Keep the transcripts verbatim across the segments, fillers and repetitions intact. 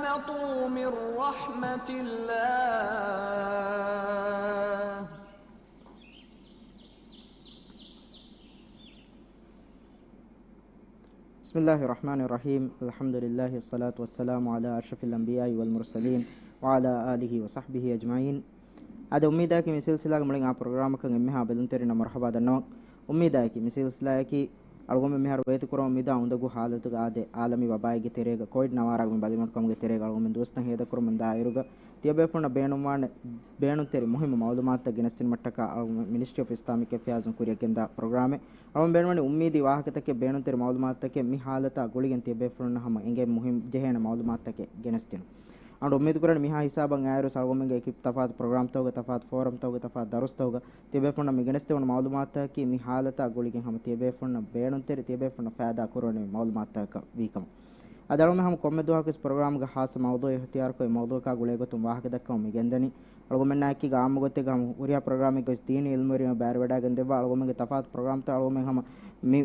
تقنطوا من رحمة الله. بسم الله الرحمن الرحيم. الحمد لله والصلاة والسلام على أشرف الأنبياء والمرسلين وعلى آله وصحبه أجمعين. އާދެ، އުއްމީދާއެކީ މި ސިލްސިލާގެ މުޅިން އާ ޕްރޮގްރާމަކަށް އެންމެހާ ބެލުންތެރިންނަށް މަރުޙަބާ ދަންނަވަން. އުއްމީދާއެކީ މި ސިލްސިލާއަކީ އަޅުގަނޑު މިހާރު ވޭތުކުރަމުން މިދާ އުނދަގޫ ޙާލަތުގަ އާދެ، ޢާލަމީ ވަބާއެއްގެ ތެރޭގަ ކޮވިޑް ނަވާރަގެ ބަލިމަޑުކަމުގެ ތެރޭގަ އަޅުގަނޑު ދުވަސްތައް ހޭދަކުރަމުން ދާއިރުގަ، ތިޔަބޭފުޅުންނަށް ބޭނުންވާނެ ބޭނުންތެރި މުހިއްމު މަޢުލޫމާތުތައް ގެނެސްދިނުމަށްޓަކާ އަޅުގަނޑު މިނިސްޓްރީ އޮފް އިސްލާމިކް އެފެއާޒުން ކުރިއަށް ގެންދާ ޕްރޮގްރާމެއް. އަޅުގަނޑު ބޭނުންވަނީ އުއްމީދީ ވާހަކަތަކެއް، ބޭނުންތެރި މަޢުލޫމާތުތަކެއް، މި ޙާލަތާ ގުޅިގެން ތިޔަބޭފުޅުންނަށް ހަމަ އެނގޭ މުހިއްމު ޖެހޭނެ މަޢުލޫމާތުތަކެއް ގެނެސްދިނުން. އަޅުގަނޑު އުއްމީދު ކުރަނީ މިހާ ހިސާބަށް އައިއިރު އަޅުގަނޑުމެންގެ އެކި ތަފާތު ޕްރޮގްރާމްތަކުގެ، ތަފާތު ފޯރަމްތަކުގެ، ތަފާތު ދަރުސްތަކުގަ ތިޔަބޭފުޅުންނަށް މި ގެނެސްދެވުނު މަޢުލޫމާތުތަކަކީ މި ޙާލަތާ ގުޅިގެން ހަމަ ތިޔަބޭފުޅުންނަށް ބޭނުންތެރި، ތިޔަބޭފުޅުންނަށް ފައިދާ ކުރުވަނިވި މަޢުލޫމާތުތަކަކަށް ވީކަމަށް. އަދި އަޅުގަނޑުމެން ހަމަ ކޮންމެ ދުވަހަކުވެސް ޕްރޮގްރާމްގެ ޚާއްޞަ މައުޟޫޢެއް އިޚްތިޔާރުކޮށް، އެ މައުޟޫޢަކާ ގުޅޭގޮތުން ވާހަކަ ދައްކަމުން މި ގެންދަނީ. އަޅުގަނޑުމެންނާއެކީގަ ޢާއްމު ގޮތެއްގަ ހަމަ ހުރިހާ ޕްރޮގްރާމެއްގަވެސް ދީނީ ޢިލްމުވެރިން ބައިވެރިވެޑައިގެން ދެއްވާ، އަޅުގަނޑުމެންގެ ތަފާތު ޕްރޮގްރާމްތައް އަޅުގަނޑުމެން ހަމަ މި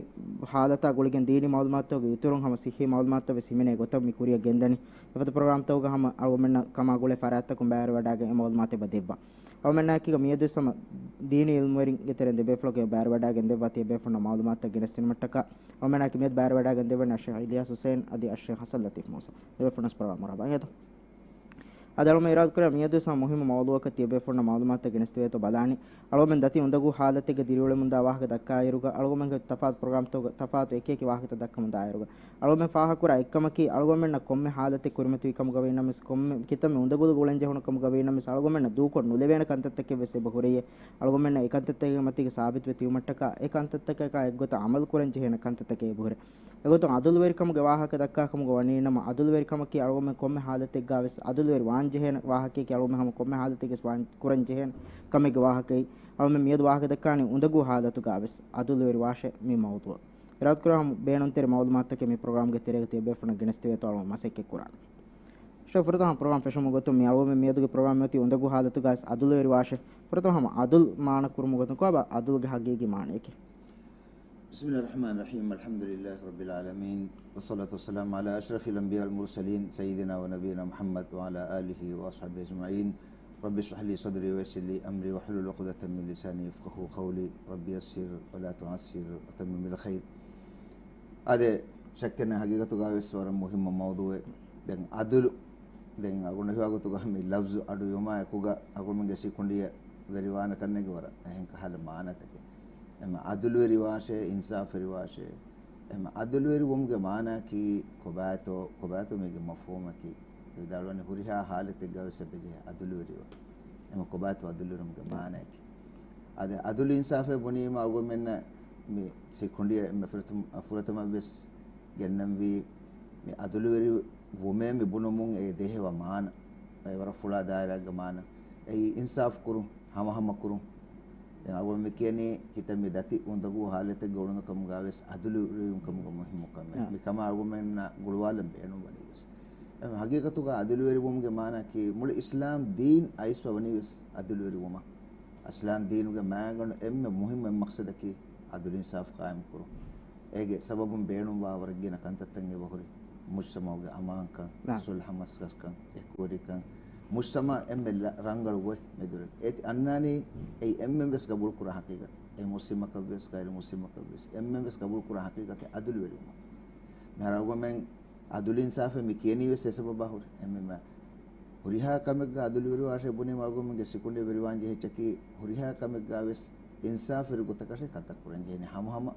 ޙާލަތާ ގުޅިގެން ދީނީ މަޢުލޫމާތުތަކުގެ އިތުރުން ހަމަ ޞިއްޙީ މަޢުލޫމާތުތައްވެސް ހިމެނޭ ގޮތަށް މި ކުރިއަށް ގެންދަނީ. އެފަދަ ޕްރޮގްރާމްތަކުގަ ހަމަ އަޅުގަނޑުމެންނަށް ކަމާ ގުޅޭ ފަރާތްތަކުން ބައިވެރިވެޑައިގެން އެ މަޢުލޫމާތެއް ދެއްވާ. އަޅުގަނޑުމެންނާއެކީގަ މިއަދުވެސް ހަމަ ދީނީ ޢިލްމުވެރިންގެ ތެރެއިން ދެބޭފުޅަކު ބައިވެރިވެޑައިގެން ދެއްވާ ތިޔަބޭފުޅުންނަށް މަޢުލޫމާތުތައް ގެނެސްދިނުމަށްޓަކާ. އަޅުގަނޑުމެންނާއެކީ މިއަދު ބައިވެރިވެޑައިގެން ދެއްވަނީ އައްޝޭޚް އިލްޔާސް ޙުސައިން އަދި އައްޝޭޚް ޙަސަން ލަތީފް މޫސާ. ދެބޭފުޅުންނަށް ޕްރޮގްރާމް މަރުޙަބާ އިނގޭތޯ. އަދި އަޅުގަނޑުމެން އިރާދަކުރާ މިއަދުވެސް ހަމަ މުހިއްމު މައުޟޫޢަކަށް ތިޔަބޭފުޅުންނަށް މަޢުލޫމާތުތައް ގެނެސްދެވޭތޯ ބަލާނީ. އަޅުގަނޑުމެން ދަތި އުނދަގޫ ޙާލަތެއްގަ ދިރިއުޅެމުންދާ ވާހަކަ ދައްކާއިރުގަ، އަޅުގަނޑުމެންގެ ތަފާތު ޕްރޮގްރާމްތަކުގަ ތަފާތު އެކި އެކި ވާހަކަތައް ދައްކަމުން ދާއިރުގަ، އަޅުގަނޑުމެން ފާހަގަކުރާ އެއްކަމަކީ، އަޅުގަނޑުމެންނަށް ކޮންމެ ޙާލަތެއް ކުރިމަތިވި ކަމުގަ ވީނަމަވެސް، ކޮންމެ ކިތަންމެ އުނދަގުލު ގުޅެން ޖެހުނު ކަމުގަ ވީނަމަވެސް، އަޅުގަނޑުމެންނަށް ދޫކޮށް ނުލެވޭނެ ކަންތައްތަކެއް ވެސް އެބަ ހުރެޔޭ. އަޅުގަނޑުމެންނަށް އެ ކަންތައްތަކެއްގެ މަތީގަ ސާބިތުވެ ތިބުމަށްޓަކާ، އެ ކަންތައްތަކަކާ އެއްގޮތަށް ޢަމަލު ކުރަން ޖެހޭނެ ކަންތައްތަކެއް އެބަ ހުރޭ. އެގޮތުން ޢަދުލުވެރިކަމުގެ ވާހަކަ ދައްކާ ކަމުގަ ވަނީ ނަމަ، ޢަދުލުވެރިކަމަކީ އަޅުގަނޑުމެން ކޮންމެ ޙާލަތެއްގަ ވެސް ޢަދުލުވެރި ވާން ޖެހޭނެ ވާހަކައެކޭ. އަޅުގަނޑުމެން ހަމަ ކޮންމެ ޙާލަތެއްގަ ވެސް ވާން ކުރަން ޖެހޭނެ ކަމެއްގެ ވާހަކައެއް. އަޅުގަނޑުމެން މިއަދު ވާހަކަ ދައްކާނީ އުނދަގޫ ޙާލަތުގަ ވެސް ޢަދުލުވެރި ވާށޭ މި މައުޟޫޢަށް. އިރާދަކުރާ ހަމަ ބޭނުންތެރި މަޢުލޫމާތުތަކެއް މި ޕްރޮގްރާމްގެ ތެރޭގަ ތިޔަބޭފުޅުންނަށް ގެނެސްދެވޭތޯ އަޅުގަނޑު މަސައްކަތް ކުރާނެ. ޝޭޚް، ފުރަތަމަ ޕްރޮގްރާމް ފެށުމުގެ ގޮތުން މި އަޅުގަނޑުމެން މިއަދުގެ ޕްރޮގްރާމް އޮތީ އުނދަގޫ ޙާލަތުގަ ވެސް ޢަދުލުވެރި ވާށޭ. ފުރަތަމަ ހަމަ ޢަދުލު މާނަ ކުރުމުގެ ގޮތުން ކޮބާ ޢަދުލުގެ ޙަޤީޤީ މާނަޔަކީ؟ بسم الله الرحمن الرحيم. الحمد لله رب العالمين. والصلاة والسلام على أشرف الأنبياء والمرسلين سيدنا ونبينا محمد وعلى آله وأصحابه أجمعين. رب اشرح لي صدري ويسر لي أمري واحلل عقدة من لساني يفقهوا قولي. رب يسر ولا تعسر وتمم بالخير. އާދެ، ޝައްކެއް ނެތް ޙަޤީޤަތުގަ ވެސް ވަރަށް މުހިއްމު މައުޟޫޢެއް. ދެން ޢަދުލު، ދެން އަޅުގަނޑު ހީވާ ގޮތުގަ މި ލަފްޒު އަޑު އިވުމާ އެކުގަ އަޅުގަނޑުމެންގެ ސިކުނޑިއަށް ވެރިވާނެ ކަންނޭނގެ ވަރަށް އެހެން ކަހަލަ މާނަތަކެއް. އެމަ ޢަދުލުވެރިވާށޭ، އިންސާފުވެރިވާށޭ. އެމަ ޢަދުލުވެރިވުމުގެ މާނައަކީ ކޮބާތޯ، ކޮބާތޯ މީގެ މަފްހޫމަކީ؟ ވިދާޅުވަނީ ހުރިހާ ޙާލަތެއްގަ ވެސް އެބަޖެހޭ ޢަދުލުވެރިވާ. އެމަ ކޮބާތޯ ޢަދުލުވެރިވުމުގެ މާނައަކީ؟ އަދި ޢަދުލު އިންސާފޭ ބުނީމަ އަޅުގަނޑުމެންނަށް މި ސިކުނޑިއަށް އެންމެ ފުރަތަމަ، ފުރަތަމަ ވެސް ގެންނަންވީ މި ޢަދުލުވެރި ވުމޭ މި ބުނުމުން އެ ދޭހަވާ މާނަ، އެ ވަރަށް ފުޅާ ދާއިރާއެއްގެ މާނަ. އެއީ އިންސާފު ކުރުން، ހަމަހަމަ ކުރުން. ދެން އަޅުގަނޑު މި ކިޔަނީ ކިތަންމެ ދަތި އުނދަގޫ ޙާލަތެއްގަ އުޅުނު ކަމުގަ ވެސް ޢަދުލުވެރިވުން ކަމުގަ މުހިއްމު ކަމެއް. އާ. މި ކަމާ އަޅުގަނޑުމެންނަށް ގުޅުވާލަން ބޭނުން ވަނީ ވެސް. އެ ޙަޤީޤަތުގަ ޢަދުލުވެރިވުމުގެ މާނައަކީ މުޅި އިސްލާމް ދީން އައިސްފަ ވަނީ ވެސް ޢަދުލުވެރިވުމަށް. އިސްލާމް ދީނުގެ މައިގަނޑު އެންމެ މުހިއްމު އެއް މަޤްޞަދަކީ ޢަދުލު އިންސާފު ޤާއިމު ކުރުން. އޭގެ ސަބަބުން ބޭނުންވާ ވަރަށް ގިނަ ކަންތައްތައް އެބަހުރި. މުޖްތަމަޢުގެ އަމާންކަން، ނާ. ޞުލްޙަ މަސްލަހަތްކަން، އެކުވެރިކަން، މުޖްތަމަޢަށް އެންމެ ރަނގަޅު ގޮތް މެދުވެރި. އޭތި އަންނާނީ އެއީ އެންމެން ވެސް ޤަބޫލު ކުރާ ޙަޤީޤަތެއް. އެ މުސްލިމަކަށް ވެސް، ޣައިރު މުސްލިމަކަށް ވެސް، އެންމެން ވެސް ޤަބޫލު ކުރާ ޙަޤީޤަތެއް ޢަދުލުވެރިވުމަށް. މިހާރު އަޅުގަނޑުމެން ޢަދުލު އިންސާފޭ މި ކިޔަނީ ވެސް އެ ސަބަބާ ހުރި. އެހެންވީމަ ހުރިހާ ކަމެއްގަ ޢަދުލުވެރިވާށޭ ބުނީމަ އަޅުގަނޑުމެންގެ ސިކުނޑި ވެރިވާން ޖެހިއްޖަކީ، ހުރިހާ ކަމެއްގަ ވެސް އިންސާފުވެރި ގޮތަކަށޭ ކަންތައް ކުރަން ޖެހެނީ. ހަމަހަމަ،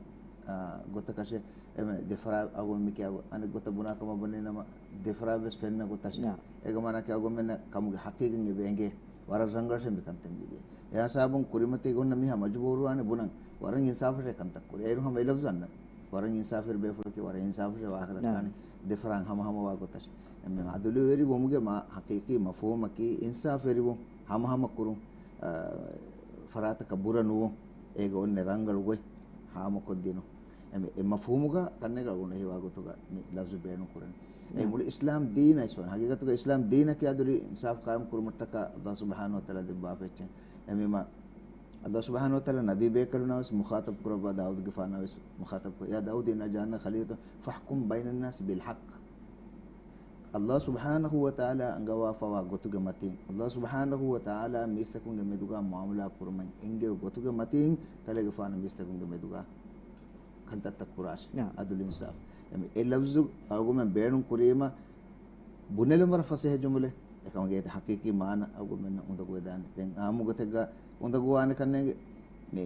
އާ، ގޮތަކަށޭ، އެ ދެފަރާ އަޅުގަނޑު މި ކިޔާ އަނެއް ގޮތަށް ބުނާ ކަމަށް ބުނީ ނަމަ، ދެފަރާ ވެސް ފެންނަ ގޮތަށޭ. ޔާ. އޭގެ މާނައަކީ އަޅުގަނޑުމެންނަށް ކަމުގެ ޙަޤީޤަތް އެބަ އެނގޭ. ވަރަށް ރަނގަޅަށޭ މި ކަންތައް މިދިޔަ. އެހިސާބުން ކުރިމަތީގަ އޮންނަ މީހާ މަޖުބޫރުވާނެ ބުނަން، ވަރަށް އިންސާފަށޭ ކަންތައް ކުރޭ. އޭރު ހަމަ އެ ލަފްޒު އަންނަން. ވަރަށް އިންސާފުވެރި ބޭފުޅަކީ ވަރަށް އިންސާފަށޭ ވާހަކަ ދައްކާނީ. ނާ. ދެފަރާން ހަމަހަމަވާ ގޮތަށޭ. އެންމެ ޢަދުލުވެރިވުމުގެ މާ، ޙަޤީޤީ މަފްހޫމަކީ އިންސާފުވެރިވުން، ހަމަހަމަ ކުރުން، އާ، ފަރާތަކަށް ބުރަ ނުވުން، އޭގަ އޮންނަ ރަނގަޅު ގޮތް ހާމަކޮށްދިނުން. އެމެ، އެ މަފްހޫމުގަ ކަންނޭނގެ އަޅުގަނޑު ހީވާ ގޮތުގަ މި ލަފްޒު ބޭނުން ކުރަނީ. އެ ނާ. މުޅި އިސްލާމް ދީން އައިސްފަ ވަނީ. ޙަޤީޤަތުގަ އިސްލާމް ދީނަކީ ޢަދުލު އިންސާފު ޤާއިމު ކުރުމަށްޓަކާ ﷲ ސުބްޙާނަހޫ ވަތަޢާލާ ދެއްވާފައި އެއްޗެއް. އެހެންވީމަ، ﷲ ސުބްޙާނަހޫ ވަތަޢާލާ ނަބީ ބޭކަލުންނާ ވެސް މުޚާޠަބު ކުރައްވާ، ދާއޫދުގެފާނާ ވެސް މުޚާޠަބު ކުރައްވާ، يا داود إنا جعلناك خليفة فاحكم بين الناس بالحق. ﷲ ސުބްޙާނަހޫ ވަތަޢާލާ އަންގަވާފަވާ ގޮތުގެ މަތިން، ﷲ ސުބްޙާނަހޫ ވަތަޢާލާ މީސްތަކުންގެ މެދުގާ މުޢާމަލާ ކުރުމަށް އެންގެވި ގޮތުގެ މަތިން، ކަލޭގެފާނު މީސްތަކުންގެ މެދުގާ ކަންތައްތައް ކުރާށި. އާ. ޢަދުލު އިންސާފު. އެމެ-، އެ ލަފްޒު އަޅުގަނޑުމެން ބޭނުން ކުރީމަ، ބުނެލުން ވަރަށް ފަސޭހަ ޖުމުލެއް. އެކަމުގެ އޭތި ޙަޤީޤީ މާނަ އަޅުގަނޑުމެންނަށް އުނދަގޫވެދާނެ. ދެން ޢާއްމު ގޮތެއްގަ އުނދަގޫވާނެ ކަންނޭނގެ މި،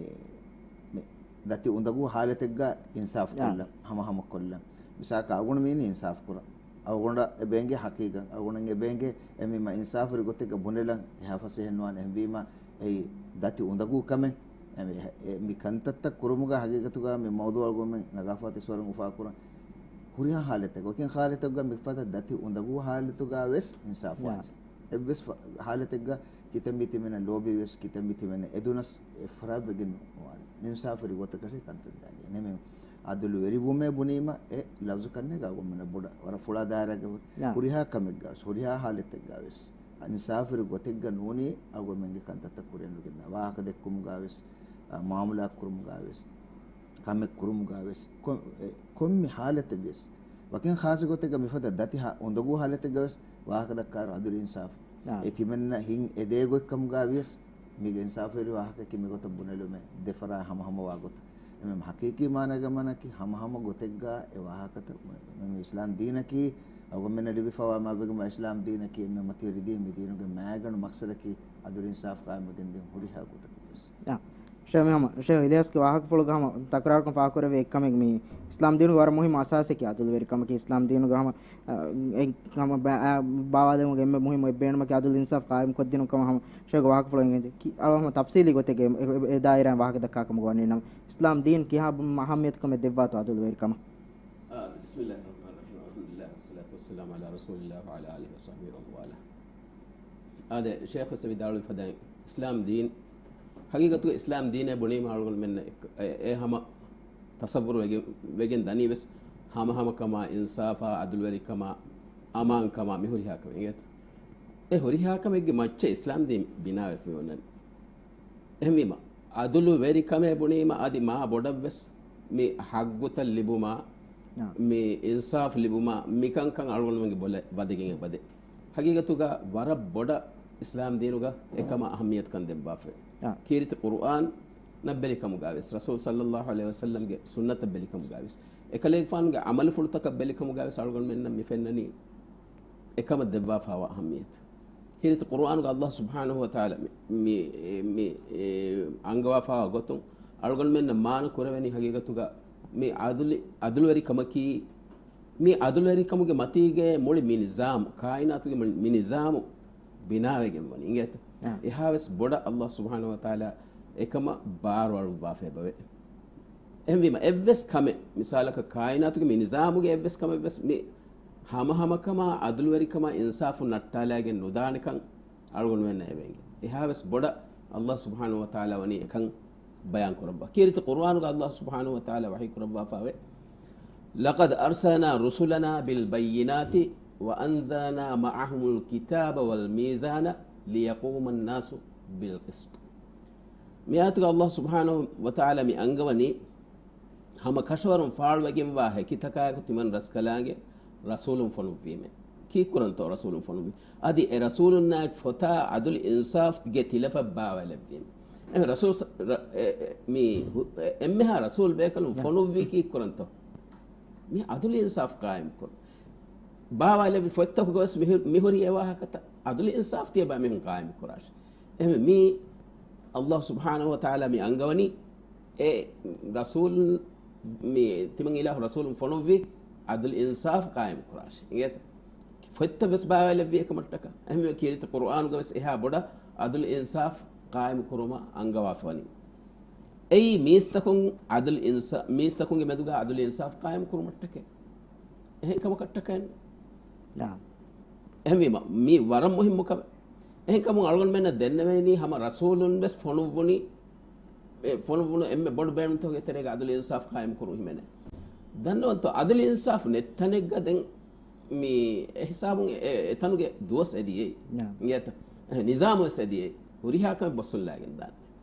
މި ދަތި އުނދަގޫ ޙާލަތެއްގަ އިންސާފު އާ. ކޮށްލަން، ހަމަހަމަ ކޮށްލަން. މިސާލަކަށް އަޅުގަނޑު މީނީ އިންސާފު ކުރަން. އަޅުގަނޑަށް އެބޭނގެ ޙަޤީޤަތް، އަޅުގަނޑަށް އެބޭނގެ އެމީމާ އިންސާފުވެރި ގޮތެއްގަ ބުނެލަން އެހާ ފަސޭހަ ނުވާނެ. އެހެންވީމާ އެއީ ދަތި އުނދަގޫ ކަމެއް. އެ މި، އެ މި ކަންތައްތައް ކުރުމުގަ ޙަޤީޤަތުގަ މި މައުޟޫޢު އަޅުގަނޑުމެން ނަގާފަ ތިސްވަރުން އުފާކުރަން ހުރިހާ ޙާލަތެއް، ވަކިން ޙާލަތެއްގަ މިފަދަ ދަތި އުނދަގޫ ޙާލަތުގަ ވެސް އިންސާފުވާނެ. އެއްވެސް ފަ-، ޙާލަތެއްގަ ކިތަންމެ ތިމެންނަށް ލޯބިވެސް، ކިތަންމެ ތިމެންނަށް އެދުނަސް އެ ފަރާތްވެގެން ނުވާނެ. އިންސާފުވެރި ގޮތަކަށް ކަންތައް ދާނީ. އެންމެ ޢަދުލުވެރިވުމޭ ބުނީމަ އެ ލަފްޒު ކަންނޭނގެ އަޅުގަނޑުމެންނަށް ބޮޑަށް ވަރަށް ފުޅާ ދާއިރާގެ ހުރި-، ޔާ. ހުރިހާ ކަމެއްގަ ވެސް، ހުރިހާ ޙާލަތެއްގަ ވެސް، އިންސާފުވެރި ގޮތެއްގަ ނޫނީ އަޅުގަނޑުމެންގެ ކަންތައްތައް ކުރިއަށް ނުގެންދާ. ވާހަކަ ދެއްކުމުގަ ވެސް، އާ، މުޢާމަލާތް ކުރުމުގަ ވެސް، ކަމެއް ކުރުމުގަ ވެސް، ކޮ-، އެ، ކޮންމެ ޙާލަތެއް ވެސް، ވަކިން ޚާއްޞަ ގޮތެއްގަ މިފަދަ ދަތި ހާ-، އުނދަގޫ ޙާލަތެއްގަ ވެސް ވާހަކަ ދައްކާއިރު ޢަދުލު އިންސާފު. އާ. އެ ތިމެންނަށް ހިތް އެދޭ ގޮތްކަމުގަ ވިޔަސް، މީގެ އިންސާފުވެރި ވާހަކައަކީ މިގޮތަށް ބުނެލުމޭ، ދެފަރާތް ހަމަހަމަވާ ގޮތަށް. އެމެ ޙަޤީޤީ މާނައިގެ މާނައަކީ ހަމަހަމަ ގޮތެއްގަ އެ ވާހަކަތައް ބުނެލުން. އެމެ އިސްލާމް ދީނަކީ އަޅުގަނޑުމެންނަށް ލިބިފަވާ މާތްވެގެންވާ އިސްލާމް ދީނަކީ އެންމެ މަތިވެރި ދީން. މި ދީނުގެ މައިގަނޑު މަޤްޞަދަކީ ޢަދުލު އިންސާފު ޤާއިމްވެގެން ދިން ހުރިހާ ގޮތަކަށް ވެސް. އާ. ޝޭޚް މި ހަމަ، ޝޭޚް އިލްޔާސްގެ ވާހަކަފުޅުގަ ހަމަ ތަކުރާރުކޮށް ފާހަގަކުރެއްވި އެއްކަމެއް މި އިސްލާމް ދީނުގެ ވަރަށް މުހިއްމު އަސާސެކޭ ޢަދުލުވެރިކަމަކީ. އިސްލާމް ދީނުގަ ހަމަ، އާ، އެ ހަމަ ބަ-، އާ، ބާވާލެވުމުގެ އެންމެ މުހިއްމު އެއް ބޭނުމަކީ ޢަދުލު އިންސާފު ޤާއިމް ކޮށްދިނުން ކަމަށް ހަމަ ޝޭޚްގެ ވާހަކަފުޅު އެނގޭ. އަޅު ހަމަ ތަފްސީލީ ގޮތެއްގަ އެ، އެ، އެ ދާއިރާއިން ވާހަކަ ދައްކާ ކަމަށް ވަނީ ނަމަ، އިސްލާމް ދީން ކިހާ އަހައްމިޔަތުކަމެއް ދެއްވާތޯ ޢަދުލުވެރިކަމަށް؟ އާ، بسم الله الرحمن الرحيم. الحمد لله والصلاة والسلام على رسول الله وعلى آله وصحبه ومن والاه. އާދެ، ޝޭޚް ވެސް ވިދާޅުވި ފަދައިން، އިސްލާމް ދީން، ޙަޤީޤަތުގަ އިސްލާމް ދީނޭ ބުނީމަ އަޅުގަނޑުމެންނަށް އެ، އެ، އެ ހަމަ ތަޞައްވުރު ވެގެ-، ވެގެން ދަނީ ވެސް ހަމަހަމަކަމާ، އިންސާފާ، ޢަދުލުވެރިކަމާ، އަމާންކަމާ، މި ހުރިހާ ކަމެއް އިނގޭތަ؟ އެ ހުރިހާ ކަމެއްގެ މައްޗަށް އިސްލާމް ދީން ބިނާވެފަ މިއޮންނަނީ. އެހެންވީމަ، ޢަދުލުވެރިކަމޭ ބުނީމަ އަދި މާ ބޮޑަށްވެސް މި ޙައްޤުތައް ލިބުމާ، އާ. މި އިންސާފު ލިބުމާ، މިކަންކަން އަޅުގަނޑުމެންގެ ބޮލަށް ވަދެގެން އެބަދޭ. ޙަޤީޤަތުގަ ވަރަށް ބޮޑަށް އިސްލާމް ދީނުގަ އެކަމަށް އަހައްމިޔަތުކަން ދެއްވާފައި. އާ. ކީރިތި ޤުރުއާނަށް ބެލިކަމުގަ ވެސް، ރަސޫލު ޞައްލައްލާހު ޢަލައިހި ވަސައްލަމްގެ ސުންނަތަށް ބެލިކަމުގަ ވެސް، އެކަލޭގެފާނުގެ ޢަމަލުފުޅުތަކަށް ބެލިކަމުގަ ވެސް އަޅުގަނޑުމެންނަށް މި ފެންނަނީ އެކަމަށް ދެއްވާފައިވާ އަހައްމިޔަތު. ކީރިތި ޤުރުއާނުގަ ﷲ ސުބްޙާނަހޫ ވަތަޢާލާ މި، މި، މި، އެ، އަންގަވާފައިވާ ގޮތުން އަޅުގަނޑުމެންނަށް މާނަ ކުރެވެނީ ޙަޤީޤަތުގަ މި ޢަދުލި-، ޢަދުލުވެރިކަމަކީ، މި ޢަދުލުވެރިކަމުގެ މަތީގައި މުޅި މި ނިޒާމު، ކާއިނާތުގެ މި، މި ނިޒާމު ބިނާވެގެން ވަނީ އިނގޭތަ؟ އާ. އެހާވެސް ބޮޑަށް ﷲ ސުބްޙާނަހޫ ވަތަޢާލާ އެކަމަށް ބާރުއަޅުއްވާފައި އެބަވޭ. އެހެންވީމަ، އެއްވެސް ކަމެއް، މިސާލަކަށް ކާއިނާތުގެ މި ނިޒާމުގެ އެއްވެސް ކަމެއްވެސް މި ހަމަހަމަކަމާ، ޢަދުލުވެރިކަމާ، އިންސާފު ނައްޓާލައިގެން ނުދާނެކަން އަޅުގަނޑުމެންނަށް އެބައެނގޭ. އެހާވެސް ބޮޑަށް ﷲ ސުބްޙާނަހޫ ވަތަޢާލާ ވަނީ އެކަން ބަޔާން ކުރައްވާ. ކީރިތި ޤުރުއާނުގަ ﷲ ސުބްޙާނަހޫ ވަތަޢާލާ ވަޙީ ކުރައްވާފައިވޭ، لقد أرسلنا رسلنا بالبينات وأنزلنا معهم الكتاب والميزان ليقوم الناس بالقسط. މި އާޔަތުގަ ﷲ ސުބްޙާނަހޫ ވަތަޢާލާ މި އަންގަވަނީ، ހަމަ ކަށަވަރުން ފާޅުވެގެންވާ ހެކިތަކާއެކު ތިމަން ރަސްކަލާނގެ ރަސޫލުން ފޮނުއްވީމޭ. ކީއްކުރަންތޯ ރަސޫލުން ފޮނުއްވީ؟ އަދި އެ ރަސޫލުންނާއެކު ފޮތާ ޢަދުލު އިންސާފުގެ ތިލަފަށް ބާވާލެއްވީމޭ. އެ ރަސޫލް ސަ-، ރަ-، އެ، އެ، މި ހު-، އެ، އެންމެހާ ރަސޫލް ބޭކަލުން ފޮނުއްވީ ކީއްކުރަންތޯ؟ މި ޢަދުލު އިންސާފު ޤާއިމްކުރުން. ބާވާލެއްވި ފޮތްތަކުގަވެސް މިހު-، މިހުރި އެ ވާހަކަތައް ޢަދުލު އިންސާފު ތިޔަބައިމީހުން ޤާއިމްކުރާށި. އެހެންވެ، މީ ﷲ ސުބްޙާނަހޫ ވަތަޢާލާ މި އަންގަވަނީ، އެ ރަސޫލުން މި ތިމަން އިލާހު ރަސޫލުން ފޮނުއްވި ޢަދުލު އިންސާފު ޤާއިމްކުރާށި. އިނގޭތަ؟ ފޮތްތައް ވެސް ބާވާލެއްވި އެކަމަށްޓަކާ. އެހެންވެ، ކީރިތި ޤުރުއާނުގަ ވެސް އެހާ ބޮޑަށް ޢަދުލު އިންސާފު ޤާއިމު ކުރުމަށް އަންގަވާފަވަނީ. އެއީ މީސްތަކުން ޢަދުލު އިންސާ-، މީސްތަކުންގެ މެދުގަ ޢަދުލު އިންސާފު ޤާއިމު ކުރުމަށްޓަކައި. އެހެން ކަމަކަށްޓަކައި. އެހެންވީމަ، މީ ވަރަށް މުހިއްމު ކަމެއް. އެހެންކަމުން އަޅުގަނޑުމެންނަށް ދެންނެވޭނީ ހަމަ ރަސޫލުން ވެސް ފޮނުއްވުނީ، އެ ފޮނުއްވުނު އެންމެ ބޮޑު ބޭނުންތަކުގެ ތެރޭގަ ޢަދުލު އިންސާފު ޤާއިމު ކުރުން ހިމެނޭ. ދަންނަވަންތޯ، ޢަދުލު އިންސާފު ނެތް ތަނެއްގަ ދެން މި އެހިސާބުން އެ، އެ، އެތަނުގެ ދުވަސް އެދިޔައީ. ނާ. އިނގޭތަ؟ އެ، ނިޒާމު ވެސް އެދިޔައީ. ހުރިހާ ކަމެއް ބޮއްސުންލާގެން ދާނެ.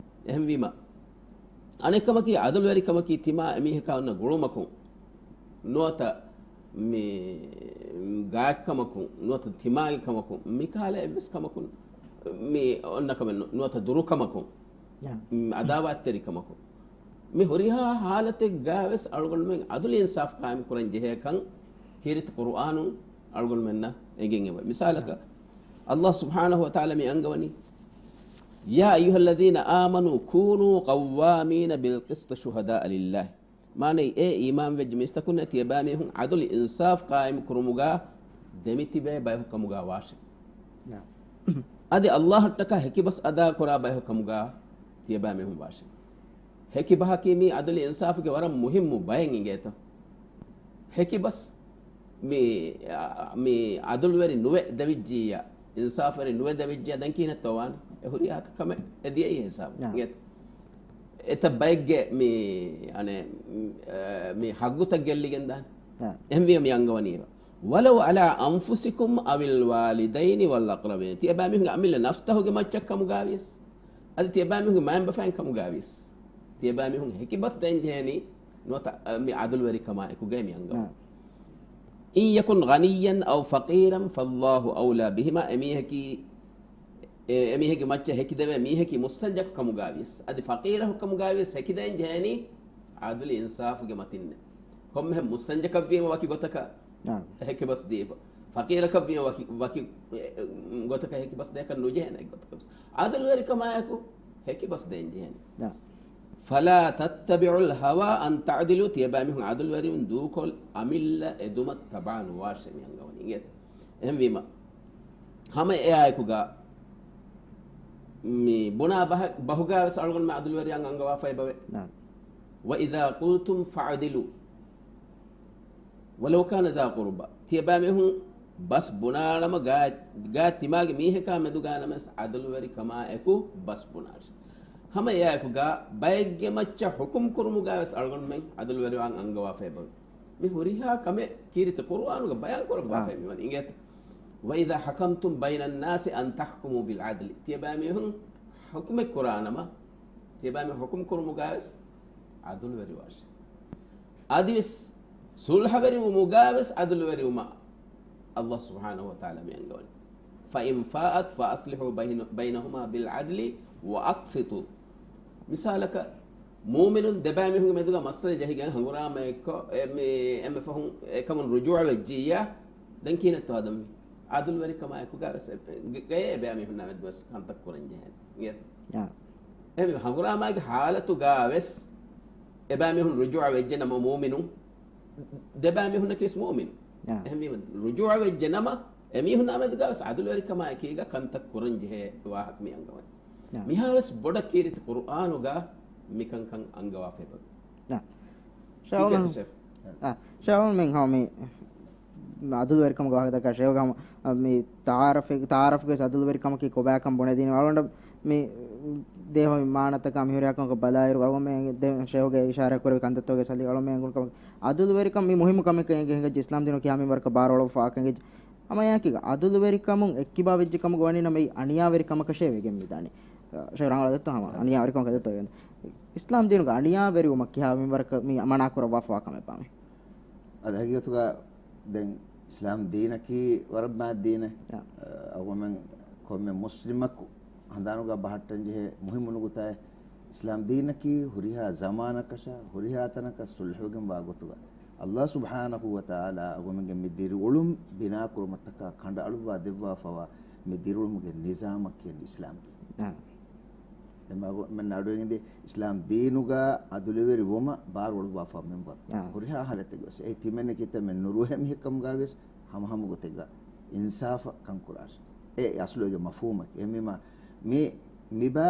އެހެންވީމަ، އަނެއްކަމަކީ، ޢަދުލުވެރިކަމަކީ ތިމާ އެމީހަކާ އޮންނަ ގުޅުމަކުން ނުވަތަ މި ގާތްކަމަކުން، ނުވަތަ ތިމާގެ ކަމަކުން، މިކަހަލަ އެއްވެސް ކަމަކުން، މި އޮންނަ ކަމެއް ނު-، ނުވަތަ ދުރުކަމަކުން، މި އަދާވާތްތެރިކަމަކުން، މި ހުރިހާ ހާލަތެއްގަވެސް އަޅުގަނޑުމެން އަދުލު އިންސާފް ޤާއިމް ކުރަން ޖެހޭކަން ކީރިތި ޤުރުއާނުން އަޅުގަނޑުމެންނަށް އެނގެން އެބަ. މިސާލަކަށް، ﷲ ސުބްޙާނަހޫ ވަތަޢާލާ މި އަންގަވަނީ، يا أيها الذين آمنوا كونوا قوامين بالقسط شهداء لله. މާނައީ، އޭ އީމާންވެއްޖެ މީސްތަކުންނޭ، ތިޔަބައިމީހުން ޢަދުލު އިންސާފް ޤާއިމް ކުރުމުގަ ދެމިތިބޭ ބަޔަކު ކަމުގަ ވާށެ. އަދި ﷲ އަށްޓަކާ ހެކިބަސް އަދާކުރާ ބަޔަކު ކަމުގަ ތިޔަބައިމީހުން ވާށެ. ހެކިބަހަކީ މީ ޢަދުލު އިންސާފުގެ ވަރަށް މުހިއްމު ބައެއް އިނގޭތަ؟ ހެކިބަސް މި، މި ޢަދުލުވެރި ނުވެ ދެވިއްޖިއްޔާ، އިންސާފުވެރި ނުވެ ދެވިއްޖިއްޔާ، ދެން ކިހިނެއްތޯ ވާނެ؟ އެ ހުރިހާ ކަމެއް އެ ދިޔައީ ހިސާބު. އާ. އިނގޭތަ؟ އެތައް ބައެއްގެ މި، އަނެއް، މި ޙައްޤުތައް ގެއްލިގެން ދާނެ. އާ. އެހެންވީމަ މި އަންގަވަނީ، ولو على أنفسكم أو الوالدين والأقربين. ތިޔަބައިމީހުންގެ އަމިއްލަ ނަފްސަހުގެ މައްޗަށް ކަމުގަވިޔަސް، އަދި ތިޔަބައިމީހުންގެ މައިންބަފައިން ކަމުގަވިޔަސް، ތިޔަބައިމީހުން ހެކިބަސް ދޭން ޖެހޭނީ ނުވަތަ، އަ، މި ޢަދުލުވެރިކަމާ އެކުގައި މި އަންގަވަނީ. ނާ. إن يكن غنيا أو فقيرا فالله أولى بهما. އެމީހަކީ، އެ، އެމީހެއްގެ މައްޗަށް ހެކިދެވޭ މީހަކީ މުއްސަންޖަކު ކަމުގަވިޔަސް، އަދި ފަޤީރަކު ކަމުގަވިޔަސް ހެކިދޭން ޖެހޭނީ ޢަދުލު އިންސާފުގެ މަތިންނޭ. ކޮންމެހެން މުއްސަންޖަކަށްވީމަ ވަކި ގޮތަކަށް ނާ. ހެކިބަސް ދީފަ. ފަޤީރަކަށްވީމަ ވަކި، ވަކި، އެ، ގޮތަކަށް ހެކިބަސް ދޭކަށް ނުޖެހޭނެ އެއްގޮތަކަށް. ޢަދުލުވެރިކަމާއެކު ހެކިބަސް ދޭން ޖެހޭނެ. ނާ. فلا تتبعوا الهوى أن تعدلوا. ތިޔަބައިމީހުން ޢަދުލުވެރިވުން ދޫކޮށް އަމިއްލަ އެދުމަށް ތަބާ ނުވާށޭ މި އަންގަވަނީ އިނގޭތަ؟ އެހެންވީމަ، ހަމަ އެއާއެކުގަ މި ބުނާ ބަހަ-، ބަހުގަވެސް އަޅުގަނޑުމެން ޢަދުލުވެރިއަށް އަންގަވާފައި ބަވޭ. ނާ. وإذا قلتم فاعدلوا ولو كان ذا قربى. ތިޔަބައިމީހުން ބަސް ބުނާނަމަ ގާ-، ގާތް ތިމާގެ މީހަކާ މެދުގާ ނަމަވެސް ޢަދުލުވެރިކަމާއެކު ބަސް ބުނާށޭ. ހަމަ އެއާއެކުގަ ބައެއްގެ މައްޗަށް ޙުކުމް ކުރުމުގަވެސް އަޅުގަނޑުމެން ޢަދުލުވެރިވާން އަންގަވާފައި ބަވޭ. މި ހުރިހާ ކަމެއް ކީރިތި ޤުރުއާނުގަ ބަޔާން ކުރައްވާފައި އާ. މިވަނީ އިނގޭތަ؟ وإذا حكمتم بين الناس أن تحكموا بالعدل. ތިޔަބައިމީހުން ޙުކުމެއް ކުރާނަމަ، ތިޔަބައިމީހުން ޙުކުމް ކުރުމުގަވެސް ޢަދުލުވެރިވާށޭ. އަދިވެސް ޞުލްޙަވެރިވުމުގަވެސް ޢަދުލުވެރިވުމަށް ﷲ ސުބްޙާނަހޫ ވަތަޢާލާ މި އަންގަވަނީ. فإن فاءت فأصلحوا بين-، بينهما بالعدل وأقسطوا. މިސާލަކަށް، މުއުމިނުން ދެބައިމީހުންގެ މެދުގަ މައްސަލަ ޖެހިގެން ހަނގުރާމައެއްކޮށް، އެ، މި، އެންމެ ފަހުން އެކަމުން ރުޖޫޢަ ވެއްޖިއްޔާ، ދެން ކިހިނެއްތޯ ހަދަންވީ؟ ޢަދުލުވެރިކަމާއެކުގަވެސް އެ، ގެ-، ގެޔޭ އެބައިމީހުންނާ މެދުވެސް ކަންތައް ކުރަން ޖެހޭނެ. އިނގޭތަ؟ އާ. އެ ހަނގުރާމައިގެ ޙާލަތުގަވެސް އެބައިމީހުން ރުޖޫޢަ ވެއްޖެ ނަމަ މުއުމިނުން، ދެބައިމީހުންނަކީވެސް މުއުމިނުން. އާ. އެހެންވީމަ، ރުޖޫޢަ ވެއްޖެ ނަމަ، އެމީހުންނާ މެދުގަވެސް ޢަދުލުވެރިކަމާ އެކީގަ ކަންތައް ކުރަން ޖެހޭ ވާހަކަ މި އަންގަވަނީ. އާ. މިހާވެސް ބޮޑަށް ކީރިތި ޤުރުއާނުގަ މިކަންކަން އަންގަވާފައި ބަވޭ. އާ. ތިކޭތަ ޝޭޚް؟ ޝޭޚް؟ އާ، ޝޭޚް މި ހަމަ މި ޢަދުލުވެރިކަމުގެ ވާހަކަ ދައްކާ ޝޭޚް ހަމަ، މި ތަޢާރަފެއް، ތަޢާރަފުގެ ޢަދުލުވެރިކަމަކީ ކޮބާކަން ބުނެދީނީ އަޅުގަނޑަށް މި ދޭހަވި މާނަތަކާ މިހުރިހާ ކަމަކަށް ބަލާއިރު، އަޅުގަނޑުމެން ދެ-، ޝޭޚުގެ އިޝާރާތް ކުރެވި ކަންތައްތަކުގެ ސަލީ އަޅުގަނޑުމެން އެނގުނު ކަމަކީ، ޢަދުލުވެރިކަން މި މުހިއްމު ކަމެއް ކަމަކީ އެނގޭ އިސްލާމް ދީނު ކިހާ މިންވަރަކަށް ބާރުއަޅުއްވާފައި އެނގޭ. ހަމަ އެއާއެކީގަ ޢަދުލުވެރިކަމުން އެއްކިބާ ވެއްޖެ ކަމުގަ ވަނީ ނަމަ އެއީ އަނިޔާވެރި ކަމަކަށޭ ވެގެން މިދާނެ. ޝޭޚް ރަނގަޅަށް ދެއްތޯ ހަމަ އަނިޔާވެރިކަމަކަށް ދެއްތޯ ވެގެން. އިސްލާމް ދީނުގަ އަނިޔާވެރިވުމަށް ކިހާ މިންވަރަކަށް މި މަނާ ކުރައްވާފަވާ ކަމެއްބާ މި؟ އަދި ހަގީގަތުގަ ދެން އިސްލާމް ދީނަކީ ވަރަށް މާތް ދީނެއް. އާ. އަ، އަޅުގަނޑުމެން ކޮންމެ މުސްލިމަކު ހަނދާނުގަ ބަހައްޓަން ޖެހޭ މުހިއްމު ނުކުތާއެއް، އިސްލާމް ދީނަކީ ހުރިހާ ޒަމާނަކަށާ ހުރިހާ ތަނަކަށް ޞުލްޙުވެގެން ވާ ގޮތުގަ، ﷲ ސުބްޙާނަހޫ ވަތަޢާލާ އަޅުގަނޑުމެންގެ މި ދިރިއުޅުން ބިނާ ކުރުމަށްޓަކާ ކަނޑައަޅުއްވާ ދެއްވާފަވާ މި ދިރިއުޅުމުގެ ނިޒާމަށް ކިޔަނީ އިސްލާމް ދީން. އާ. ދެން މަ-، މެން އަޑުއެހިންދި އިސްލާމް ދީނުގަ ޢަދުލުވެރި ވުމަށް ބާރުއަޅުއްވާފަ މިންވަރު. އާ. ހުރިހާ ހާލަތެއްގަވެސް އެ ތިމެން ކިތަންމެ ނުރުހޭ މީހެއްކަމުގަވެސް ހަމަ ހަމަ ގޮތެއްގަ އިންސާފަށް ކަންކުރާށި. އެ އަސްލު އޭގެ މަފްހޫމަކީ. އެހެންވީމަ މި، މިބާ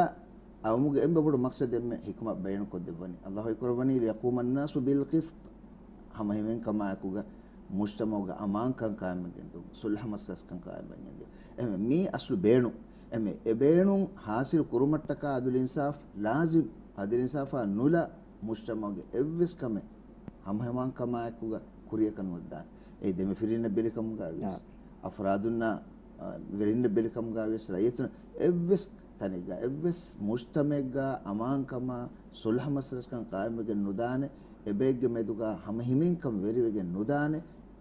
އައުމުގެ އެންމެ ބޮޑު މަޤްޞަދެއް އެންމެ ޙިކުމަތް ބަޔާންކޮށްދެއްވަނީ. ﷲ އެކުރައްވަނީ ليقوم الناس بالقسط. ހަމަ ހިމެންކަމާއެކުގަ މުޖްތަމަޢުގަ އަމާންކަން ޤާއިމްވެގެންދިއުން، ޞުލްޙަ މަސްލަސްކަން ޤާއިމްވެގެންދިއުން. އެހެންވެ، މީ އަސްލު ބޭނުން. އެމެ، އެ ބޭނުން ޙާޞިލް ކުރުމަށްޓަކާ ޢަދުލު އިންސާފް ލާޒިމް. ޢަދުލު އިންސާފާ ނުލާ މުޖްތަމަޢުގެ އެއްވެސް ކަމެއް ހަމަހަމައިންކަމާއެކުގަ ކުރިޔަކަށް ނުވައްދާނެ. އެއީ ދެމަފިރިންނަށް ބެލިކަމުގައިވިޔަސް، އާ. އަފްރާދުންނާ، އާ، ވެރިންނަށް ބެލިކަމުގައިވިޔަސް، ރައްޔިތުން އެއްވެސް ތަނެއްގަ، އެއްވެސް މުޖްތަމަޢެއްގަ އަމާންކަމާ، ޞުލްޙަ މަސްލަސްކަން ޤާއިމްވެގެން ނުދާނެ. އެބައެއްގެ މެދުގަ ހަމަހިމެންކަން ވެރިވެގެން ނުދާނެ.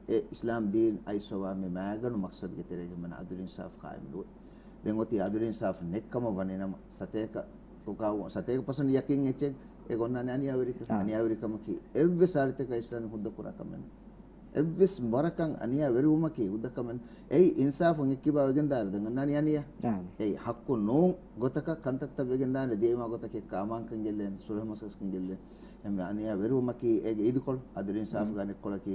އެ އިސްލާމް ދީން އައިސްފަވާ މި މާގަނޑު މަޤްޞަދުގެ ތެރޭގަ މަން އަދުލު އިންސާފު ޤާއިމް ނުވޭ. ދެން އޮތީ އަދުލު އިންސާފު ނެތްކަމަށް ވަނީ ނަމަ، ސަތޭކަ، ސަތޭކަ ޕަސެންޓް ޔަޤީން އެއްޗެއް އެ އޮންނާނެ އަނިޔާވެރިކަން. އާ. އަނިޔާވެރިކަމަކީ އެއްވެސް ހާލަތެއްގަ އިސްލާމް ހުއްދަ ކުރާ ކަމެއް ނޫން. އެއްވެސް ވަރަކަށް އަނިޔާވެރިވުމަކީ ހުއްދަ ކަމެއް ނޫން. އެއީ އިންސާފުން އެއްކިބާ ވެގެން ދާނެ ދެން އަންނާނީ އަނިޔާ. އާ. އެއީ ޙައްޤު ނޫން ގޮތަކަށް ކަންތައްތައް ވެގެން ދާނެ ދިޔައިމާ ގޮތަކަށް އެއްކަ އަމާންކަން ގެއްލޭނެ، ޞުލްޙު މަސައްކަތް ގެއްލޭނެ. އެންމެ އަނިޔާވެރިވުމަކީ އޭގެ އިދިކޮޅު، އަދުލު އިންސާފުގެ އަނެއްކޮޅަކީ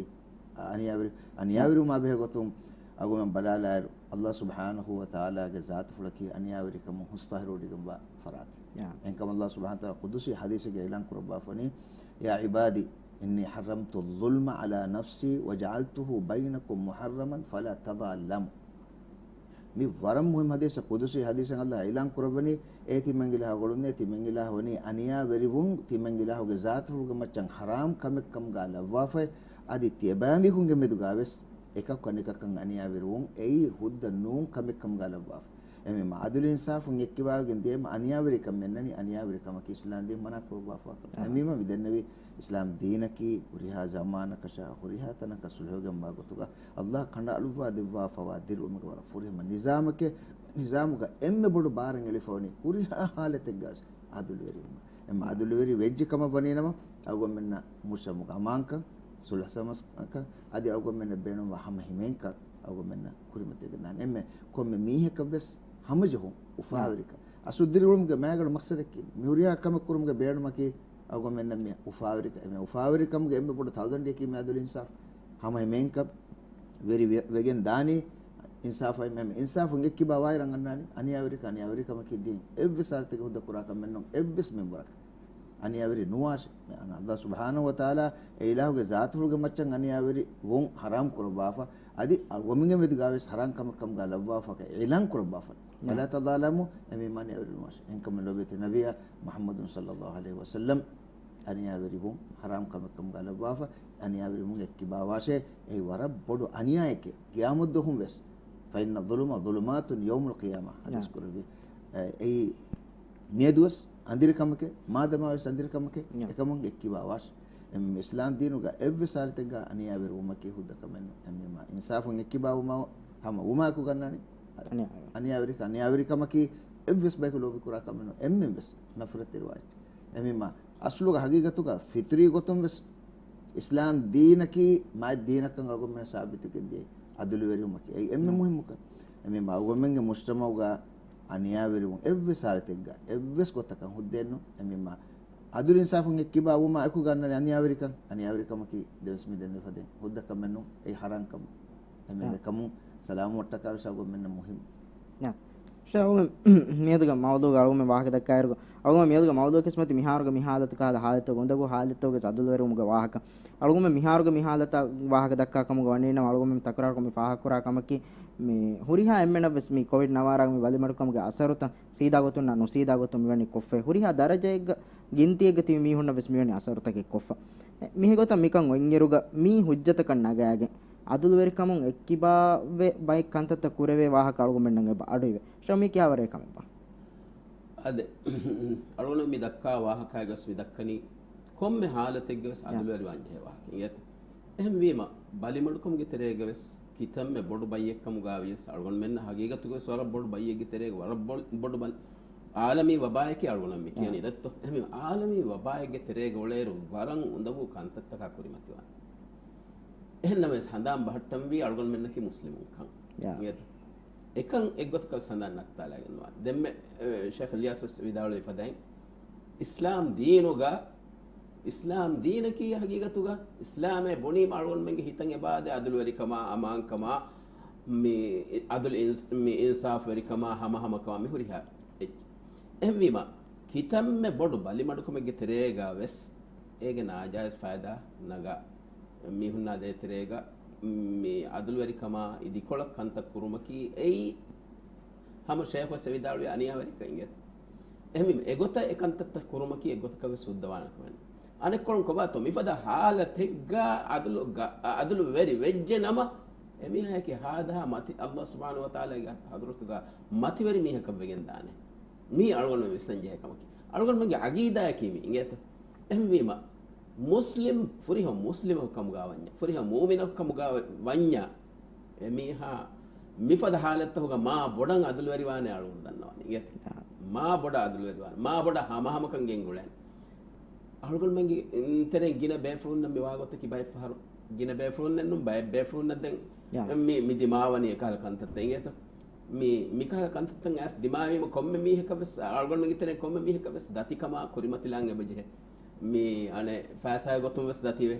އަނިޔާވެރި، އަނިޔާވެރިވުމާ ބެހޭ ގޮތުން އަޅުގަނޑުމެން ބަލާލާއިރު، ﷲ ސުބްޙާނަހޫ ވަތަޢާލާގެ ޒާތުފުޅަކީ އަނިޔާވެރިކަމުން ހުސް ޠާހިރުވެވޮޑިގެންވާ ފަރާތެއް. އެހެންކަމުން ﷲ ސުބްޙާނަހޫ ވަތަޢާލާ ޤުދުސީ ޙަދީޘެއްގައި އިޢުލާން ކުރައްވާފަ ވަނީ، يا عبادي إني حرمت الظلم على نفسي وجعلته بينكم محرما فلا تظالموا. މި ވަރަށް މުހިއްމު ޙަދީޘެއް، ޤުދުސީ ޙަދީޘެއް ﷲ އިޢުލާން ކުރައްވަނީ، އޭ ތިމަން އިލާހު އަޅުގަނޑު އެ ތިމަން އިލާހު ވަނީ އަނިޔާވެރިވުން، ތިމަން އިލާހުގެ ޒާތުފުޅުގެ މައްޗަށް ޙަރާމް ކަމެއް ކަމުގަ ލައްވާފައި، އަދި ތިޔަބައިމީހުންގެ މެދުގަވެސް އެކަކު އަނެކަކަށް އަނިޔާވެރިވުން އެއީ ހުއްދަ ނޫން ކަމެއް ކަމުގަ ލައްވާފަ. އެހެންވީމަ އަދުލު އިންސާފުން އެއްކިބާވެގެން ދިޔައިމަ އަނިޔާވެރިކަން މެންނަނީ، އަނިޔާވެރިކަމަކީ އިސްލާމް ދީން މަނާ ކުރައްވާފަވާ ކަމެއް. އާ. އެހެންވީމަ މި ދެންނެވި އިސްލާމް ދީނަކީ ހުރިހާ ޒަމާނަކަށާ ހުރިހާ ތަނަކަށް ސުލްޙުވެގެންވާ ގޮތުގަ ﷲ ކަނޑައަޅުއްވާ ދެއްވާފަވާ ދިރިއުޅުމުގެ ވަރަށް ފުރިހަމަ ނިޒާމެކޭ. ނިޒާމުގަ އެންމެ ބޮޑު ބާރެއް އެޅިފަ ވަނީ ހުރިހާ ޙާލަތެއްގަވެސް އަދުލުވެރިވުމަށް. އެމަ އަދުލުވެރި ވެއްޖެ ކަމަށް ވަނީ ނަމަ، އަޅުގަނޑުމެންނަށް މުޖްތަމަޢުގަ އަމާންކަން، ސުލްޙު ސަމަސްކަން، އަދި އަޅުގަނޑުމެންނަށް ބޭނުންވާ ހަމަ ހިމޭންކަން އަޅުގަނޑުމެންނަށް ކުރިމަތިވެގެން ދާނެ. އެންމެ ކޮންމެ މީހަކަށްވެސް ހަމަޖެހުން އުފާވެރިކަން. އަސްލު ދިރިއުޅުމުގެ މައިގަނޑު މަޤްޞަދަކީ މި ހުރިހާ ކަމެއް ކުރުމުގެ ބޭނުމަކީ އަޅުގަނޑުމެންނަށް މި އުފާވެރިކަން. އެމެ އުފާވެރިކަމުގެ އެންމެ ބޮޑު ތަޅުދަނޑިއަކީ މި އަދުލު އިންސާފު. ހަމަ ހިމޭންކަން ވެރި ވެ-، ވެގެން ދާނީ އިންސާފާއި. އެމެ އިންސާފުން އެއްކިބާ ވާއިރަށް އަންނާނީ އަނިޔާވެރިކަން. އަނިޔާވެރިކަމަކީ ދީން އެއްވެސް ހާލަތެއްގަ ހުއްދަ ކުރާ ކަމެއް ނޫން. އެއްވެސް މެންބަރަކަށް އަނިޔާވެރި ނުވާށޭ. މި އަން ﷲ ސުބްޙާނަހޫ ވަތަޢާލާ އެ އިލާހުގެ ޒާތުފުޅުގެ މައްޗަށް އަނިޔާވެރި ވުން ޙަރާމް ކުރައްވާފަ، އަދި އަޅުގަނޑުމެންގެ މެދުގަވެސް ޙަރާމް ކަމެއް ކަމުގަ ލައްވާފަކަ އިޢުލާން ކުރައްވާފަ. ނަ. فلا تظالموا، އެމީ މާނަ އެވެރި ނުވާށޭ. އެހެންކަމުން ލޯބިވެތި ނަބިއްޔާ މުޙައްމަދު ޞައްލައްލާހު ޢަލައިހި ވަސައްލަމް އަނިޔާވެރިވުން ޙަރާމް ކަމެއް ކަމުގަ ލައްވާފަ، އަނިޔާވެރިވުމުން އެއްކިބާވާށޭ. އެއީ ވަރަށް ބޮޑު އަނިޔާއެކޭ. ގިޔާމަތްދުވަހުން ވެސް، فإن الظلم ظلمات يوم القيامة، ހަދީސް ކުރެއްވި. އެއީ މިއަދުވެސް އަނދިރިކަމެކޭ، މާދަމާވެސް އަނދިރިކަމެކޭ، އެކަމުން އެއްކިބާވާށޭ. އެމް އިސްލާމް ދީނުގަ އެއްވެސް ހާލަތެއްގަ އަނިޔާވެރިވުމަކީ ހުއްދަ ކަމެއް ނޫން. އެމީމާ އިންސާފުން އެއްކިބާވުމަށް ހަމަ ވުމާއެކު ގަންނާނީ އަނިޔާވެރި-، އަނިޔާވެރިކަން. އަނިޔާވެރިކަމަކީ އެއްވެސް ބަޔަކު ލޯބި ކުރާ ކަމެއް ނޫން. އެންމެން ވެސް ނަފްރަތްތެރިވާ އެއްޗެއް. އެމީމާ އަސްލުގަ ހަގީގަތުގަ ފިޠުރީ ގޮތުން ވެސް އިސްލާމް ދީނަކީ މާތް ދީނަކަށް އަޅުގަނޑުމެން ސާބިތުކޮށްދިޔައީ އަދުލުވެރިވުމަކީ. އެއީ އެންމެ މުހިއްމު ކަން. އެމީމާ އަޅުގަނޑުމެންގެ މުޖްތަމަޢުގަ އަނިޔާވެރިވުން އެއްވެސް ހާލަތެއްގަ އެއްވެސް ގޮތަކަށް ހުއްދައެއް ނޫން. އެމީމާ އަދުލު އިންސާފުން އެއްކިބާ ވުމާ އެކު ގަންނަނީ އަނިޔާވެރިކަން. އަނިޔާވެރިކަމަކީ ދެވެސް މި ދެންނެވި ފަދައިން ހުއްދަ ކަމެއް ނޫން. އެއީ ޙަރާމް ކަމެއް. އެމީ އާ. އެކަމުން ސަލާމަތްވުމަށްޓަކާ ވެސް އަޅުގަނޑުމެންނަށް މުހިއްމު. ނާ. ޝޭޚް އަޅުގަނޑު މިއަދުގެ މައުޟޫގަ އަޅުގަނޑު ވާހަކަ ދައްކާއިރު، އަޅުގަނޑު މިއަދުގެ މައުޟޫއަކީ މި މިހާރުގެ މި ހާލަތު ކަހަލަ ހާލަތުގަ އުނދަގޫ ހާލަތުގަ އަދުލުވެރިވުމުގެ ވާހަކަ. އަޅުގަނޑު މި މިހާރުގެ މި ހާލަތަށް ވާހަކަ ދައްކާ ކަމުގަ ވަނީނަމަ، އަޅުގަނޑު ތަކުރާރުކޮށް މި ފާހަގަކުރާ ކަމަކީ، މި ހުރިހާ އެންމެނަށް ވެސް މި ކޮވިޑް ނަވާރަގެ މި ބަލިމަޑުކަމުގެ އަސަރުތައް ސީދާ ގޮތުންނާ ނުސީދާ ގޮތުން މިވަނީ ކޮށްފައި. ހުރިހާ ދަރަޖައެއްގަ ގިންތިއެއްގަ ތިބި މީހުންނަށް ވެސް މިވަނީ އަސަރުތަކެއް ކޮށްފަ. މިހެން ގޮތަށް މިކަން އޮތްއިރުގަ މި ހުއްޖަތަކަށް ނަގާގެން އަދުލުވެރިކަމުން އެއްކިބާވެ ބައެއް ކަންތައްތައް ކުރެވޭ ވާހަކަ އަޅުގަނޑުމެންނަށް އެބަ އަޑުއިވޭ. ޝޭޚް މީ ކިހާވަރެއް ކަމެއްބާ؟ އާދެ، އަޅުގަނޑު މި ދައްކާ ވާހަކައިގަސް މި ދައްކަނީ ކޮންމެ ހާލަތެއްގަވެސް އާ. އަދުލުވެރިވާން ޖެހޭ ވާހަކަ އިނގޭތަ؟ އެހެންވީމަ، ބަލިމަޑުކަމުގެ ތެރޭގަވެސް ކިތަންމެ ބޮޑު ބައްޔެއްކަމުގަވިޔަސް އަޅުގަނޑުމެންނަށް ހަގީގަތުގަވެސް ވަރަށް ބޮޑު ބައްޔެއްގެ ތެރޭގަ ވަރަށް ބޮ-، ބޮޑު ބަލި-، އާލަމީ ވަބާއެކޭ އަޅުގަނޑު މި އާ. ކިޔަނީ ދެއްތޯ؟ އެހެންވީމަ، އާލަމީ ވަބާއެއްގެ ތެރޭގަ އުޅޭއިރު ވަރަށް އުނދަގޫ ކަންތައްތަކާ ކުރިމަތިވާނެ. އެހެންނަމަވެސް ހަނދާން ބަހައްޓަންވީ އަޅުގަނޑުމެންނަކީ މުސްލިމުންކަން. ޔާ. އިނގޭތަ؟ އެކަން އެއްގޮތަކަށް ވެސް ހަނދާން ނައްތާލައިގެންވާނެ. ދެންމެ، އެ، ޝޭޚް އިލްޔާސް ވެސް ވިދާޅުވި ފަދައިން، އިސްލާމް ދީނުގަ، އިސްލާމް ދީނަކީ ހަގީގަތުގަ، އިސްލާމޭ ބުނީމަ އަޅުގަނޑުމެންގެ ހިތަށް އެބައާދޭ އަދުލުވެރިކަމާ، އަމާންކަމާ، މި އަދުލު އިންސް-، މި އިންސާފުވެރިކަމާ، ހަމަހަމަކަމާ މި ހުރިހާ އެއްޗެއް. އެހެންވީމަ، ކިތަންމެ ބޮޑު ބަލިމަޑުކަމެއްގެ ތެރޭގަ ވެސް އޭގެ ނާޖާއިޒް ފައިދާ ނަގާ މީހުންނާ ދޭތެރޭގަ މި އަދުލުވެރިކަމާ އިދިކޮޅަށް ކަންތައް ކުރުމަކީ އެއީ ހަމަ ޝޭޚް ވެސް ވިދާޅުވި އަނިޔާވެރިކަން އިނގޭތަ؟ އެހެންވީމަ އެގޮތަށް އެކަންތައްތައް ކުރުމަކީ އެއްގޮތަކަށް ވެސް ހުއްދަވާނެ ކަމެއް. އަނެއްކޮޅުން ކޮބާތޯ މިފަދަ ހާލަތެއްގަ އަދުލު ގަ-، އަ-، އަދުލުވެރި ވެއްޖެ ނަމަ، އެމީހާއަކީ ހާދަހާ މަތި-، ﷲ ސުބްޙާނަހޫ ވަތަޢާލާގެ ޙަޟްރަތުގަ މަތިވެރި މީހަކަށް ވެގެން ދާނެ. މީ އަޅުގަނޑުމެން ވިސްނަން ޖެހޭ ކަމަކީ. އަޅުގަނޑުމެންގެ ޢަގީދާއަކީ މީ އިނގޭތަ؟ އެހެންވީމަ، މުސްލިމް ފުރިހަމަ މުސްލިމަކު ކަމުގާ ވަންޏާ، ފުރިހަމަ މޫމިނަކު ކަމުގާ ވަންޏާ، އެމީހާ މިފަދަ ހާލަތްތަކުގަ މާ ބޮޑަށް އަދުލުވެރިވާނެ އަޅުގަނޑު ދަންނަވާނެ އިނގޭތަ؟ މާ ބޮޑަށް އަދުލުވެރިވާނެ، މާ ބޮޑަށް ހަމަހަމަކަން ގެންގުޅޭނެ. އަޅުގަނޑުމެންގެ ތެރެއިން ގިނަ ބޭފުޅުންނަށް މި ވާގޮތަކީ ބައެއް ފަހަރު ގިނަ ބޭފުޅުންނެއްނު، ބައެއް ބޭފުޅުންނަށް ދެން މި، މި ދިމާވަނީ އެކަހަލަ ކަންތައްތައް އިނގޭތަ؟ މި، މިކަހަލަ ކަންތައްތައް އައިސް ދިމާވީމަ ކޮންމެ މީހަކަށް ވެސް، އަޅުގަނޑުމެންގެ ތެރެއިން ކޮންމެ މީހަކަށް ވެސް ދަތިކަމާ ކުރިމަތިލާން އެބަޖެހޭ. މި އަނެއް ފައިސާ ގޮތުން ވެސް ދަތިވޭ.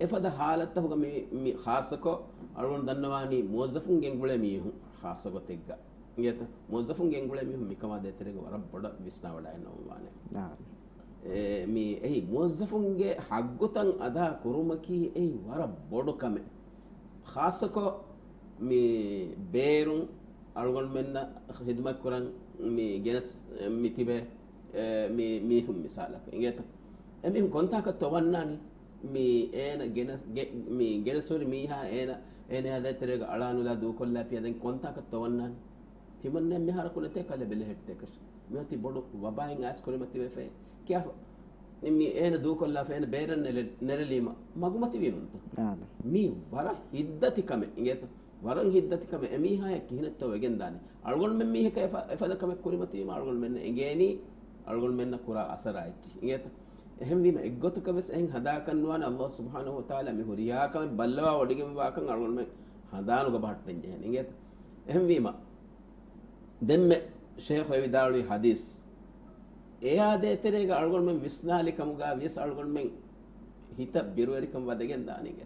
އެފަދަ ހާލަތްތަކުގަ މި، މި ޚާއްޞަކޮށް އަޅުގަނޑު ދަންނަވާނީ މުވައްޒަފުން ގެންގުޅޭ މީހުން ޚާއްޞަ ގޮތެއްގަ އިނގޭތަ؟ މުވައްޒަފުން ގެންގުޅޭ މީހުން މިކަމާ ދޭތެރޭގަ ވަރަށް ބޮޑަށް ވިސްނާވަޑައިގަންނަވަން ވާނެ. އާ. އެ، މި އެއީ މުވައްޒަފުންގެ ހައްގުތައް އަދާ ކުރުމަކީ އެއީ ވަރަށް ބޮޑު ކަމެއް. ޚާއްޞަކޮށް މި ބޭރުން އަޅުގަނޑުމެންނަށް ޚިދުމަތް ކުރަން މި ގެނެސް މި ތިބޭ، އެ، މި މީހުން މިސާލަކަށް އިނގޭތަ؟ އެމީހުން ކޮންތާކަށްތޯ ވަންނާނީ؟ މި އޭނަ ގެނެސް، ގެ-، މި ގެނެސް ހުރި މީހާ އޭނަ، އޭނަޔާ ދޭތެރޭގަ އަޅާނުލާ ދޫކޮށްލާފިޔާ ދެން ކޮންތާކަށްތޯ ވަންނާނީ؟ ތިމަންނައަށް މިހާރަކު ނެތޭ ކަލޭ ބެލެހެއްޓޭކަށް. މިއޮތީ ބޮޑު ވަބާއެއް އައިސް ކުރިމަތިވެފައި. ކިޔާފަ މި އޭނަ ދޫކޮށްލާފަ އޭނަ ބޭރަށް ނެރެ-، ނެރެލީމަ މަގުމަތިވީނުންތަ؟ އާދެ. މީ ވަރަށް ހިތްދަތި ކަމެއް އިނގޭތަ؟ ވަރަށް ހިތްދަތި ކަމެއް. އެމީހާޔަށް ކިހިނެއްތޯ ވެގެންދާނީ؟ އަޅުގަނޑުމެން މީހަކަށް އެފަ-، އެފަދަ ކަމެއް ކުރިމަތިވީމަ އަޅުގަނޑުމެންނަށް އެނގޭނީ އަޅުގަނޑުމެންނަށް ކުރާ އަސަރާ އެއްޗިހި އިނގޭތަ؟ އެހެންވީމަ އެއްގޮތަކަށް ވެސް އެހެން ހަދާކަށް ނުވާނެ. އައްލާހު ސުބްޙާނަހު ވަތަޢާލާ މި ހުރިހާ ކަމެއް ބައްލަވާ ވޮޑިގެންވާކަން އަޅުގަނޑުމެން ހަނދާނުގަ ބަހައްޓަން ޖެހޭނެ އިނގޭތަ؟ އެހެންވީމަ ދެންމެ ޝޭޚު އެ ވިދާޅުވި ޙަދީޘް، އެޔާ ދޭތެރޭގަ އަޅުގަނޑުމެން ވިސްނާލި ކަމުގަ ވިޔަސް އަޅުގަނޑުމެން ހިތަށް ބިރުވެރިކަން ވަދެގެން ދާނެގެ.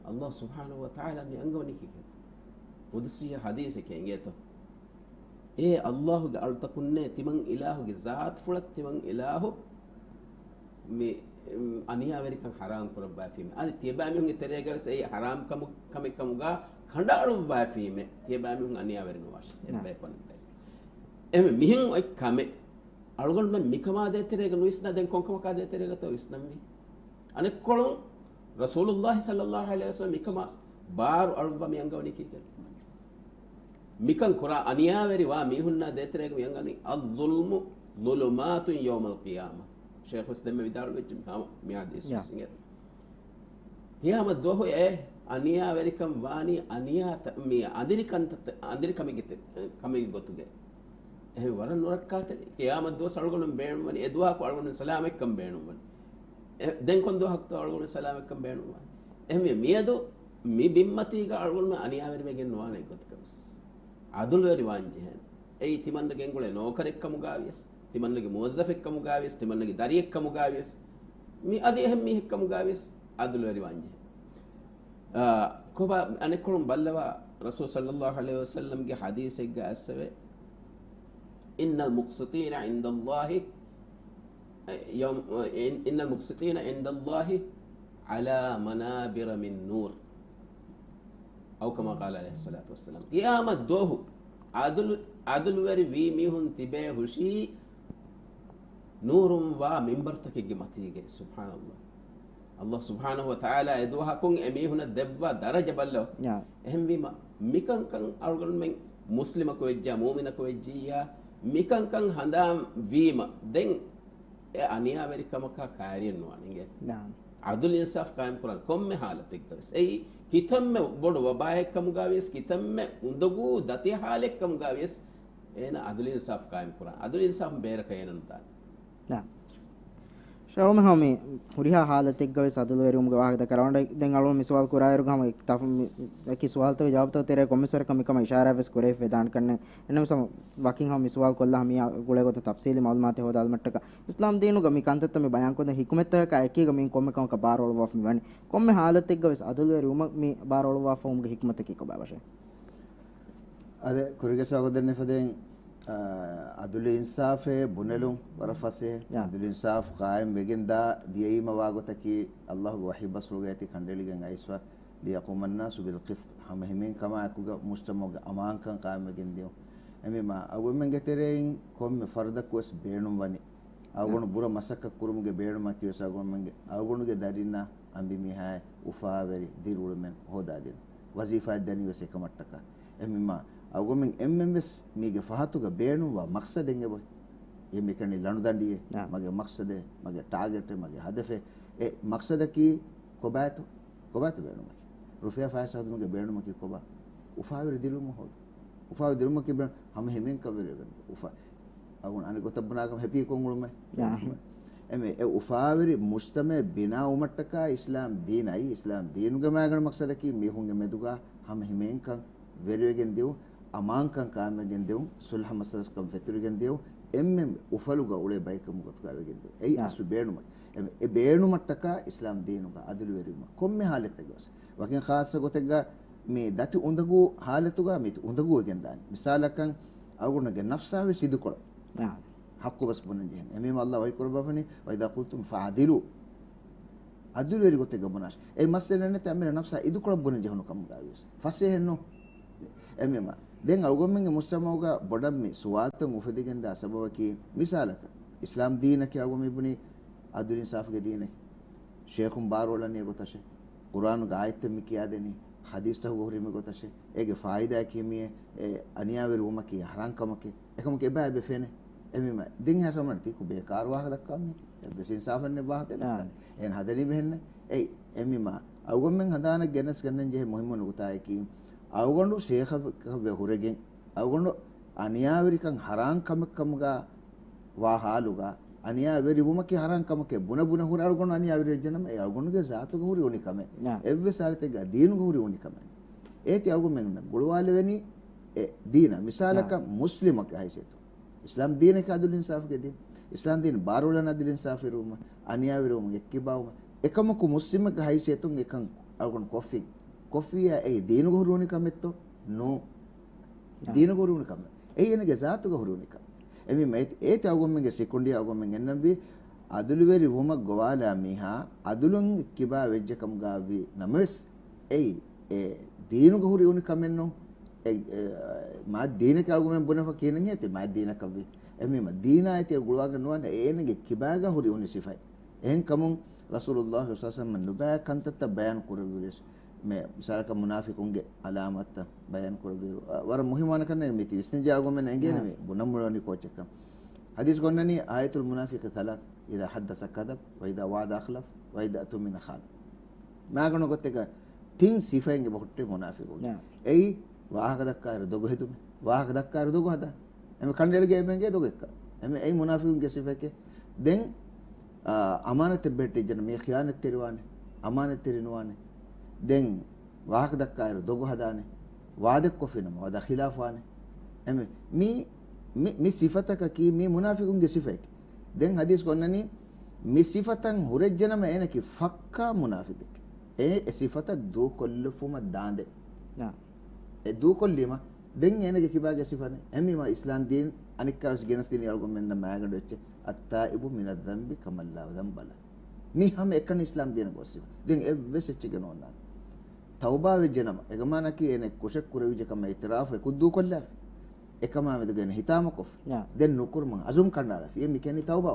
އައްލާހު ސުބްޙާނަހު ވަތަޢާލާ މި އަންގަވަނީ ކީކޭތަ؟ ޤުދުސީ ޙަދީޘެކޭ އިނގޭތޯ؟ އޭ އައްލާހުގެ އަޅުތަކުންނޭ ތިމަން އިލާހުގެ ޒާތުފުޅަށް ތިމަން އިލާހު މި، އަނިޔާވެރިކަން ޙަރާމް ކުރައްވާފީމެ. އަދި ތިޔަބައިމީހުންގެ ތެރޭގަ ވެސް އެއީ ޙަރާމް ކަމު-، ކަމެއް ކަމުގަ ކަނޑައަޅުއްވާފީމެ. ތިޔަބައިމީހުން އަނިޔާވެރި ނުވާށޭ. އެއްބަޔަކު އަނެއްބަޔަކަށް. އެހެންވެ މިހެން އޮތް ކަމެއް. އަޅުގަނޑުމެން މިކަމާ ދޭތެރޭގަ ނުވިސްނާ ދެން ކޮންކަމަކާ ދޭތެރޭގަތޯ ވިސްނަންވީ؟ އަނެއްކޮޅުން ރަސޫލުﷲ ޞައްލަﷲ ޢަލައިހި ވަސައްލަމް މިކަމަށް ބާރު އަޅުއްވާ މި އަންގަވަނީ ކީކޭ؟ މިކަން ކުރާ އަނިޔާވެރިވާ މީހުންނާ ދޭތެރޭގަ މި އަންގަނީ، "الظلم ظلمات يوم القيامة." ޝޭޚު އިސްލާމް ވިދާޅުވެއްޖެ މި ހަމަ މި ޙަދީޘް ޔާ. ވިސްނިގެން. ޤިޔާމަތް ދުވަހު އެ އަނިޔާވެރިކަން ވާނީ އަނިޔާ ތަ-، މި އަނދިރިކަންތައް، އަނދިރިކަމެއްގެ ތެ-، ކަމެއްގެ ގޮތުގަ. އެހެން ވަރަށް ނުރައްކާތެރި. ޤިޔާމަތް ދުވަސް އަޅުގަނޑު ބޭނުންވަނީ އެ ދުވަހަކު އަޅުގަނޑު ސަލާމަތްކަން ބޭނުންވަނީ. އެ، ދެން ކޮން ދުވަހަކުތޯ އަޅުގަނޑު ސަލާމަތްކަން ބޭނުންވާނީ؟ އެހެންވެ، މިއަދު މި ބިންމަތީގަ އަޅުގަނޑުމެން އަނިޔާވެރިވެގެން ނުވާނެ އެއްގޮތަކަށް ވެސް. އަދުލުވެރިވާން ޖެހޭނެ. އެއީ ތިމަންނަ ގެންގުޅޭ ނޯކަރެއްކަމުގަ ވިޔަސް، ތިމަންނަގެ މުވައްޒަފެއްކަމުގަ ވިޔަސް، ތިމަންނަގެ ދަރިއެއްކަމުގަ ވިޔަސް، މި އަދި އެހެން މީހެއްކަމުގަ ވިޔަސް އަދުލުވެރިވާން ޖެހޭ. އާ، ކޮބާ އަނެއްކޮޅުން ބައްލަވާ، ރަސޫލު ޞައްލަﷲ ޢަލައިހި ވަސައްލަމްގެ ޙަދީޘެއްގަ އައިސްފަވޭ، "إن المقسطين عند الله، يوم، إن، إن المقسطين عند الله على منابر من نور." أو كما قال عليه الصلاة والسلام. ޤިޔާމަތް ދުވަހު އަދުލު، އަދުލުވެރި ވީ މީހުން ތިބޭ ހުށީ ނޫރުން ވާ މިންބަރުތަކެއްގެ މަތީގަ. ސުބްޙާނަﷲ. އައްލާހު ސުބްޙާނަހު ވަތަޢާލާ އެ ދުވަހަކުން އެ މީހުނަށް ދެއްވާ ދަރަޖަ ބައްލަވާ. ޔާ. އެހެންވީމަ، މިކަންކަން އަޅުގަނޑުމެން މުސްލިމަކު ވެއްޖާ، މުއުމިނަކު ވެއްޖިއްޔާ، މިކަންކަން ހަނދާން ވީމަ، ދެން އެ އަނިޔާވެރިކަމަކާ ކައިރިއެއް ނުވާނެ އިނގޭތަ؟ ނާން. އަދުލު އިންސާފް ޤާއިމް ކުރަން ކޮންމެ ޙާލަތެއްގަ ވެސް. އެއީ ކިތަންމެ ބޮޑު ވަބާއެއްކަމުގަ ވިޔަސް، ކިތަންމެ އުނދަގޫ ދަތި ޙާލެއްކަމުގަ ވިޔަސް، އޭނަ އަދުލު އިންސާފް ޤާއިމް ކުރަން. އަދުލު އިންސާފް ބޭރަކަށް އޭނަ ނުދާނެ. ނާން. ޝައުމެ ހަމި ހުރިހާ ޙާލަތެއްގަ ވެސް އަދުލުވެރިވުމުގެ ވާހަކަ ދައްކާ ރަވަނޑަ ދެން އަޅުގަނޑު މި ސުވާލު ކުރާއިރު ހަމަ ތަފް-، މި އެކި ސުވާލުތަކުގެ ޖަވާބުތައް ތެރޭ ކޮންމެސް ވަރަކަށް މިކަމަށް އިޝާރާ ވެސް ކުރެވިފަ ދާނެ ކަންނެ. އެންނަމަސް ހަމަ ވަކިން ހަމަ މި ސުވާލު ކޮށްލާ ހަމަ ގުޅޭ ގޮތަށް ތަފްސީލީ މަޢުލޫމާތެއް ހޯދާލުމަށްޓަކާ. އިސްލާމް ދީނުގަ މި ކަންތައްތައް މި ބަޔާންކޮށްދޭ ޙިކުމަތްތަކަކާ އެކީގަ މިއިން ކޮންމެ ކަމަކަށް ބާރު އަޅުއްވާފަ މި ވަނީ. ކޮންމެ ޙާލަތެއްގަ ވެސް އަދުލުވެރިވުމަށް މި ބާރު އަޅުއްވާފަވުމުގެ ޙިކުމަތަކީ ކޮބާ ބަށޭ؟ އަދެ ކުރިގެ ސަބަބު ދެންނެފަދައިން، އާ، އަދުލު އިންސާފޭ ބުނެލުން ވަރަށް ފަސޭހަ. ޔާ. އަދުލު އިންސާފް ޤާއިމް ވެގެން ދާ ދިޔައީމަ ވާގޮތަކީ އައްލާހުގެ ވަޙީ ބަސްފުޅުގައި ތި ކަނޑައެޅިގެން އައިސްފަ، "ليقوم الناس بالقسط." ހަމަ ހިމޭން ކަމާ އެކުގަ މުޖްތަމަޢުގެ އަމާންކަން ޤާއިމްވެގެން ދިޔުން. އެމީމާ އަޅުގަނޑުމެންގެ ތެރެއިން ކޮންމެ ފަރުދަކު ވެސް ބޭނުންވަނީ. އަޅުގަނޑު ބުރަ މަސައްކަތް ކުރުމުގެ ބޭނުމަކީ ވެސް އަޅުގަނޑުމެންގެ، އަޅުގަނޑުގެ ދަރިންނަށް އަނބިމީހާއި އުފާވެރި ދިރިއުޅުމެއް ހޯދާދިނުން. ވަޒީފާއެއް ދަނީ ވެސް އެކަމަށްޓަކާ. އެމީމާ އަޅުގަނޑުމެން އެންމެން ވެސް މީގެ ފަހަތުގަ ބޭނުންވާ މަޤްޞަދެއް އެބައޮތް. އެ މިކަނި ލަނޑުދަނޑިއެއް، އާ. މަގެ މަޤްޞަދެއް، މަގެ ޓާގެޓެއް، މަގެ ހަދަފެއް. އެ މަޤްޞަދަކީ ކޮބާތޯ؟ ކޮބާތޯ ބޭނުމަކީ؟ ރުފިޔާ ފައިސާ ހެދުމުގެ ބޭނުމަކީ ކޮބާ؟ އުފާވެރި ދިލުމަށް ހޯދުން. އުފާވެރި ދިލުމަކީ ބޭނުން ހަމަ ހިމޭންކަން ވެރިވެގެން ދިޔުން. އުފާ، އަޅުގަނޑު އަނެއް ގޮތަށް ބުނާކަމަށް ހެޕީކޮށް އުޅުމެއް. އާ. އެމެ، އެ އުފާވެރި މުޖްތަމަޢެއް ބިނާ ވުމަށްޓަކާ އިސްލާމް ދީނާއި، އިސްލާމް ދީނުގެ މައިގަނޑު މަޤްޞަދަކީ މީހުންގެ މެދުގަ ހަމަ ހިމޭންކަން ވެރިވެގެން ދިޔުން، އަމާންކަން ޤާއިމްވެގެން ދިޔުން، ޞުލްޙަ މަސަލަސްކަން ފެތުރިގެން ދިޔުން، އެންމެން އުފަލުގަ އުޅޭ ބައެއްކަމުގެ ގޮތުގަ ވެގެން ދިޔުން. އެއީ އާ. އަސްލު ބޭނުމަކީ. އެ، އެ ބޭނުމަށްޓަކާ އިސްލާމް ދީނުގަ އަދުލުވެރިވުމަށް ކޮންމެ ޙާލަތެއްގަވެސް. ވަކިން ޚާއްޞަ ގޮތެއްގަ މި ދަތި އުނދަގޫ ޙާލަތުގަ މި އުނދަގޫވެގެން ދާނެ. މިސާލަކަށް އަޅުގަނޑުގެ ނަފްސާވެސް އިދިކޮޅަށް. އާ. ޙައްޤު ބަސް ބުނަން ޖެހޭނެ. އެމީ ﷲ ވަޙީ ކުރައްވާފަނީ، "وإذا قلتم فاعدلوا." އަދުލުވެރި ގޮތެއްގަ ބުނާށި. އެ މައްސަލަ ނެތި އަނބިރަ ނަފްސާ އިދިކޮޅަށް ބުނަން ޖެހުނު ކަމުގަވިޔަސް. ފަސޭހައެއްނު. އެމީމާ. ދެން އަޅުގަނޑުމެންގެ މުޖްތަމަޢުގަ ބޮޑަށް މި ސުވާލުތައް އުފެދިގެންދާ ސަބަބަކީ، މިސާލަކަށް، އިސްލާމް ދީނަކީ އަޅުގަނޑު މި ބުނީ އަދުލު އިންސާފުގެ ދީނެއް. ޝޭޚުން ބާރުއަޅަނީ އެގޮތަށޭ. ޤުރްއާނުގެ އާޔަތްތައް މި ކިޔާދެނީ، ޙަދީޘްތަކުގެ ހުރީ މިގޮތަށޭ. އޭގެ ފާއިދާއަކީ މިއޭ، އެ އަނިޔާވެރިވުމަކީ ޙަރާން ކަމަކޭ. އެކަމަކު އެބަ އެބަ ފެނޭ. އެމީމާ ދެން އެހާ ސަމަން ތީކު ބޭކާރު ވާހަކަ ދައްކާ މީ. އެއްވެސް އިންސާފެއް ނެތް ވާހަކަ އާ. ދައްކާނެ. އޭނަ ހަދަނީ މިހެންނޭ. އެއީ، އެމީމާ އަޅުގަނޑުމެން ހަނދާނަށް ގެނެސް ގަންނަން ޖެހޭ މުހިއްމު ނުކުތާއަކީ، އަޅުގަނޑު ޝޭޚަކަށްވެ ހުރެގެން، އަޅުގަނޑު އަނިޔާވެރިކަން ޙަރާން ކަމެއް ކަމުގަ ވާ ޙާލުގަ، އަނިޔާވެރިވުމަކީ ޙަރާން ކަމެކޭ ބުނަ ބުނަ ހުރެ އަޅުގަނޑު އަނިޔާވެރިވެއްޖެނަމަ، އެ އަޅުގަނޑުގެ ޒާތުގަ ހުރި އުނިކަމެއް. ނާ. އެއްވެސް ޙާލަތެއްގަ ދީނުގަ ހުރި އުނިކަމެއް. އޭތި އަޅުގަނޑުމެންނަށް ގުޅުވާލެވެނީ އެ ދީނަށް. މިސާލަކަށް ނާ. މުސްލިމަކަށް ހައިސިއްޔަތު. އިސްލާމް ދީނަކީ އަދުލު އިންސާފުގެ ދީން. އިސްލާމް ދީން ބާރުއަޅަން އަދުލު އިންސާފުވެރިވުމަށް، އަނިޔާވެރިވުމަށް، އެއްކިބާވުމަށް. އެކަމަކު މުސްލިމެއްގެ ހައިސިއްޔަތުން އެކަން އަޅުގަނޑު ކޮށްފިން. ކޮށްފިއްޔާ އެއީ ދީނުގަ ހުރި އުނިކަމެއްތޯ؟ ނޫން. ނާ. ދީނުގަ ހުރި އުނިކަމެއް. އެއީ އޭނަގެ ޒާތުގަ ހުރި އުނިކަމެއް. އެމީ މައިތި އޭތި އަޅުގަނޑުމެންގެ ސިކުނޑި އަޅުގަނޑުމެން ގެންނަންވީ އަދުލުވެރިވުމަށް ގޮވާލާ މީހާ އަދުލުން އެއްކިބާ ވެއްޖެ ކަމުގަ ވީ ނަމަވެސް، އެއީ އެ ދީނުގަ ހުރި އުނިކަމެއްނޫން. އެ، އެ، މާތް ދީނަކީ އަޅުގަނޑުމެން ބުނެފަ ކިހިނެއް ހޭތި މާތް ދީނަކަށްވީ. އެމީމަ ދީނާ އޭތި ގުޅުވާގެން ނުވާނެ އޭނަގެ ކިބާގަ ހުރި އުނި ސިފައެއް. އެހެންކަމުން ރަސޫލުﷲ ޞައްލަﷲ ޢަލައިހި ވަސައްލަމަ ނުބައި ކަންތައްތައް ބަޔާން ކުރެއްވިޔަސް، މި މިސާލަކަށް މުނާފިޤުންގެ ޢަލާމާތްތައް ބަޔާން ކުރެއްވިއިރު، އަ، ވަރަށް މުހިއްމު ކަންނޭނގެ މި ތި ވިސްނިއްޖެ އަޅުގަނޑުމެންނަށް އެނގޭނެ މި ބުނަން މި އޮންނަނީ ކޯޗެއްކަން. ޙަދީޘްގަ އޮންނަނީ، "آية المنافق ثلاث، إذا حدث كذب، وإذا وعد أخلف، وإذا اؤتمن خان." މާގަނޑު ގޮތެއްގަ ތިން ސިފައިން އެބަ ހުއްޓޭ މުނާފިޤުން. ނާ. އެއީ ވާހަކަ ދައްކާއިރު ދޮގު ހެދުމެއް، ވާހަކަ ދައްކާއިރު ދޮގު ހަދާނެ. އެމެ ކަނޑައެޅިގެން އެބަ އެނގޭ ދޮގެއްކަން. އެމެ އެއީ މުނާފިޤުންގެ ސިފައެކޭ. ދެން، އާ، އަމާނަތެއް ބެހެއްޓިއްޖެނަމަ މީ ޚިޔާނަތްތެރިވާނެ، އަމާނަތްތެރި ނުވާނެ. ދެން ވާހަކަ ދައްކާއިރު ދޮގު ހަދާނެ، ވާދަކޮށްފިނަމަ ވަދާ ޚިލާފުވާނެ. އެމެ މީ، މި، މި ސިފަތަކަކީ މީ މުނާފިޤުންގެ ސިފައެކޭ. ދެން ޙަދީޘްގަ އޮންނަނީ، މި ސިފަތައް ހުރެއްޖެނަމަ އޭނަކީ ފައްކާ މުނާފިޤެކޭ. އެ، އެ ސިފަތައް ދޫކޮށްލަފުމަށް ދާނދެ. ނާ. އެ ދޫކޮށްލީމަ، ދެން އޭނަގެ ކިބާގެ ސިފަނެއް. އެހެންވީމަ އިސްލާމް ދީން އަނެއްކާވެސް ގެނެސްދިނީ އަޅުގަނޑުމެންނަށް މާގަނޑު އެއްޗެއް، "التائب من الذنب كمن لا ذنب له." މީ ހަމަ އެކަނި އިސްލާމް ދީނަށް ގޮސް ސިފަ. ދެން އެއްވެސް އެއްޗެއްގެ ނޯންނާނެ. ތައުބާ ވެއްޖެނަމަ، އެގަމާނަކީ އޭނަ ކުށެއް ކުރެވިއްޖެ ކަމަށް އިޢުތިރާފު އެކު ދޫކޮށްލާފި. އެކަމާ މެދުގައި އޭނަ ހިތާމަކޮށްފި. ނާ. ދެން ނުކުރުމަށް އަޒުމް ކަނޑައަޅާފި. އެ މި ކިޔަނީ ތައުބާ.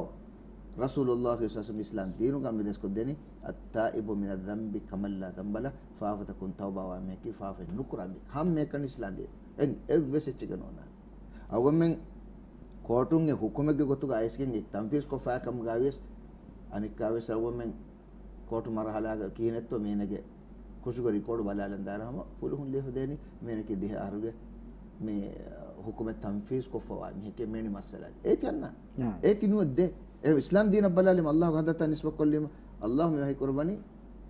ރަސޫލުﷲ ޞައްލަﷲ ޢަލައިހި ވަސައްލަމަ އިސްލާމް ދީނުގަ މި ދެސްކޮށްދެނީ، "التائب من الذنب كمن لا ذنب له." ފާފަތަކުން ތައުބާވާ މީހަކީ ފާފައެއް ނުކުރާ މީހެކޭ. ހަމަ އެކަނި އިސްލާމް ދީން. އެއް، އެއްވެސް އެއްޗެއްގެ ނޯންނާނެ. އަޅުގަނޑުމެން ކޯޓުން އެ ޙުކުމެއްގެ ގޮތުގަ އައިސްގެން އެ ތަންފީޒް ކޮށްފައި ކަމުގަވިޔަސް، އަނެއްކާވެސް އަޅުގަނޑުމެން ކޯޓު މަރުޙަލާގަ ކިހިނެއްތޯ މީނަގެ ކުށުގެ ރިކޯޑު ބަލާލަން ދާއިރު ހަމަ ފުލުހުން ލިޔެފަ ދޭނީ މީނަކީ ދިހަ އަހަރުގެ މި ޙުކުމެއް ތަންފީޒް ކޮށްފަވާ މީހެކޭ މޭނި މައްސަލައިގެ. އޭތި އަންނާނެ. އާ. އޭތި ނުވަތަ ދެ. އެ އިސްލާމް ދީނަށް ބަލާލީމަ، ﷲ ގެ ޙަޟްރަތަށް ނިސްބަތްކޮށްލީމަ، ﷲ މި ވަޙީ ކުރައްވަނީ،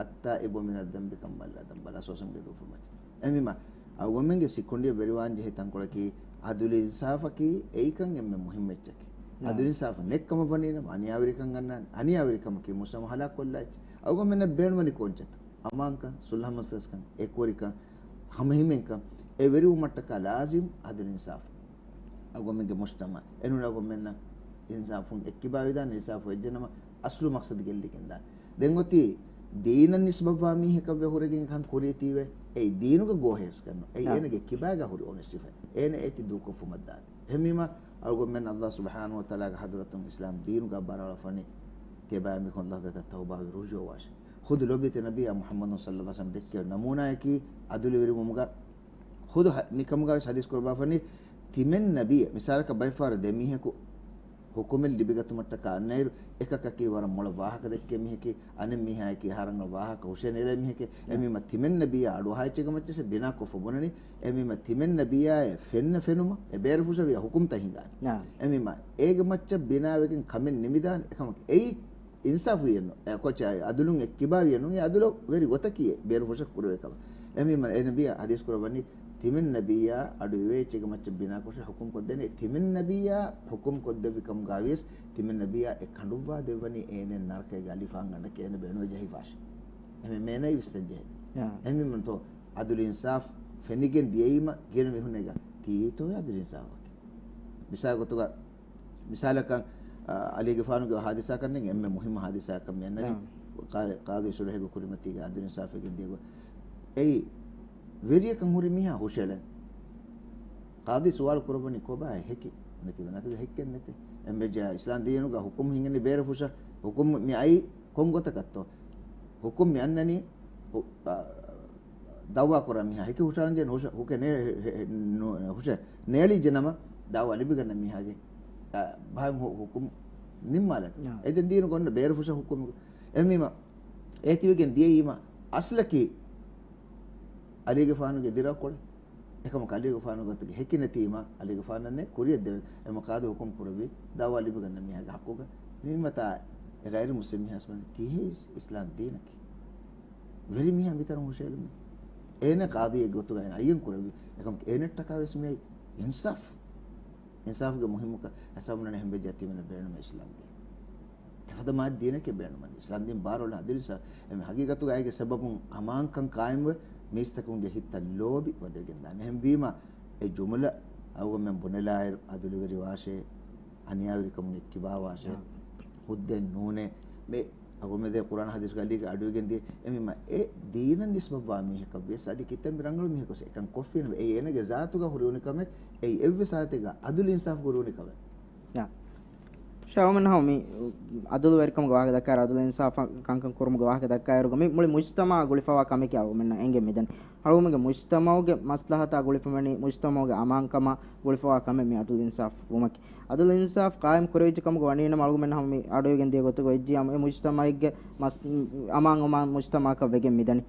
"التائب من الذنب كمن لا ذنب له." ސޯސަމްގެ ދޫފުމަތި. އެހެންވީމަ، އަޅުގަނޑުމެންގެ ސިކުނޑިއަށް ވެރިވާން ޖެހޭ ތަންކޮޅަކީ، އަދުލު އިންސާފަކީ އެއީކަން އެންމެ މުހިއްމު އެއްޗަކީ. ނާ. އަދުލު އިންސާފު ނެތްކަމަށް ވަނީނަމަ، އަނިޔާވެރިކަން ގަންނާނެ. އަނިޔާވެރިކަމަކީ މުޖްތަމަޢު ހަލާކުކޮށްލާ އެއްޗެއް. އަޅުގަނޑުމެންނަށް ބޭނުންވަނީ ކޯންޗެއްތޯ؟ އަމާންކަން، ޞުލްޙަ މަސަލަސްކަން، އެކުވެރިކަން، ހަމަހިމޭންކަން. އެ ވެރިވުމަށްޓަކާ ލާޒިމް އަދުލު އިންސާފު. އަޅުގަނޑުމެންގެ މުޖްތަމަޢު އެނޫން އަޅުގަނޑުމެންނަށް އިންސާފުން އެއްކިބާވެދާނެ، އިންސާފު ވެއްޖެނަމަ އަސްލު މަޤްޞަދު ގެއްލިގެންދާނެ. ދެން އޮތީ ދީނަށް ނިސްބަތްވާ މީހަކަށްވެ ހުރެގެން ކަން ކުރީތީވެ، އެއީ ދީނުގެ ގޯހެއްސްކަންނު. އެއީ އާ. އޭނަގެ ކިބާގަ ހުރި އޮނި ސިފަ. އޭނަ އޭތި ދޫކޮށްފުމަށްދާނެ. އެހެންވީމަ، އަޅުގަނޑުމެން ﷲ ސުބްޙާނަހޫ ވަތަޢާލާގެ ޙަޟްރަތުން އިސްލާމް ދީނުގަ ބާރުއަޅާފަނީ، ތިޔަބައިމީހުން ﷲ ދަތަށް ތައުބާވެ ރުޖޫޢަވާށި. ޚުދު ލޯބިވެތި ނަބިއްޔާ މުޙައްމަދު ޞައްލަﷲ ޢަލައިހި ވަސައްލަމަ ދެއްކެވި ނަމޫނާއަކީ އަދުލުވެރިވުމުގަ ޚުދު ހަ-، މިކަމުގަވެސް ޙަދީޘް ކުރައްވާފަނީ، ތިމަން ނަބިއްޔާ، މިސާލަކަށް ބައެއްފަހަރު ދެމީހަކު ހުކުމެއް ލިބިގަތުމަށްޓަކާ އަންނައިރު، އެކަކަކީ ވަރަށް މޮޅަށް ވާހަކަ ދެއްކޭ މީހެކޭ، އަނެއް މީހާއަކީ އަހަރަންނަށް ވާހަކަ ހުށައެޅޭ މީހެކޭ. އެހެންވީމަ ތިމެން ނަބިއްޔާ އަޑުއަހާ އެއްޗެއްގެ މައްޗަށް ބިނާކޮށްފަ ބުނަނީ. އެހެންވީމަ ތިމެން ނަބިއްޔާއޭ ފެންނަ ފެނުމަށް އެ ބޭރުފުށަށް ވިޔަ ހުކުމްތައް ހިނގާނެ. އެހެންވީމަ އޭގެ މައްޗަށް ބިނާވެގެން ކަމެއް ނިމިދާނެ. އެކަމަކު އެއީ އިންސާފު ވިޔަންނު، އެ ކޮޗާ އަދުލުން އެއްކިބާ ވިޔަންނު، އެ އަދުލު ވެރި ގޮތަކީ އެ ބޭރުފުށަށް ކުރެވޭ ކަމަށް. އެހެންވީމަ އެ ނަބިއްޔާ ޙަދީޘް ކުރައްވަނީ، ތިމެން ނަބިއްޔާ އަޑު އިވޭ އެއްޗެއްގެ މައްޗަށް ބިނާކޮށެއް ޙުކުމް ކޮށްދޭނެ. ތިމެން ނަބިއްޔާ ޙުކުމް ކޮށްދެއްވި ކަމުގަވިޔަސް، ތިމެން ނަބިއްޔާ އެ ކަނޑުއްވާ ދެއްވަނީ އޭނަ ނަރަކައިގެ އަލިފާން ގަނޑަކަށް އޭނަ ބޭނުމެއް ޖެހިފާށޭ. އެހެންވީމަ އޭނައީ ވިސްނަން ޖެހޭ. އެހެންވީމަ ތޯ އަދުލު އިންސާފް ފެނިގެން ދިޔައީމަ ގިނަ މީހުން އޭގަ ތީ ތޯ އަދުލު އިންސާފަކީ. މިސާލު ގޮތުގަ މިސާލަކަށް، އަ، އަލީގެފާނުގެ ހާދިސާކަންނެއް އެންމެ މުހިއްމު ހާދިސާއަކަށް މި އަންނަނީ. ނާމް. ޤާ-، ޤާޟީ ޞުލްޙުގެ ކުރިމަތީގަ އަދުލު އިންސާފެއް ގެންދިޔަ ގޮތް. އެއީ ވެރިޔަކަށް ހުރި މީހާ ހުށައެޅެން. ޤާޟީ ސުވާލު ކުރައްވަނީ ކޮބާ ހެކި؟ ނެތި ވެނަތުގެ ހެއްކެއް ނެތޭ. އެންމެ ޖެހޭ އިސްލާމް ދީނުގަ ޙުކުމް ހިނގަނީ ބޭރުފުށަށް. ޙުކުމް މި އައީ ކޮން ގޮތަކަށްތޯ؟ ޙުކުމް މި އަންނަނީ ހު-، އާ، ދަޢުވާ ކުރާ މީހާ ހެކި ހުށައަޅަންޖެހޭނެ ހުށަ-، ހުކެ ނޭ-، ހެ-، ހެ-، ނު-، ހުށަ ނޭޅިއްޖެ ނަމަ ދަޢުވާ ލިބިގަންނަ މީހާގެ، އާ، ބަހަށް ހު-، ހުކުމް ނިންމާލަން. އާ. އެ ދެން ދީނުގަ އޮންނަ ބޭރުފުށަށް ޙުކުމް. އެހެންވީމަ އޭތިވެގެން ދިޔައީމަ އަސްލަކީ އަލީގެފާނުގެ ދިރާކޮޅެއް. އެކަމަކު އަލީގެފާނުގެ ގޮތުގެ ހެކި ނެތީމަ އަލީގެފާނަށް ކުރިއަށް ދެވެ. އެމަ ޤާޟީ ޙުކުމް ކުރެއްވި ދަޢުވާ ލިބިގަންނަ މީހާގެ ޙައްޤުގަ. މި މިތާ އެ ޣައިރު މުސްލިމް މީހާ ވަނީ ތިހޭ އިސްލާމް ދީނަކީ. ވެރި މީހާ މިތަނަށް ހުށައެޅުނީ. އޭނަ ޤާޟީއެއްގެ ގޮތުގަ އޭނަ އައްޔަން ކުރެއްވި. އެކަމަކު އޭނައަށްޓަކާ ވެސް މިއައީ އިންސާފު. އިންސާފުގެ މުހިއްމުކަން ހަސަބުނަން އެހެން ވެއްޖެ ތިމެން ބޭނުމެއް އިސްލާމް ދީން. ތެފަދަ މާތް ދީނެކޭ ބޭނުމަނީ. އިސްލާމް ދީން ބާރު އޮޅެ އަދި އިންސާ-، އެމެ ހަގީގަތުގަ އޭގެ ސަބަބުން އަމާންކަން ޤާއިމުވެ މީސްތަކުންގެ ހިތްތައް ލޯބި ވަދެގެންދާނެ. އެހެންވީމަ އެ ޖުމުލަ އަޅުގަނޑުމެން ބުނެލާއިރު އަދުލުވެރި ވާށޭ، އަނިޔާވެރިކަމުން އެއްކިބާވާށޭ، ހުއްދައެއް ނޫނޭ. މެ އަޅުގަނޑުމެން ދޭ ޤުރްއާން ޙަދީޘްގެ އަލީގެ އަޑުއިގެން ދިޔަ. އެމީމަ އެ ދީނަށް ނިސްބަތްވާ މީހަކަށް ވިޔަސް އަދި ކިތަންމެ ރަނގަޅު މީހަކު ވެސް އެކަން ކޮށްފިނަމަ އެއީ އޭނަގެ ޒާތުގަ ހުރި އުނިކަމެއް، އެއީ އެއްވެސް ޙާލަތެއްގަ އަދުލު އިންސާފުގަ ހުރި އުނިކަމެއް. ޝާވަމެން ހަމަ މި އަދުލުވެރިކަމުގެ ވާހަކަ ދައްކާއިރު، އަދުލު އިންސާފަށް ކަންކަން ކުރުމުގެ ވާހަކަ ދައްކާއިރު، މި މުޅި މުޖްތަމަޢާ ގުޅިފަވާ ކަމެކޭ އަޅުގަނޑުމެންނަށް އެނގެން މިދަނީ. އަޅުގަނޑުމެންގެ މުޖްތަމަޢުގެ މަސްލަހަތާ ގުޅިފަވަނީ، މުޖްތަމަޢުގެ އަމާންކަމާ ގުޅިފަވާ ކަމެއް މި އަދުލު އިންސާފު ވުމަކީ. އަދުލު އިންސާފު ޤާއިމް ކުރެވިއްޖެ ކަމުގަ ވަނީނަމަ، އަޅުގަނޑުމެން ހަމަ މި އަޑުއިވިގެން ދިޔަ ގޮތުގަ އޮތްޖިޔާ އެ މުޖްތަމަޢެއްގެ މަސް-، އަމާން އަމާން މުޖްތަމަޢަކަށް ވެގެން މިދަނީ.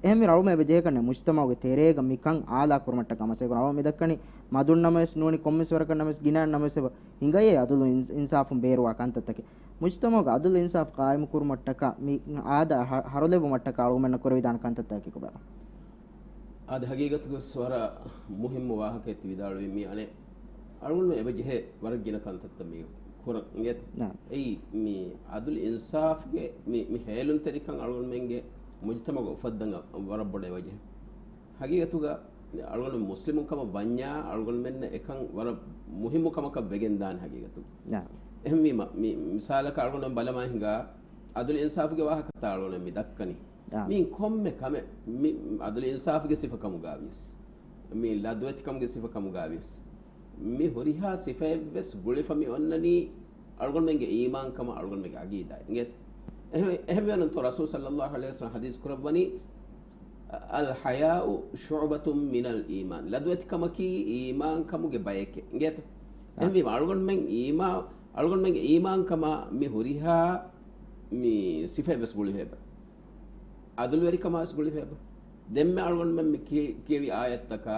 އެހެންވީމަ އަޅުގަނޑުމެން އެބަޖެހޭކަން މުޖްތަމަޢުގެ ތެރޭގަ މިކަން އާލާ ކުރުމަށްޓަކާ މަސައްކަތް ކުރުން. އަޅުގަނޑު މި ދައްކަނީ މަދުން ނަމަވެސް ނޫނީ ކޮންމެސް ވަރަކަށް ނަމަވެސް ގިނައިން ނަމަވެސް އެބަ ހިނގައޭ އަދުލު އިން-، އިންސާފުން ބޭރުވާ ކަންތައްތަކެއް. މުޖްތަމަޢުގެ އަދުލު އިންސާފު ޤާއިމު ކުރުމަށްޓަކާ މި އާދަ ހަ-، ހަރުލެއްވުމަށްޓަކާ އަޅުގަނޑުމެންނަށް ކުރެވިދާނެ ކަންތައްތަކެއް ކޮބާ؟ އާދެ، ހަގީގަތުގަ ވަރަށް މުހިއްމު ވާހަކައެއް ތި ވިދާޅުވީ. މި އަނެއް އަޅުގަނޑު އެބަ ޖެހޭ ވަރަށް ގިނަ ކަންތައްތައް މި ކުރަން އިނގޭތަ؟ އެއީ މި އަދުލު އިންސާފުގެ މި، މި ހޭލުންތެރިކަން އަޅުގަނޑުމެންގެ މުޖްތަމަޢުގަ އުފައްދަން ވަރަށް ބޮޑަށް އެބަ ޖެހޭ. ހަގީގަތުގަ އަޅުގަނޑު މުސްލިމުން ކަމަށް ވަންޏާ، އަޅުގަނޑުމެންނަށް އެކަން ވަރަށް މުހިއްމު ކަމަކަށް ވެގެންދާނެ ހަގީގަތުގަ. އެހެންވީމަ، މި މިސާލަކަށް އަޅުގަނޑު ބަލަމާ ހިނގާ، އަދުލު އިންސާފުގެ ވާހަކަތައް އަޅުގަނޑު މި ދައްކަނީ. މި ކޮންމެ ކަމެއް، މި އަދުލު އިންސާފުގެ ސިފަ ކަމުގަ ވިޔަސް، މި ލަދުވެތިކަމުގެ ސިފަ ކަމުގަ ވިޔަސް، މި ހުރިހާ ސިފައެއްވެސް ގުޅިފަ މި އޮންނަނީ އަޅުގަނޑުމެންގެ އީމާންކަމަށް، އަޅުގަނޑުމެންގެ ޢަޤީދާ އިނގޭތަ؟ އެހެ-، އެހެންވެ ނުންތޯ ރަސޫލު ޞައްލައްލާހު ޢަލައިހި ވަސައްލަމަ ޙަދީޘް ކުރައްވަނީ، الحياء شعبة من الإيمان. ލަދުވެތިކަމަކީ އީމާންކަމުގެ ބައެކޭ އިނގޭތަ؟ އެހެންވީމަ އަޅުގަނޑުމެން އީމާ-، އަޅުގަނޑުމެންގެ އީމާންކަމާ މި ހުރިހާ މި ސިފައެއްވެސް ގުޅިފައެބަ. އަދުލުވެރިކަމާވެސް ގުޅިފައެބަ. ދެންމެ އަޅުގަނޑުމެން މި ކި-، ކިޔެވި އާޔަތްތަކާ،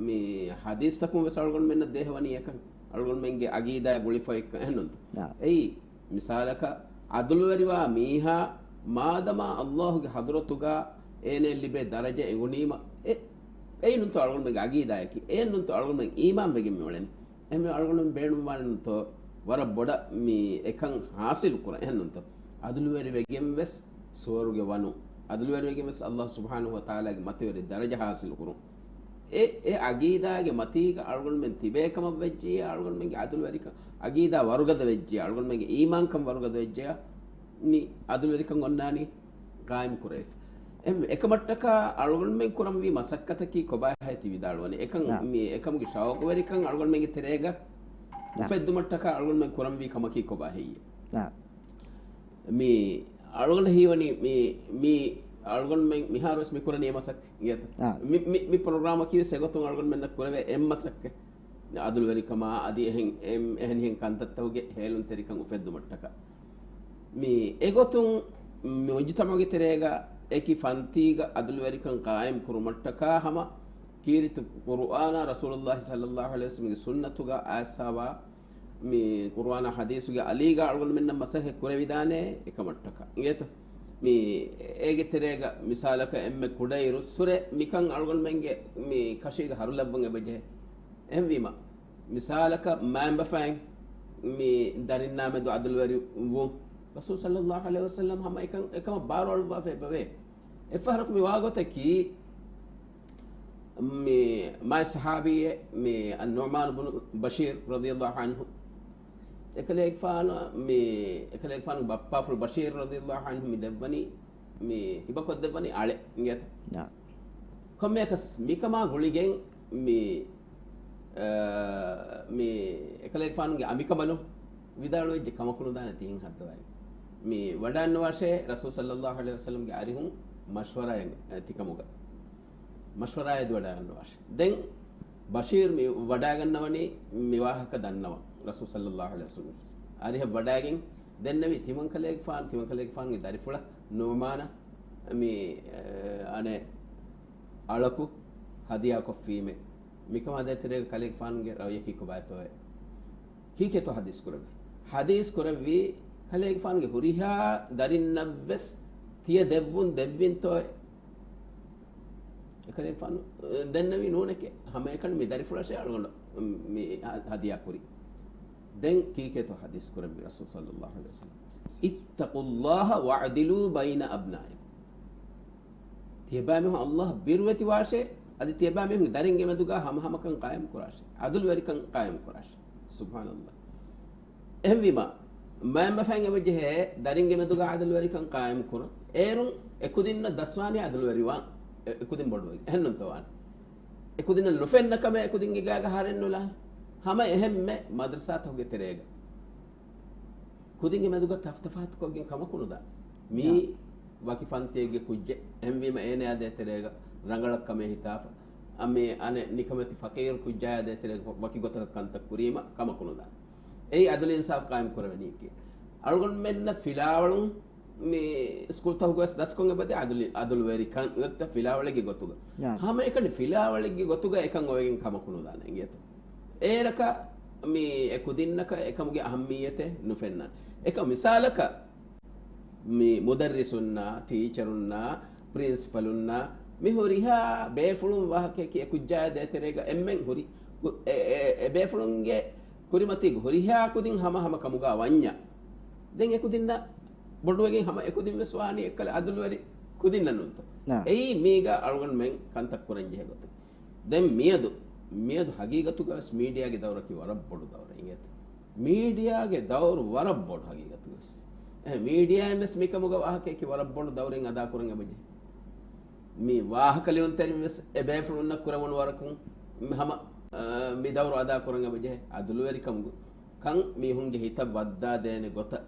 މި ޙަދީޘްތަކުން ވެސް އަޅުގަނޑުމެންނަށް ދޭހަވަނީ އެކަން. އަޅުގަނޑުމެންގެ ޢަޤީދާއަށް ގުޅިފައެއްކަން އެހެންނުންތަ؟ އެއީ، މިސާލަކަށް، އަދުލުވެރިވާ މީހާ މާދަމާ ﷲ ގެ ޙަޟްރަތުގަ އޭނައަށް ލިބޭ ދަރަޖަ އެނގުނީމަ، އެ-، އެއީނުންތޯ އަޅުގަނޑުމެންގެ ޢަޤީދާއަކީ؟ އެއެއްނުންތޯ އަޅުގަނޑުމެން އީމާން ވެގެން މިއުޅެނީ؟ އެހެންވެ އަޅުގަނޑުމެން ބޭނުންވާނެންތޯ ވަރަށް ބޮޑަށް މި އެކަން ޙާޞިލު ކުރަން. އެހެންނުންތޯ؟ އަދުލުވެރިވެގެން ވެސް ސުވަރުގެ ވަނުން. އަދުލުވެރިވެގެން ވެސް ﷲ ސުބްޙާނަހޫ ވަތަޢާލާގެ މަތިވެރި ދަރަޖަ ޙާޞިލު ކުރުން. އެ، އެ ޢަޤީދާގެ މަތީގަ އަޅުގަނޑުމެން ތިބޭ ކަމަށް ވެއްޖިއްޔާ، އަޅުގަނޑުމެންގެ އަދުލުވެރިކަން، ޢަޤީދާ ވަރުގަދަ ވެއްޖިއްޔާ، އަޅުގަނޑުމެންގެ އީމާންކަން ވަރުގަދަ ވެއްޖިއްޔާ، މި އަދުލުވެރިކަން އޮންނާނީ ޤާއިމް ކުރެވިފަ. އެ، އެކަމަށްޓަކާ އަޅުގަނޑުމެން ކުރަންވީ މަސައްކަތަކީ ކޮބާހޭ ތި ވިދާޅުވަނީ؟ އެކަން ނާ. މި އެކަމުގެ ޝައުޤުވެރިކަން އަޅުގަނޑުމެންގެ ތެރޭގަ ނާ. އުފެއްދުމަށްޓަކާ އަޅުގަނޑުމެން ކުރަންވީ ކަމަކީ ކޮބާ ހެއްޔޭ؟ ނާ. މި އަޅުގަނޑަށް ހީވަނީ މި، މި އަޅުގަނޑުމެން މިހާރުވެސް މި ކުރަނީ އެ މަސައްކަތް އިނގޭތަ؟ ނާ. މި، މި، މި ޕްރޮގްރާމަކީވެސް އެގޮތުން އަޅުގަނޑުމެންނަށް ކުރެވޭ އެއް މަސައްކަތް. ޢަދުލުވެރިކަމާ އަދި އެހެން، އެހެނިހެން ކަންތައްތަކުގެ ހޭލުންތެރިކަން އުފެއްދުމަށްޓަކާ. މި އެގޮތުން މި މުޖުތަމަޢުގެ ތެރޭގަ އެކި ފަންތީގަ ޢަދުލުވެރިކަން ޤާއިމް ކުރުމަށްޓަކާ ހަމަ ކީރިތި ޤުރުއާނާ ރަސޫލުﷲ ޞައްލަﷲ ޢަލައިހި ވަސައްލަމްގެ ސުންނަތުގަ އައިސްފަވާ މި ޤުރުއާނާ ޙަދީޘުގެ އަލީގަ އަޅުގަނޑުމެންނަށް މަސައްކަތް ކުރެވިދާނެ އެކަމަށްޓަކާ. އިނގޭތަ؟ މި އޭގެ ތެރޭގަ މިސާލަކަށް އެންމެ ކުޑައިރުއްސުރެ މިކަން އަޅުގަނޑުމެންގެ މި ކަށީގަ ހަރުލައްވަން އެބަޖެހޭ. އެހެންވީމަ، މިސާލަކަށް މައިންބަފައިން މި ދަރިންނާމެދު ޢަދުލުވެރި ވުން. ރަސޫލު ޞައްލަﷲ ޢަލައިހި ވަސައްލަމް ހަމަ އެކަން، އެކަމަށް ބާރުއަޅުއްވާފަ އެބަވޭ. އެއްފަހަރަކު މި ވާގޮތަކީ، މި މާތް ޞަޙާބީއެއް، މި އައްނުޢުމާނު ބުނު ބަޝީރު ރަޟިޔަﷲ ޢަންހު، އެކަލޭގެފާނު، މި އެކަލޭގެފާނުގެ ބައްޕާފުޅު ބަޝީރު ރަޟިޔަﷲ ޢަންހު މި ދެއްވަނީ، މި ހިބަކޮށްދެއްވަނީ އަޅެއް އިނގޭތަ؟ ނާ. ކޮންމެއަކަސް މިކަމާ ގުޅިގެން މި، އާ، މި އެކަލޭގެފާނުގެ އަނބިކަނބަލުން ވިދާޅުވެއްޖެ ކަމަކުނުދާނެ ތިހެން ހައްދަވައި. މި ވަޑައިންނަވާށޭ، ރަސޫލު ޞައްލަﷲ ޢަލައިހި ވަސައްލަމްގެ އަރިހުން މަޝްވަރާއެއް ތިކަމުގަ. މަޝްވަރާއެއް ދުވަޑައިގަންނަވާށޭ. ދެން ބަޝީރު މި ވަޑައިގަންނަވަނީ މި ވާހަކަ ދަންނަވަން. ރަސޫލު ޞައްލަﷲ ޢަލައިހި ވަސައްލަމް އަރިހަށް ވަޑައިގެން ދެންނެވި ތިމަންކަލޭގެފާނު، ތިމަންކަލޭގެފާނުގެ ދަރިފުޅަށް ނުޢުމާނަށް މި، އަނެއް އަޅަކު ހަދިޔާކޮށްފީމޭ. މިކަމާ ދޭތެރޭގަ ކަލޭގެފާނުގެ ރައުޔަކީ ކޮބާތޯއޭ؟ ކީކޭތޯ ޙަދީޘް ކުރެއްވީ؟ ޙަދީޘް ކުރެއްވީ ކަލޭގެފާނުގެ ހުރިހާ ދަރިންނަށްވެސް ތިޔަ ދެއްވުން ދެއްވިންތޯއޭ؟ އެކަލޭގެފާނު ދެންނެވީ ނޫނެކޭ. ހަމައެކަނި މި ދަރިފުޅަށޭ އަޅުގަނޑު މި ހަ-، ހަދިޔާ ކުރީ. ދެން ކީކޭތޯ ޙަދީޘް ކުރެއްވީ ރަސޫލު ޞައްލަﷲ ޢަލައިހި ވަސައްލަމް؟ اتقوا الله واعدلوا بين أبنائكم. ތިޔަބައިމީހުން ﷲ ބިރުވެތިވާށޭ، އަދި ތިޔަބައިމީހުންގެ ދަރިންގެ މެދުގަ ހަމަހަމަކަން ޤާއިމް ކުރާށޭ، ޢަދުލުވެރިކަން ޤާއިމް ކުރާށޭ. ސުބްޙާނަﷲ. އެހެންވީމަ، މައިންބަފައިން އެބަޖެހޭ ދަރިންގެ މެދުގަ ޢަދުލުވެރިކަން ޤާއިމް ކުރަން. އޭރުން އެކުދިންނަށް ދަސްވާނީ ޢަދުލުވެރިވާން. އެ-، އެކުދިން ބޮޑުވެގެން. އެހެންނޫންތޯ ވާނެ؟ އެކުދިންނަށް ނުފެންނަ ކަމެއް އެކުދިންގެ ގާގަ ހަރެއްނުލާނެ. ހަމަ އެހެންމެ މަދްރަސާތަކުގެ ތެރޭގަ ކުދިންގެ މެދުގަ ތަފްތަފާތުކޮށްގެން ކަމަކުނުދާ. މީ ޔާ. ވަކި ފަންތިއެއްގެ ކުއްޖެއް. އެހެންވީމަ އޭނަޔާ ދޭތެރޭގަ ރަނގަޅަށް ކަމޭ ހިތާފަ. އަ، މި އަނެއް ނިކަމެތި ފަޤީރު ކުއްޖާޔާ ދޭތެރޭގަ ވަކި ގޮތަކަށް ކަންތައް ކުރީމަ ކަމަކުނުދާ. އެއީ ޢަދުލު އިންސާފު ޤާއިމް ކުރެވެނީކީ. އަޅުގަނޑުމެންނަށް ފިލާވަޅުން މި ސްކޫލްތަކުގަވެސް ދަސްކޮށް އެބަދޭ ޢަދުލު، ޢަދުލުވެރިކަން ނުވަތަ ފިލާވަޅެއްގެ ގޮތުގަ. ޔާ. ހަމައެކަނި ފިލާވަޅެއްގެ ގޮތުގަ އެކަން އޮވެގެން ކަމަކުނުދާނެ އިނގޭތަ؟ އޭރަކަށް މި އެކުދިންނަކަށް އެކަމުގެ އަހައްމިއްޔަތެއް ނުފެންނާނެ. އެކަމް މިސާލަކަށް މި މުދައްރިސުންނާ، ޓީޗަރުންނާ، ޕްރިންސިޕަލުންނާ، މި ހުރިހާ ބޭފުޅުން ވާހަކައަކީ އެކުއްޖާޔާ ދޭތެރޭގަ އެންމެން ހުރި، އެ، އެ، އެ ބޭފުޅުންގެ ކުރިމަތީގަ ހުރިހާ ކުދިން ހަމަ ހަމަ ކަމުގަ ވަންޏާ، ދެން އެކުދިންނަށް ބޮޑުވެގެން ހަމަ އެކުދިން ވެސް ވާނީ އެއްކަލަ ޢަދުލުވެރި ކުދިންނަށް ނޫންތޯ؟ ނާ. އެއީ މީގަ އަޅުގަނޑުމެން ކަންތައް ކުރަން ޖެހޭ ގޮތެއް. ދެން މިއަދު، މިއަދު ހަގީގަތުގަވެސް މީޑިއާގެ ދައުރަކީ ވަރަށް ބޮޑު ދައުރެއް އިނގޭތަ؟ މީޑިއާގެ ދައުރު ވަރަށް ބޮޑު ހަގީގަތުގަވެސް. އެ، މީޑިއާއިން ވެސް މިކަމުގަ ވާހަކައަކީ ވަރަށް ބޮޑު ދައުރެއް އަދާކުރަން އެބަޖެހޭ. މި ވާހަކަ ލިޔުންތެރިން ވެސް އެބޭފުޅުންނަށް ކުރެވުނު ވަރަކުން ހަމަ، އަ، މި ދައުރު އަދާކުރަން އެބަޖެހޭ. ޢަދުލުވެރިކަމުގަ ކަން މީހުންގެ ހިތަށް ވައްދާދޭނެ ގޮތަށް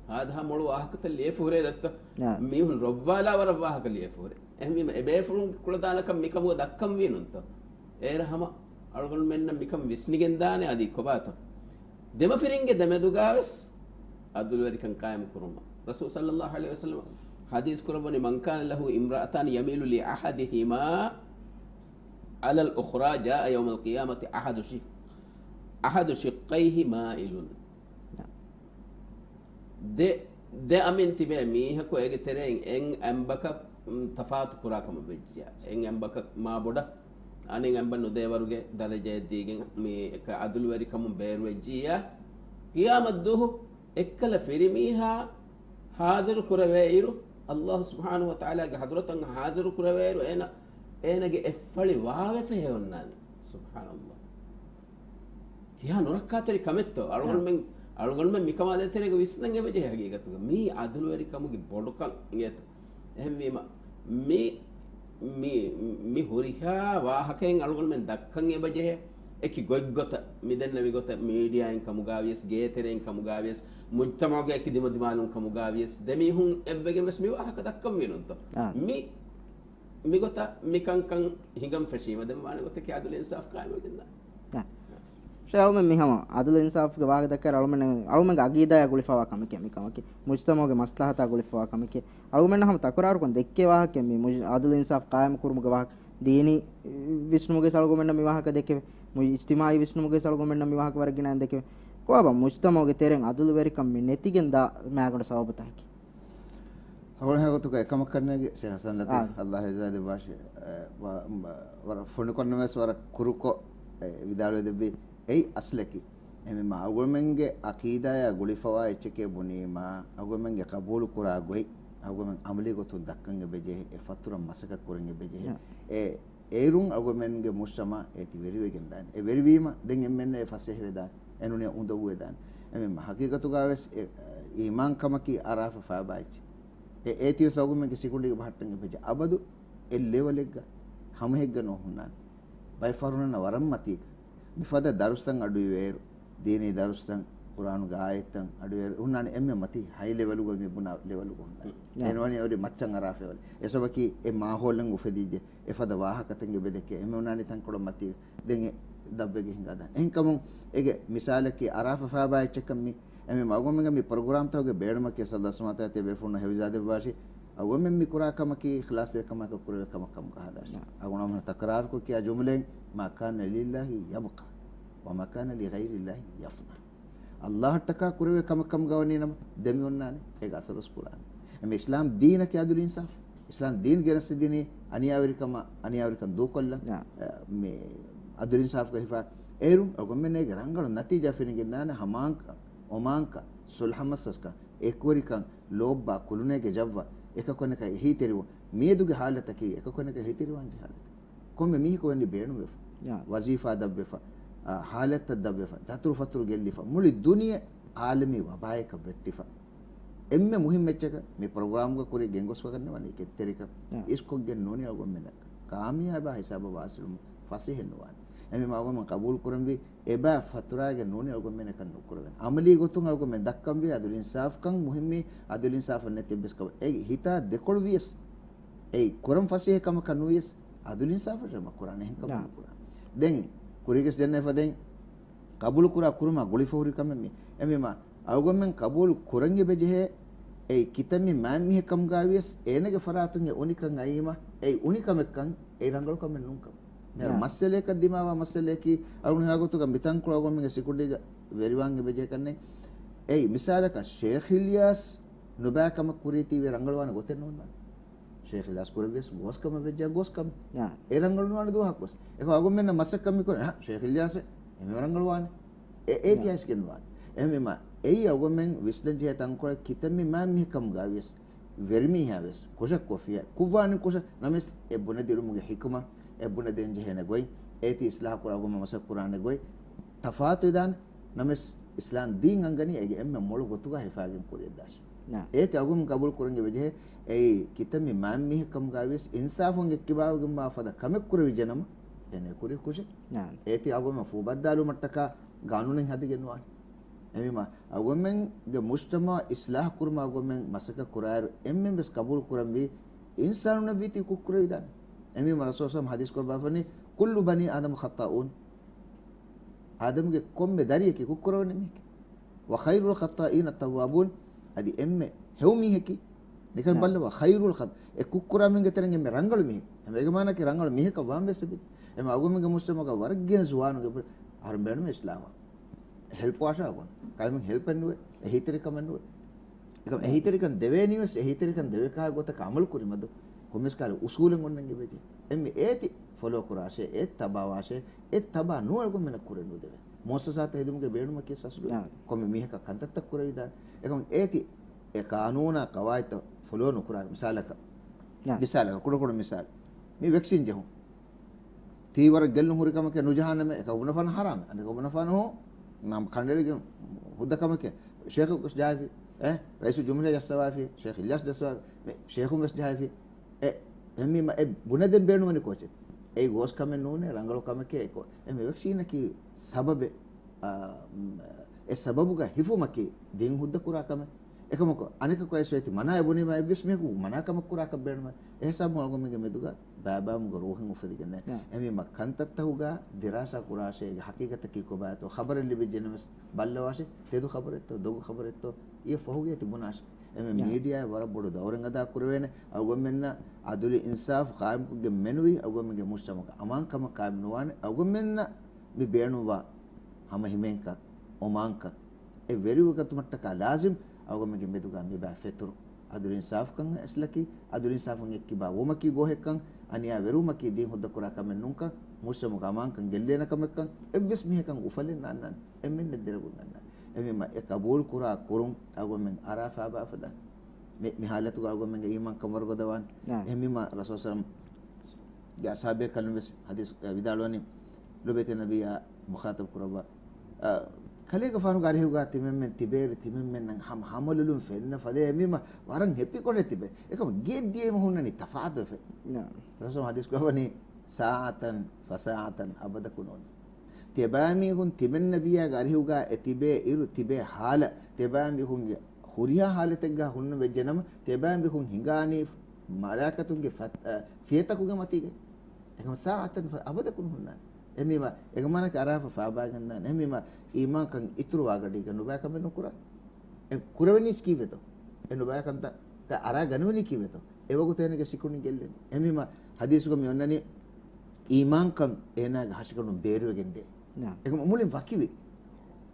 ހާދަހާ މޮޅު ވާހަކަތައް ލިޔެފަ ހުރޭ ދައްތަ؟ ނާ. މީހުން ރޮއްވާލާ ވަރަށް ވާހަކަ ލިޔެފަ ހުރޭ. އެހެންވީމަ އެބޭފުޅުންގެ ކުޅަދާނަކަން މިކަމުގަ ދައްކަންވީ ނޫންތޯ؟ އޭރަށް ހަމަ އަޅުގަނޑުމެންނަށް މިކަން ވިސްނިގެންދާނެ އަދި ކޮބާތޯ؟ ދެމަފިރިންގެ ދެމެދުގަވެސް ޢަދުލުވެރިކަން ޤާއިމް ކުރުމަށް. ރަސޫލު ޞައްލަﷲ ޢަލައިހި ވަސައްލަމަ ޙަދީޘް ކުރައްވަނީ، من كان له امرأتان يميل لأحدهما على الأخرى جاء يوم القيامة أحد شق-، أحد شقيه مائل. ދެ، ދެ އަމިން ތިބޭ މީހަކު އޭގެ ތެރެއިން އެއް އަނބަކަށް، މް، ތަފާތު ކުރާ ކަމަށް ވެއްޖިޔާ، އެއް އަނބަކަށް މާ ބޮޑަށް އަނެއް އަނބަށް ނުދޭވަރުގެ ދަރަޖައެއް ދީގެން މި އެކަ ޢަދުލުވެރިކަމުން ބޭރުވެއްޖިއްޔާ، ޤިޔާމަތްދުވަހު އެއްކަލަ ފިރިމީހާ ޙާޟިރު ކުރެވޭއިރު، ﷲ ސުބްޙާނަހޫ ވަތަޢާލާގެ ޙަޟްރަތަށް ޙާޟިރު ކުރެވޭއިރު، އޭނަ، އޭނަގެ އެއްފަޅި ވާވެފައޭ އޮންނާނީ. ސުބްޙާނަﷲ. ކިހާ ނުރައްކާތެރި ކަމެއްތޯ؟ އަޅުގަނޑުމެން، އަޅުގަނޑުމެން މިކަމާ ދޭތެރޭގަ ވިސްނަން އެބަޖެހޭ ހަގީގަތުގަ. މީ ޢަދުލުވެރިކަމުގެ ބޮޑުކަން އިނގޭތަ؟ އެހެންވީމަ، މި، މި، މި ހުރިހާ ވާހަކައެއް އަޅުގަނޑުމެން ދައްކަން އެބަޖެހޭ. އެކި ގޮތްގޮތަށް، މި ދެންނެވި ގޮތަށް މީޑިއާއިން ކަމުގަވިޔަސް، ގޭތެރެއިން ކަމުގަވިޔަސް، މުޖްތަމަޢުގެ އެކި ދިމަދިމާލުން ކަމުގަވިޔަސް، ދެމީހުން އެއްވެގެން ވެސް މި ވާހަކަ ދައްކަންވީ ނޫންތޯ؟ އާ. މި، މިގޮތަށް މިކަންކަން ހިނގަން ފެށީމަ ދެން ވާނެ ގޮތަކީ ޢަދުލު އިންސާފު ޤާއިމުވެގެންދާނެ. އާ. ޝޭ އަޅުމެން މި ހަމަ އަދުލު އިންސާފުގެ ވާހަކަ ދައްކާ އަޅުމެން، އަޅުމެންގެ އަގީދާޔާ ގުޅިފަވާ ކަމެކޭ މި ކަމަކީ. މުޖްތަމަޢުގެ މަސްލަހަތާ ގުޅިފަވާ ކަމެކޭ. އަޅުމެންނަށް ހަމަ ތަކުރާރުކޮށް ދެއްކޭ ވާހަކަ މި މުޖް-، އަދުލު އިންސާފު ޤާއިމު ކުރުމުގެ ވާހަކަ. ދީނީ ވިސްނުމުގެ ސަޅުގުމެންނަށް މި ވާހަކަ ދެކެވޭ. މު-، އިޖްތިމާޢީ ވިސްނުމުގެ ސަޅުގުމެންނަށް މި ވާހަކަ ވަރަށް ގިނައިން ދެކެވޭ. ކޮބާބާ މުޖްތަމަޢުގެ ތެރެއިން އަދުލުވެރިކަން މި ނެތިގެން ދާ މާގަނޑު ސަބަބުތަކަކީ؟ ހަވަޅަހާ ގޮތުގަ އެކަމަކަށް ނޭނގެ ޝޭޚް ޙަސަން ލަތީފް، އާ. ﷲ އިޒާދެއްވާށި، އެ، ވަ-، ވަ-، ވަރަށް ފޮނިކޮށްނަމަވެސް ވަރަށް ކުރުކޮށް، އެ، ވިދާޅުވެދެއްވި. އެއީ އަސްލަކީ. އެހެންވީމާ އަޅުގަނޑުމެންގެ އަޤީދާޔާ ގުޅިފަވާ އެއްޗެކޭ ބުނީމާ، އަޅުގަނޑުމެންގެ ޤަބޫލު ކުރާ ގޮތް، އަޅުގަނޑުމެން ޢަމަލީ ގޮތުން ދައްކަން އެބަޖެހޭ، އެ ފަތުރަށް މަސައްކަތް ކުރަން އެބަޖެހޭ. އެ އޭރުން އަޅުގަނޑުމެންގެ މުޖްތަމަޢު އޭތި ވެރިވެގެން ދާނެ. އެ ވެރިވީމަ ދެން އެންމެންނަށް އެ ފަސޭހަވެދާނެ. އެ ނޫނީ އުނދަގޫވެދާނެ. އެމެ ހަޤީޤަތުގަވެސް އެ، އެ، އީމާން ކަމަކީ އަރާފަ ފާބާއެއްޗެއް. އެ އޭތިވެސް އަޅުގަނޑުމެންގެ ސިކުނޑީގަ ބަހައްޓަން އެބަޖެ. އަބަދު އެ ލެވަލެއްގަ ހަމަހެއްގަ ނޯ ހުންނާނެ. ބައެއް ފަހަރުންނަށް ވަރަށް މަތީގަ. މިފަދަ ދަރުސްތައް އަޑުއިވޭއިރު، ދީނީ ދަރުސްތައް، ޤުރްއާނުގެ އާޔަތްތައް އަޑުއިވޭއިރު، ހުންނާނެ އެންމެ މަތީ ހައި ލެވަލުގަ މި ބުނާ ލެވަލުގަ ހުންނާނެ. އެ ނޫނީ އޮތް މައްޗަށް އަރާފަ އެވަރު. އެ ސަބަބަކީ އެ މާހައުލެއް އުފެދިއްޖެ. އެފަދަ ވާހަކަތައް އެބަދެއްކޭ. އެންމެ ހުންނާނީ ތަންކޮޅެއް މަތީގަ. ދެން އެ ދަށްވެގެން ހިނގާދާނެ. އެހެންކަމުން އޭގެ މިސާލަކީ އަރާފަ ފާބާ އެއްޗެއްކަން މި އެމެ އަޅުގަނޑުމެންގެ މި ޕްރޮގްރާމްތަކުގެ ބޭނުމަކީ ﷲ ސުބްޙާނަހޫ ވަތަޢާލާ ތިޔަބޭފުޅުންނަށް ހެޔޮ އިޒާދެއްވާށި. އަޅުގަނޑުމެން މި ކުރާ ކަމަކީ އިޚްލާޞްތެރިކަމާއެކު ކުރެވޭ ކަމަކަށް ކަމަކަށް ހަދާށި. ނާ. އަޅުގަނޑުމެން ތަކުރާރުކޮށް ކިޔާ ޖުމްލައިން، "ما كان لله يبقى وما كان لغير الله يفنى." ﷲ އަށްޓަކާ ކުރެވޭ ކަމަކަށް ކަމަކަށް ވަނީ ނަމަ، ދެން މި އޮންނާނެ އޭގެ އަސަރު ކުރާނެ. އެމެ އިސްލާމް ދީނަކީ އަދުލު އިންސާފު. އިސްލާމް ދީން ގެނެސްދިނީ އަނިޔާވެރިކަމާ، އަނިޔާވެރިކަން ދޫކޮށްލަން، ނާ. އެ، މި އަދުލު އިންސާފުގަ ހިފާ. އޭރުން އަޅުގަނޑުމެން އޭގެ ރަނގަޅު ނަތީޖާ ފެނިގެންދާނެ. ހަމާންކަން، އޮމާންކަން، ޞުލްޙަ މަސައްކަން، އެކުވެރިކަން، ލޯތްބާ ކުލުނޭގެ ޖައްވަ، އެކަކު އަނެކާ އެހީތެރިވުން. މިއަދުގެ ހާލަތަކީ އެކަކު އަނެކާ އެހީތެރިވާން ޖެހޭ ހާލަތެއް. ކޮންމެ މީހަކު ވަނީ ބޭނުންވެފަ. ޔާ. ވަޒީފާ ދަށްވެފަ، އާ، ހާލަތްތައް ދަށްވެފަ، ދަތުރުފަތުރު ގެއްލިފަ، މުޅި ދުނިޔެ އާލަމީ ވަބާއަކަށް ވެއްޓިފަ. އެންމެ މުހިއްމު އެއްޗަކަށް މި ޕްރޮގްރާމްގަ ކުރި ގެންގޮސްފަކަން ވަނީ ކެތްތެރިކަން. ޔާ. އިސްކޮށްގެން ނޫނީ އަޅުގަނޑުމެންނަށް ކާމިޔާބާ ހިސާބަށް ވާސިލުމުން ފަސޭހައެއް ނުވާނެ. އެހެންވީމާ އަޅުގަނޑުމެން ޤަބޫލު ކުރަންވީ އެބަ ފަތުރާގެން ނޫނީ އަޅުގަނޑުމެން އެކަން ނުކުރެވޭނެ. ޢަމަލީ ގޮތުން އަޅުގަނޑުމެން ދައްކަންވީ އަދުލު އިންސާފުކަން މުހިއްމީ، އަދުލު އިންސާފެއް ނެތި އެއްވެސް ކަމެއް. އެ ހިތާ ދެކޮޅު ވިޔަސް، އެއީ ކުރަން ފަސޭހަ ކަމަކަށް ނުވިޔަސް، އަދުލު އިންސާފަށް މަ ކުރާނެ އެހެން ކަމެއް ނާ. ނުކުރާނެ. ދެން ކުރީގެސް ދެންނެފަ ދެން ޤަބޫލު ކުރާ ކުރުމާ ގުޅިފަ ހުރި ކަމެއް މީ. އެހެންވީމާ އަޅުގަނޑުމެން ޤަބޫލު ކުރަން އެބަޖެހޭ، އެއީ ކިތަންމެ މާތް މީހެއް ކަމުގަ ވިޔަސް، އޭނަގެ ފަރާތުން އެ އުނިކަން އައީމަ، އެއީ އުނިކަމެއްކަން، އެއީ ރަނގަޅު ކަމެއް ނޫންކަން. މިހާރު ނާ. މައްސަލައަކަށް ދިމާވާ މައްސަލައަކީ، އަޅުގަނޑު ހާގޮތުގަ މިތަންކޮޅު އަޅުގަނޑުމެންގެ ސިކުނޑީގަ ވެރިވާން އެބަޖެހޭ ކަންނޭނގެ. އެއީ މިސާލަކަށް ޝޭޚް އިލްޔާސް ނުބައި ކަމަށް ކުރީތީވެ ރަނގަޅުވާނެ ގޮތެއް ނޯންނާނެ. ޝޭޚް އިލްޔާސް ކުރެއްވިޔަސް ގޯސް ކަމެއް ވެއްޖެ ގޯސް ކަމެއް. އާ. އެ ރަނގަޅު ނުވާނެ ދުވަހަކުވެސް. އެކަމް އަޅުގަނޑުމެންނަށް މަސައްކަތް މިކުރޭ، އަހަ، ޝޭޚް އިލްޔާސް އެ މި ރަނގަޅުވާނެ. އެ، އޭތި އާ. އައިސްގެން ނުވާނެ. އެހެންވީމާ، އެއީ އަޅުގަނޑުމެން ވިސްނަން ޖެހޭ ތަންކޮޅެއް ކިތަންމެ މާތް މީހެއް ކަމުގަ ވިޔަސް، ވެރިމީހާވެސް، ކުށަކޮށްފިޔާ، ކުށްވާނެ ކުށަށް ނަމަވެސް، އެ ބުނެދިއުމުގެ ޙިކުމަތް، އެ ބުނެދޭން ޖެހޭނެ ގޮތް، އޭތި އިސްލާހު ކުރާ އަޅުގަނޑުމެން މަސައްކަތް ކުރާނެ ގޮތް، ތަފާތުވެދާނެ. ނަމަވެސް، އިސްލާމް ދީން އަންގަނީ އޭގެ އެންމެ މޮޅު ގޮތުގަ ހިފާގެން ކުރިޔަށްދާށޭ. ނާ. އޭތި އަޅުގަނޑު ޤަބޫލު ކުރަން އެބަޖެހޭ، އެއީ ކިތަންމެ މާތް މީހެއް ކަމުގަ ވިޔަސް އިންސާފުން އެއްކިބާވެގެންވާ ފަދަ ކަމެއް ކުރެވިއްޖެނަމަ، އޭނަ ކުރި ކުށެއް. ނާ. އޭތި އަޅުގަނޑު ފޫބައްދާލުމަށްޓަކާ ގާނޫނެއް ހަދިގެން ނުވާނެ. އެހެންވީމާ، އަޅުގަނޑުމެންގެ މުޖްތަމަޢު އިސްލާހު ކުރުމަށް އަޅުގަނޑުމެން މަސައްކަތް ކުރާއިރު، އެންމެން ވެސް ޤަބޫލު ކުރަންވީ، އިންސާނުންނަށް ވީތީ ކުށް ކުރެވިދާނެ. އެހެންވީމާ، ރަސޫލު ޞައްލައްލާހު ޢަލައިހި ވަސައްލަމަ ޙަދީޘް ކުރައްވާފަ ވަނީ، "كل بني آدم خطاءون." އާދަމްގެ ކޮންމެ ދަރިއަކީ ކުށްކުރެވޭނެ މީހެކޭ. "وخير الخطائين التوابون." އަދި އެންމެ ހެޔޮ މީހަކީ، ނިކަން ނާ. ބައްލަވާ، خير الخلق، އެ ކުށްކުރާ މީހުންގެ ތެރެއިން އެންމެ ރަނގަޅު މީހެއް. އެހެންވީމާ އޭގެ މާނައަކީ ރަނގަޅު މީހަކަށް ވާން ވެސް އެބަ. އެހެންވީމާ އަޅުގަނޑުމެންގެ މުޖްތަމަޢުގަ ވަރަށް ގިނަ ޒުވާނުން އެބަ، އަހަރެން ބޭނުމޭ އިސްލާހު. ހެލްޕް ވާށޭ އަޅުގަނޑު. ކަލޭމެން ހެލްޕެއް ނުވޭ. އެހީތެރިކަމެއް ނުވޭ. އެކަމް އެހީތެރިކަން ދެވޭނީވެސް، އެހީތެރިކަން ދެވޭ ކަހަލަ ގޮތަކަށް ޢަމަލު ކުރިމަދު، ކޮންމެސް ކަހަލަ އުސޫލެއް އޮންނަން އެބަޖެހޭ. އެންމެ އޭތި ފޮލޯ ކުރާށޭ، އޭތި ތަބާވާށޭ، އޭތި ތަބާ ނުވާ އަޅުގަނޑުމެންނަށް ކުރެއް ނުދެވޭ. މުއައްސަސާތައް ހެދުމުގެ ބޭނުމަކީ އަސްލު ނާ. ކޮންމެ މީހަކަށް ކަންތައްތައް ކުރެވިދާނެ. އެކަމް އޭތި އެ ޤާނޫނާ ޤަވާޢިދުތައް ފޮލޯ ނުކުރާ މިސާލަކަށް، ނާ. މިސާލަކަށް، ކުޑަކުޑަ މިސާލެއް. މި ވެކްސިން ޖެހުން. ތީ ވަރަށް ގެއްލުން ހުރި ކަމެކޭ ނުޖަހާނަމޭ، އެކަކު ބުނެފާނަ ޙަރާމޭ، އަނެކަކު ބުނެފާނަ ހޫ، ނަމަ ކަނޑައެޅިގެން ހުއްދަ ކަމެކޭ. ޝޭޚަކު ވެސް ޖަހާފި، އޭ، ރައީސުލްޖުމްހޫރިއްޔާ ޖައްސަވާފި، ޝޭޚް އިލްޔާސް ޖައްސަވާފި، މި ޝޭޚުން ވެސް ޖަހާފި. އެ، އެހެންވީމަ އެ ބުނެދޭން ބޭނުންވަނީ ކޯޗެއް؟ އެއީ ގޯސް ކަމެއް ނޫނޭ، ރަނގަޅު ކަމެކޭ. އެ ކޯ-، އެ މި ވެކްސީނަކީ ސަބަބެއް، އާ، އެ ސަބަބުގަ ހިފުމަކީ ދީން ހުއްދަ ކުރާ ކަމެއް. އެކަމަކު އަނެކަކު އައިސް އޭތި މަނާ އެބުނީމާ އެއްވެސް މީހަކު މަނާ ކަމެއް ކުރާކަށް ބޭނުމެއް. އެހިސާބުން އަޅުގަނޑުމެންގެ މެދުގަ ބައިބައިމުގެ ރޫހެއް އުފެދިގެންދޭ. އެހެންވީމަ ކަންތައްތަކުގަ ދިރާސާ ކުރާށޭ، އޭގެ ހަޤީޤަތަކީ ކޮބާތޯ؟ ޚަބަރެއް ލިބިއްޖެނަމަވެސް ބައްލަވާށޭ، ތެދު ޚަބަރެއްތޯ، ދޮގު ޚަބަރެއްތޯ؟ އިއެ ފަހުގައި ތި ބުނާށޭ. އެމެ މީޑިއާއަށް ވަރަށް ބޮޑު ދައުރެއް އަދާ ކުރެވޭނެ. އަޅުގަނޑުމެންނަށް އަދުލު އިންސާފު ޤާއިމުކޮށްގެން މެނުވީ، އަޅުގަނޑުމެންގެ މުޖްތަމަޢުގަ އަމާންކަމަށް ޤާއިމު ނުވާނެ. އަޅުގަނޑުމެންނަށް މި ބޭނުންވާ ހަމަހިމޭންކަން، އޮމާންކަން، އެ ވެރިވެގަތުމަށްޓަކާ ލާޒިމް އަޅުގަނޑުމެންގެ މެދުގަ މިބާ ފެތުރު. އަދުލު އިންސާފުކަން އަސްލަކީ، އަދުލު އިންސާފުން އެއްކިބާ ވުމަކީ ގޯހެއްކަން، އަނިޔާވެރިވުމަކީ ދީން ހުއްދަކުރާ ކަމެއް ނޫންކަން، މުޖްތަމަޢުގެ އަމާންކަން ގެއްލޭނެ ކަމެއްކަން، އެއްވެސް މީހަކަށް އުފަލެއް ނާންނާނެ. އެންމެންނެއް ދެރަވެގަންނާނެ. އެހެންވީމަ އެ ޤަބޫލު ކުރާ ކުރުން އަޅުގަނޑުމެން އަރާ ފާބާފަދަ. މި، މި ޙާލަތުގަ އަޅުގަނޑުމެންގެ އީމާންކަން ވަރުގަދަވާނެ. އެހެންވީމަ ރަސޫލު ގެ އަޞްޙާބުބޭކަލުން ވެސް ޙަދީޘް ވިދާޅުވަނީ، ލޮބެތި ނަބިއްޔާ މުޚާޠަބު ކުރައްވާ، އަ، ކަލޭގެފާނުގެ އަރިހުގަ ތިމެންމެން ތިބޭއިރު ތިމެންމެންނަށް ހަމަ ހަމަލޮލުން ފެންނަ ފަދަ އެމީމަ ވަރަށް ހެޕީކޮށް ތިބޭ. އެކަމަ ގެއަށް ދިޔައިމަ ހުންނަނީ ތަފާތުވެފަ. ރަސޫލު ޙަދީޘް ކުރައްވަނީ، "ސާޢަތަން ފަސާޢަތަން" އަބަދަކު ނޫން. ތިޔަބައިމީހުން ތިމެން ނަބިއްޔާގެ އަރިހުގަ އެ ތިބޭ އިރު ތިބޭ ހާލަށް ތިޔަބައިމީހުންގެ ހުރިހާ ހާލަތެއްގަ ހުންނަ ވެއްޖެނަމަ، ތިޔަބައިމީހުން ހިނގާނީ މަލާއިކަތުންގެ ފަތް-، އަ، ފިޔަތަކުގެ މަތީގަ. އެކަމަ ސާޢަތަން ފަ-، އަބަދަކު ނުހުންނާނެ. އެހެންވީމަ، އެގަމާނަކަށް އަރާފަ ފާބާގެންދާނެ. އެހެންވީމަ، އީމާންކަން އިތުރުވާ ގަޑީގަ ނުބައި ކަމެއް ނުކުރާނެ. އެ ކުރެވެނީސް ކީއްވެތޯ؟ އެ ނުބައި ކަންތައް އަރާ ގަނެވެނީ ކީއްވެތޯ؟ އެވަގުތު އޭނަގެ ސިކުނޑި ގެއްލެނީ. އެހެންވީމަ، ޙަދީޘުގަ މި އޮންނަނީ، އީމާންކަން އޭނާގެ ހަށިގަނޑުން ބޭރުވެގެންދޭ. އެކަމަ މުޅިން ވަކިވި.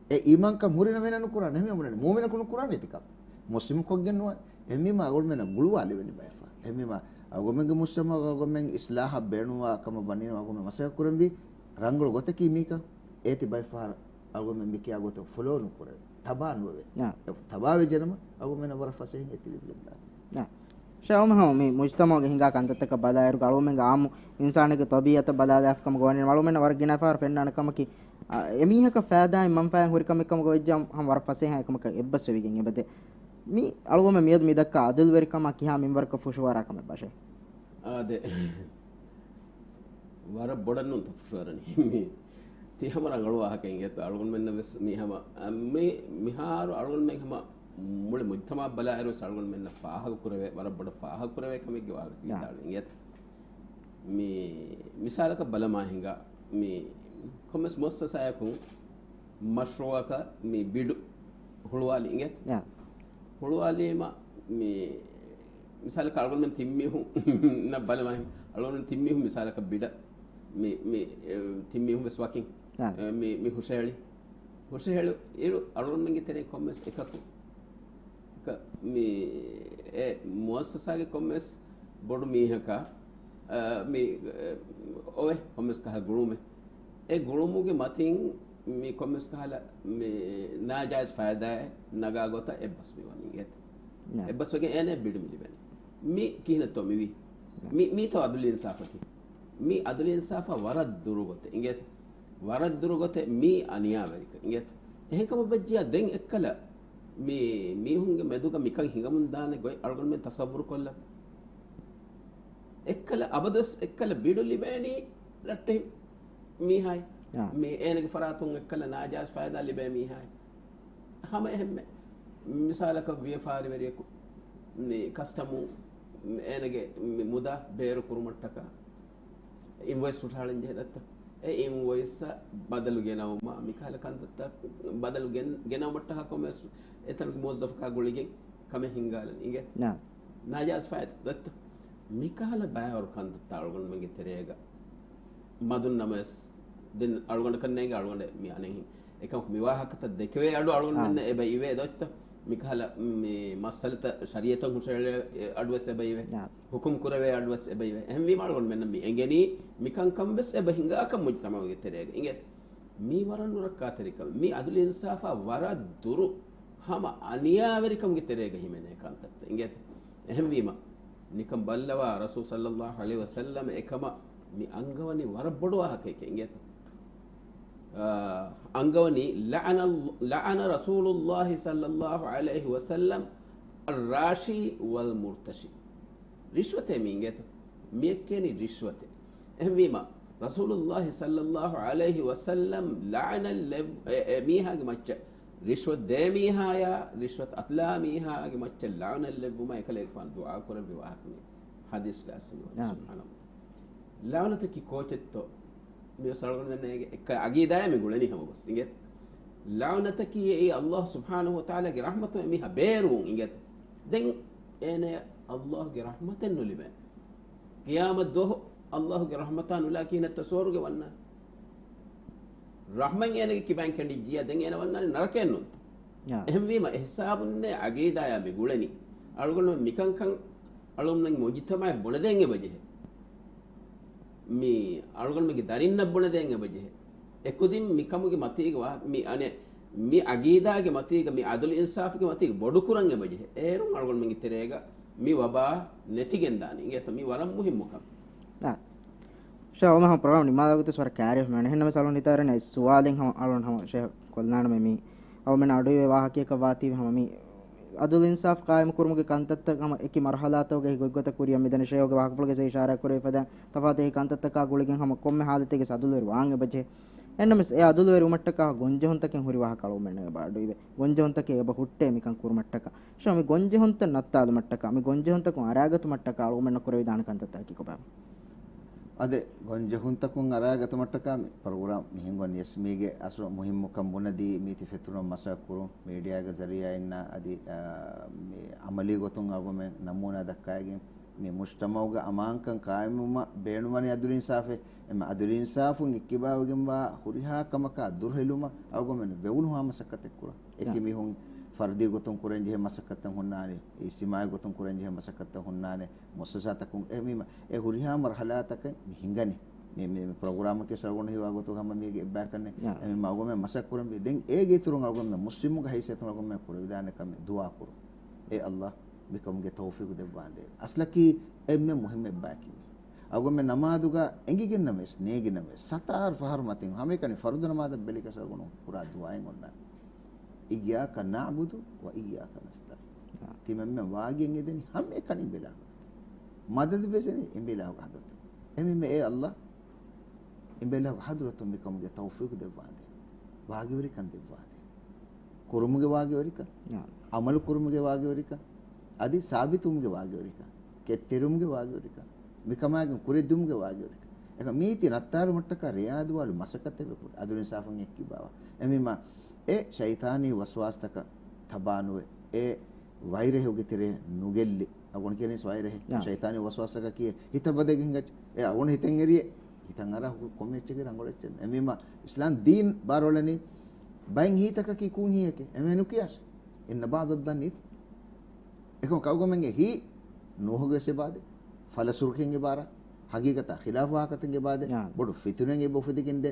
އެ އީމާންކަން ހުރި ނަމަ އޭނާ ނުކުރާނެ. އެހެންވީމަ މުއުމިނަކު ނުކުރާނެ އެތިކަން. މުސްލިމަކު ކޮށްގެން ނުވާނެ. އެހެންވީމަ އަޅުގަނޑުމެންނަށް ގުޅުވާލެވެނީ ބައެއްފަހަރު. އެހެންވީމަ އަޅުގަނޑުމެންގެ މުޖްތަމަޢުގަ އަޅުގަނޑުމެން އިޞްލާޙަށް ބޭނުންވާ ކަމަށް ވަނީނަމަ އަޅުގަނޑުމެން މަސައްކަތް ކުރަންވީ ރަނގަޅު ގޮތަކީ މީކަން. އޭތި ބައެއްފަހަރު އަޅުގަނޑުމެން މިކިޔާ ގޮތަށް ފޮލޯ ނުކުރެވޭ. ތަބާ ނުވެވޭ. އެ ތަބާވެއްޖެނަމަ އަޅުގަނޑުމެންނަށް ވަރަށް ފަސޭހައިން އެތި ލިބިގެންދާނެ. ޝާމް ހަމަ މި މުޖްތަމަޢުގެ ހިނގާ ކަންތައްތަކަށް ބަލާއިރު، އަޅުގަނޑުމެންގެ އާއްމު އިންސާނެއްގެ ޠަބީޢަތަށް ބަލާލާފަ ކަމަށް ގޮވަނީ، އަޅުގަނޑުމެންނަށް ވަރަށް ގިނަ ފަހަރު ފެންނާނެ ކަމަކީ، އާ، އެމީހަކަށް ފައިދާއިން މަންފާއެއް ހުރި ކަމެއް ކަމަށް ގޮވައްޖާ ހަމަ ވަރަށް ފަސޭހައިން އެކަމަކަށް އެއްބަސްވެވިގެން އެބަދޭ. މި އަޅުގަނޑުމެން މިއަދު މި ދައްކާ އަދުލުވެރިކަމާ ކިހާ މިންވަރަކަށް ފުށުވާރާ ކަމެއް ބާށޭ؟ އާދެ. ވަރަށް ބޮޑަށް ނޫންތަ ފުށުއަރަނީ. މި ތި ހަމަ ރަނގަޅު ވާހަކައެއް އިނގޭތަ؟ އަޅުގަނޑުމެންނަށް ވެސް މި ހަމަ، އަ، މި، މިހާރު އަޅުގަނޑުމެން ހަމަ މުޅި މުޖްތަމަޢަށް ބަލާއިރު ވެސް އަޅުގަނޑުމެންނަށް ފާހަގަ ކުރެވޭ، ވަރަށް ބޮޑަށް ފާހަގަ ކުރެވޭ ކަމެއްގެ ވާހަކަ ޔާ. ވިދާޅުވި އިނގޭތަ؟ މި މިސާލަކަށް ބަލަމާ ހިނގާ، މި ކޮންމެސް މުއައްސަސާއަކުން މަޝްރޫޢަކަށް މި ބިޑު ހުޅުވާލި އިނގޭތަ؟ ޔާ. ހުޅުވާލީމަ، މި، މިސާލަކަށް އަޅުގަނޑުމެން ތިން މީހުންނަށް ބަލަމާ ހިނގާ، އަޅުގަނޑުމެން ތިން މީހުން މިސާލަކަށް ބިޑަށް މި، މި، އެ، ތިން މީހުން ވެސް ވަކިން، އާ. އެ، މި، މި ހުށަހެޅި، ހުށަހެޅު އިރު އަޅުގަނޑުމެންގެ ތެރެއިން ކޮންމެސް އެކަކު، އެކަ، މި، އެ މުއައްސަސާގެ ކޮންމެސް ބޮޑު މީހަކާ، އަ، މި، އެ، އޮވެ، ކޮންމެސް ކަހަލަ ގުޅުމެއް. އެ ގުޅުމުގެ މަތިން މި ކޮންމެސް ކަހަލަ މި ނާޖާއިޒް ފައިދާއެއް ނަގާ ގޮތަށް އެއްބަސް މި ވަނީ އިނގޭތަ؟ ނާ. އެއްބަސްވެގެން އޭނަ ބިޑު މި ލިބެނީ. މި ކިހިނެއްތޯ މިވީ؟ ނާ. މި، މީތޯ އަދުލު އިންސާފަކީ؟ މި އަދުލު އިންސާފާ ވަރަށް ދުރު ގޮތެއް އިނގޭތަ؟ ވަރަށް ދުރު ގޮތެއް މީ އަނިޔާވެރިކަން އިނގޭތަ؟ އެހެންކަމަށް ވެއްޖިޔާ ދެން އެއްކަލަ މި މީހުންގެ މެދުގަ މިކަން ހިނގަމުން ދާނެ ގޮތް އަޅުގަނޑުމެން ތަޞައްވުރު ކޮށްލަ. އެއްކަލަ އަބަދުވެސް އެއްކަލަ ބިޑު ލިބޭނީ ރައްޓެހި މީހާއި. އާ. މި އޭނަގެ ފަރާތުން އެއްކަލަ ނާޖާއިޒް ފައިދާ ލިބޭ މީހާއި. ހަމަ އެހެންމެ. މިސާލަކަށް ވިޔަފާރިވެރިޔަކު މި ކަސްޓަމު އޭނަގެ މި މުދާ ބޭރު ކުރުމަށްޓަކާ އިންވޮއިސް ހުށަހަޅަން ޖެހޭ ދައްތަ؟ އެ އިންވޮއިސްއަށް ބަދަލު ގެނައުމާ، މިކަހަލަ ކަންތައްތައް ބަދަލު ގެން-، ގެނައުމަށްޓަކާ ކޮންމެސް އެތަނުގެ މުވައްޒަފަކާ ގުޅިގެން ކަމެއް ހިންގާލަން އިނގޭ. ނާ. ނާޖާއިޒް ފައިދާ ދައްތަ؟ މިކަހަލަ ބައިވަރު ކަންތައްތައް އަޅުގަނޑުމެންގެ ތެރޭގަ މަދުން ނަމަވެސް، ދެން އަޅުގަނޑަކަށް ނޭނގެ އަޅުގަނޑެއް މި އަނެއް އެކަމަކު މި ވާހަކަތައް ދެކެވޭ އަޑު އަޅުގަނޑުމެންނަށް އާ. އެބަ އިވޭ ދޯތްތަ؟ މިކަހަލަ މި މައްސަލަތައް ޝަރީއަތަށް ހުށަހެޅޭ އަޑުވެސް އެބަ އިވޭ. އާ. ހުކުމް ކުރެވޭ އަޑުވެސް އެބަ އިވޭ. އެހެންވީމަ އަޅުގަނޑުމެންނަށް މި އެނގެނީ މިކަންކަން ވެސް އެބަ ހިނގާކަށް މުޖްތަމަޢުގެ ތެރޭގަ އިނގޭތަ؟ މީ ވަރަށް ނުރައްކާތެރިކަމެއް. މީ އަދުލު އިންސާފާ ވަރަށް ދުރު ހަމަ އަނިޔާވެރިކަމުގެ ތެރޭގަ ހިމެނޭ ކަންތައްތައް އިނގޭތަ؟ އެހެންވީމަ، ނިކަން ބައްލަވާ ރަސޫލު ޞައްލައްލާހު ޢަލައިހި ވަސައްލަމަ އެކަމަށް މި އަންގަވަނީ ވަރަށް ބޮޑު ވާހަކައެކޭ އިނގޭތަ؟ އާ، އަންގަވަނީ، لعن، لعن رسول الله صلى الله عليه وسلم الراشي والمرتشي. ރިޝްވަތޭ މީ އިނގޭތަ؟ މިއެއްކޭނީ ރިޝްވަތޭ. އެހެންވީމަ، ރަސޫލުއްލާހި ޞައްލައްލާހު ޢަލައިހި ވަސައްލަމް ލަޢަނަތް ލެއް-، އެ، އެ މީހާގެ މައްޗަށް ރިޝްވަތް ދޭ މީހާޔާ، ރިޝްވަތް އަތުލާ މީހާގެ މައްޗަށް ލަޢުނަތް ލެއްވުމަށް އެކަލޭގެފާނު ދުޢާ ކުރެއްވި ވާހަކަ މި ޙަދީޘްގަ އައިސްފަ މިވަނީ. ސުބްޙާނަﷲ. ލަޢުނަތަކީ ކޯޗެއްތޯ؟ މިވެސް އަޅުގަނޑުމެންނަށް އެކަ އަގީދާއެއް މި ގުޅެނީ ހަމަ ގޮސް އިނގޭތަ؟ ލަޢުނަތަކީ އެއީ ﷲ ސުބްޙާނަހޫ ވަތަޢާލާގެ ރަޙްމަތު މީހާ ބޭރުވުން އިނގޭތަ؟ ދެން އޭނަޔަށް ﷲ ގެ ރަޙްމަތެއް ނުލިބޭ. ޤިޔާމަތް ދުވަހު ﷲ ގެ ރަޙްމަތާ ނުލާ ކިހިނެއްތޯ ސުވަރުގެ ވަންނާނީ؟ ރަޙްމަތް އޭނަގެ ކިބައިން ކެނޑިއްޖިއްޔާ ދެން އޭނަ ވަންނާނީ ނަރަކަޔަށް ނޫންތަ؟ އެހެންވީމަ އެހިސާބުންނޭ އަގީދާޔާ މި ގުޅެނީ. އަޅުގަނޑު މިކަންކަން އަޅުގަނޑުމެން މުޖުތަމަޢަށް ބުނެދޭން އެބަޖެހޭ. މި އަޅުގަނޑުމެންގެ ދަރިންނަށް ބުނެދޭން އެބަޖެހޭ. އެކުދިން މި ކަމުގެ މަތީގަ ވާ، މި އަނެއް، މި އަގީދާގެ މަތީގަ، މި ޢަދުލު އިންސާފުގެ މަތީގަ ބޮޑުކުރަން އެބަޖެހޭ. އޭރުން އަޅުގަނޑުމެންގެ ތެރޭގަ މި ވަބާ ނެތިގެންދާނީ. އިނގޭތަ މި ވަރަށް މުހިއްމު ކަމެއް. ޝޭޚް، އަޅުގަނޑުމެން ހަމަ ޕްރޮގްރާމް ނިމާލާ ގޮތަށް ވަރަށް ކާރިޔަށް މިވަނީ. އެހެންނަމަވެސް އަޅުގަނޑު ހިތަށް އަރަނީ ސުވާލެއް ހަމަ އަޅުގަނޑު ހަމަ ޝޭޚް ކޮށްލާނަމޭ މީ. އަޅުގަނޑުމެން އަޑުއިވޭ ވާހަކަޔަކަށް ވާތީވެ ހަމަ މީ ޢަދުލު އިންސާފު ޤާއިމު ކުރުމުގެ ކަންތައްތައް ހަމަ އެކި މަރުޙަލާތަކުގައި ގޮތްގޮތަށް ކުރިއަށް މިދަނީ. ޝޭޚުގެ ވާހަކަފުޅުގައި އިޝާރާތް ކުރެވި ފަދަ ތަފާތު އެކި ކަންތައްތަކާ ގުޅިގެން ހަމަ ކޮންމެ ޙާލަތެއްގައި ޢަދުލުވެރި ވާން އެބަޖެހޭ. އެހެންނަމަވެސް އެ ޢަދުލުވެރިވުމަށްޓަކާ ގޮންޖެހުންތަކެއް ހުރި ވާހަކަ އަޅުގަނޑުމެންނަށް އެބަ އަޑުއިވޭ. ގޮންޖެހުންތަކެއް އެބަ ހުއްޓޭ މިކަން ކުރުމަށްޓަކާ. ޝޭޚް، މި ގޮންޖެހުންތައް ނައްތާލުމަށްޓަކާ، މި ގޮންޖެހުންތަކުން އަރާގަތުމަށްޓަކާ އަޅުގަނޑުމެންނަށް ކުރެވިދާނެ ކަންތައްތަކަކީ ކޮބާ؟ އާދެ، ގޮންޖެހުންތަކުން އަރާގަތުމަށްޓަކާ މި ޕްރޮގްރާމް މިހެން ގޮން ޔެސް މީގެ އަސްލު މުހިއްމުކަން ބުނެދީ މީތި ފެތުރުމަށް މަސައްކަތް ކުރުން މީޑިއާގެ ޒަރީޢާއިންނާ އަދި، އާ، މި ޢަމަލީ ގޮތުން އަޅުގަނޑުމެން ނަމޫނާ ދައްކައިގެން މި މުޖްތަމަޢުގަ އަމާންކަން ޤާއިމްވުމަށް ބޭނުންވަނީ ޢަދުލު އިންސާފެއް. އެމަ ޢަދުލު އިންސާފުން އެއްކިބާވެގެންވާ ހުރިހާ ކަމަކާ ދުރުހެލުމަށް އަޅުގަނޑުމެން ވެވުނުހާ މަސައްކަތެއް ކުރަން. އެކި މީހުން ފަރުދީ ގޮތުން ކުރަންޖެހޭ މަސައްކަތްތައް ހުންނާނެ، އިޖްތިމާޢީ ގޮތުން ކުރަންޖެހޭ މަސައްކަތްތައް ހުންނާނެ، މުއައްސަސާތަކުން އެ މީ، އެ ހުރިހާ މަރުޙަލާތަކެއް މި ހިނގަނީ. މި، މި، މި ޕްރޮގްރާމަކީ އަޅުގަނޑު ހީވާ ގޮތުގަ ހަމަ މީގެ އެއްބަޔަކަށް ނެތް. އެ މީ އަޅުގަނޑުމެން މަސައްކަތް ކުރަންވީ. ދެން އޭގެ އިތުރުން އަޅުގަނޑުމެން މުސްލިމުގެ ހައިސިއްޔަތުން އަޅުގަނޑުމެން ކުރެވިދާނެ ކަމެއް ދުޢާ ކުރުން. އޭ ﷲ، މިކަމުގެ ތައުފީޤު ދެއްވާނދޭ. އަސްލަކީ އެންމެ މުހިއްމު އެއްބަޔަކީ މީ. އަޅުގަނޑުމެން ނަމާދުގަ އެނގިގެން ނަމަވެސް، ނޭނގި ނަމަވެސް، ސަތާރަ ފަހަރު މަތިން ހަމައެކަނި ފަރުޟު ނަމާދަށް ބެލިކަށް އަޅުގަނޑު ކުރާ ދުޢާއެއް އޮންނާނެ. إياك نعبد وإياك نستعين. ތިމަންމެން ވާގިޔަށް އެދެނީ ހަމައެކަނި އެނބިލާގު. މަދަދު ވެސް އެނބިލާގު ޙަޟްރަތު. އެމީ އެ ﷲ އެނބިލާގު ޙަޟްރަތު މިކަމުގެ ތައުފީޤު ދެއްވާނދޭ. ވާގިވެރިކަން ދެއްވާނދޭ. ކުރުމުގެ ވާގިވެރިކަން، ޢަމަލު ކުރުމުގެ ވާގިވެރިކަން، އަދި ސާބިތުވުމުގެ ވާގިވެރިކަން، ކެތްތެރިވުމުގެ ވާގިވެރިކަން، މިކަމާގެން ކުރެއްދުމުގެ ވާގިވެރިކަން. އެކަމަ މީތި ނައްތާލުމަށްޓަކާ ރެޔާދުވާލު މަސައްކަތެއް ވެފަ އަދުލު އިންސާފުން އެއްކިބާވާ. އެމީމާ އެ ޝައިޠާނީ ވަސްވާސްތަކަށް ތަބާނުވެ، އެ ވައިރެހުގެ ތެރޭ ނުގެއްލި، އަޅުގަނޑު ކިޔަނީސް ވައިރެހެއް. ޝައިޠާނީ ވަސްވާސްތަކަކީ ހިތަށް ވަދެގެން ހިނގައްޖެ. އެ އަޅުގަނޑު ހިތެއް އެރިއެ ހިތަށް އަރާ ކޮންމެ އެއްޗެއްގެ ރަނގަޅު އެއްޗެއް. އެމީމާ އިސްލާމް ދީން ބާރުއަޅަނީ ބައެއް ހިތަކަކީ ކޫން ހިތެއް. އެމެ ނުކިޔާށެ. إن بعض الظن إثم. އެކަމަކު އަޅުގަނޑުމެންގެ ހިތް ނޫހުގެ ވެސް އެބާދެ. ފަލަސުރުކެން އެބާރާ. ހަގީގަތާ ޚިލާފު ވާހަކަތައް އެބާދެ. ބޮޑު ފިތުނައެއް އެބަ އުފެދިގެންދޭ.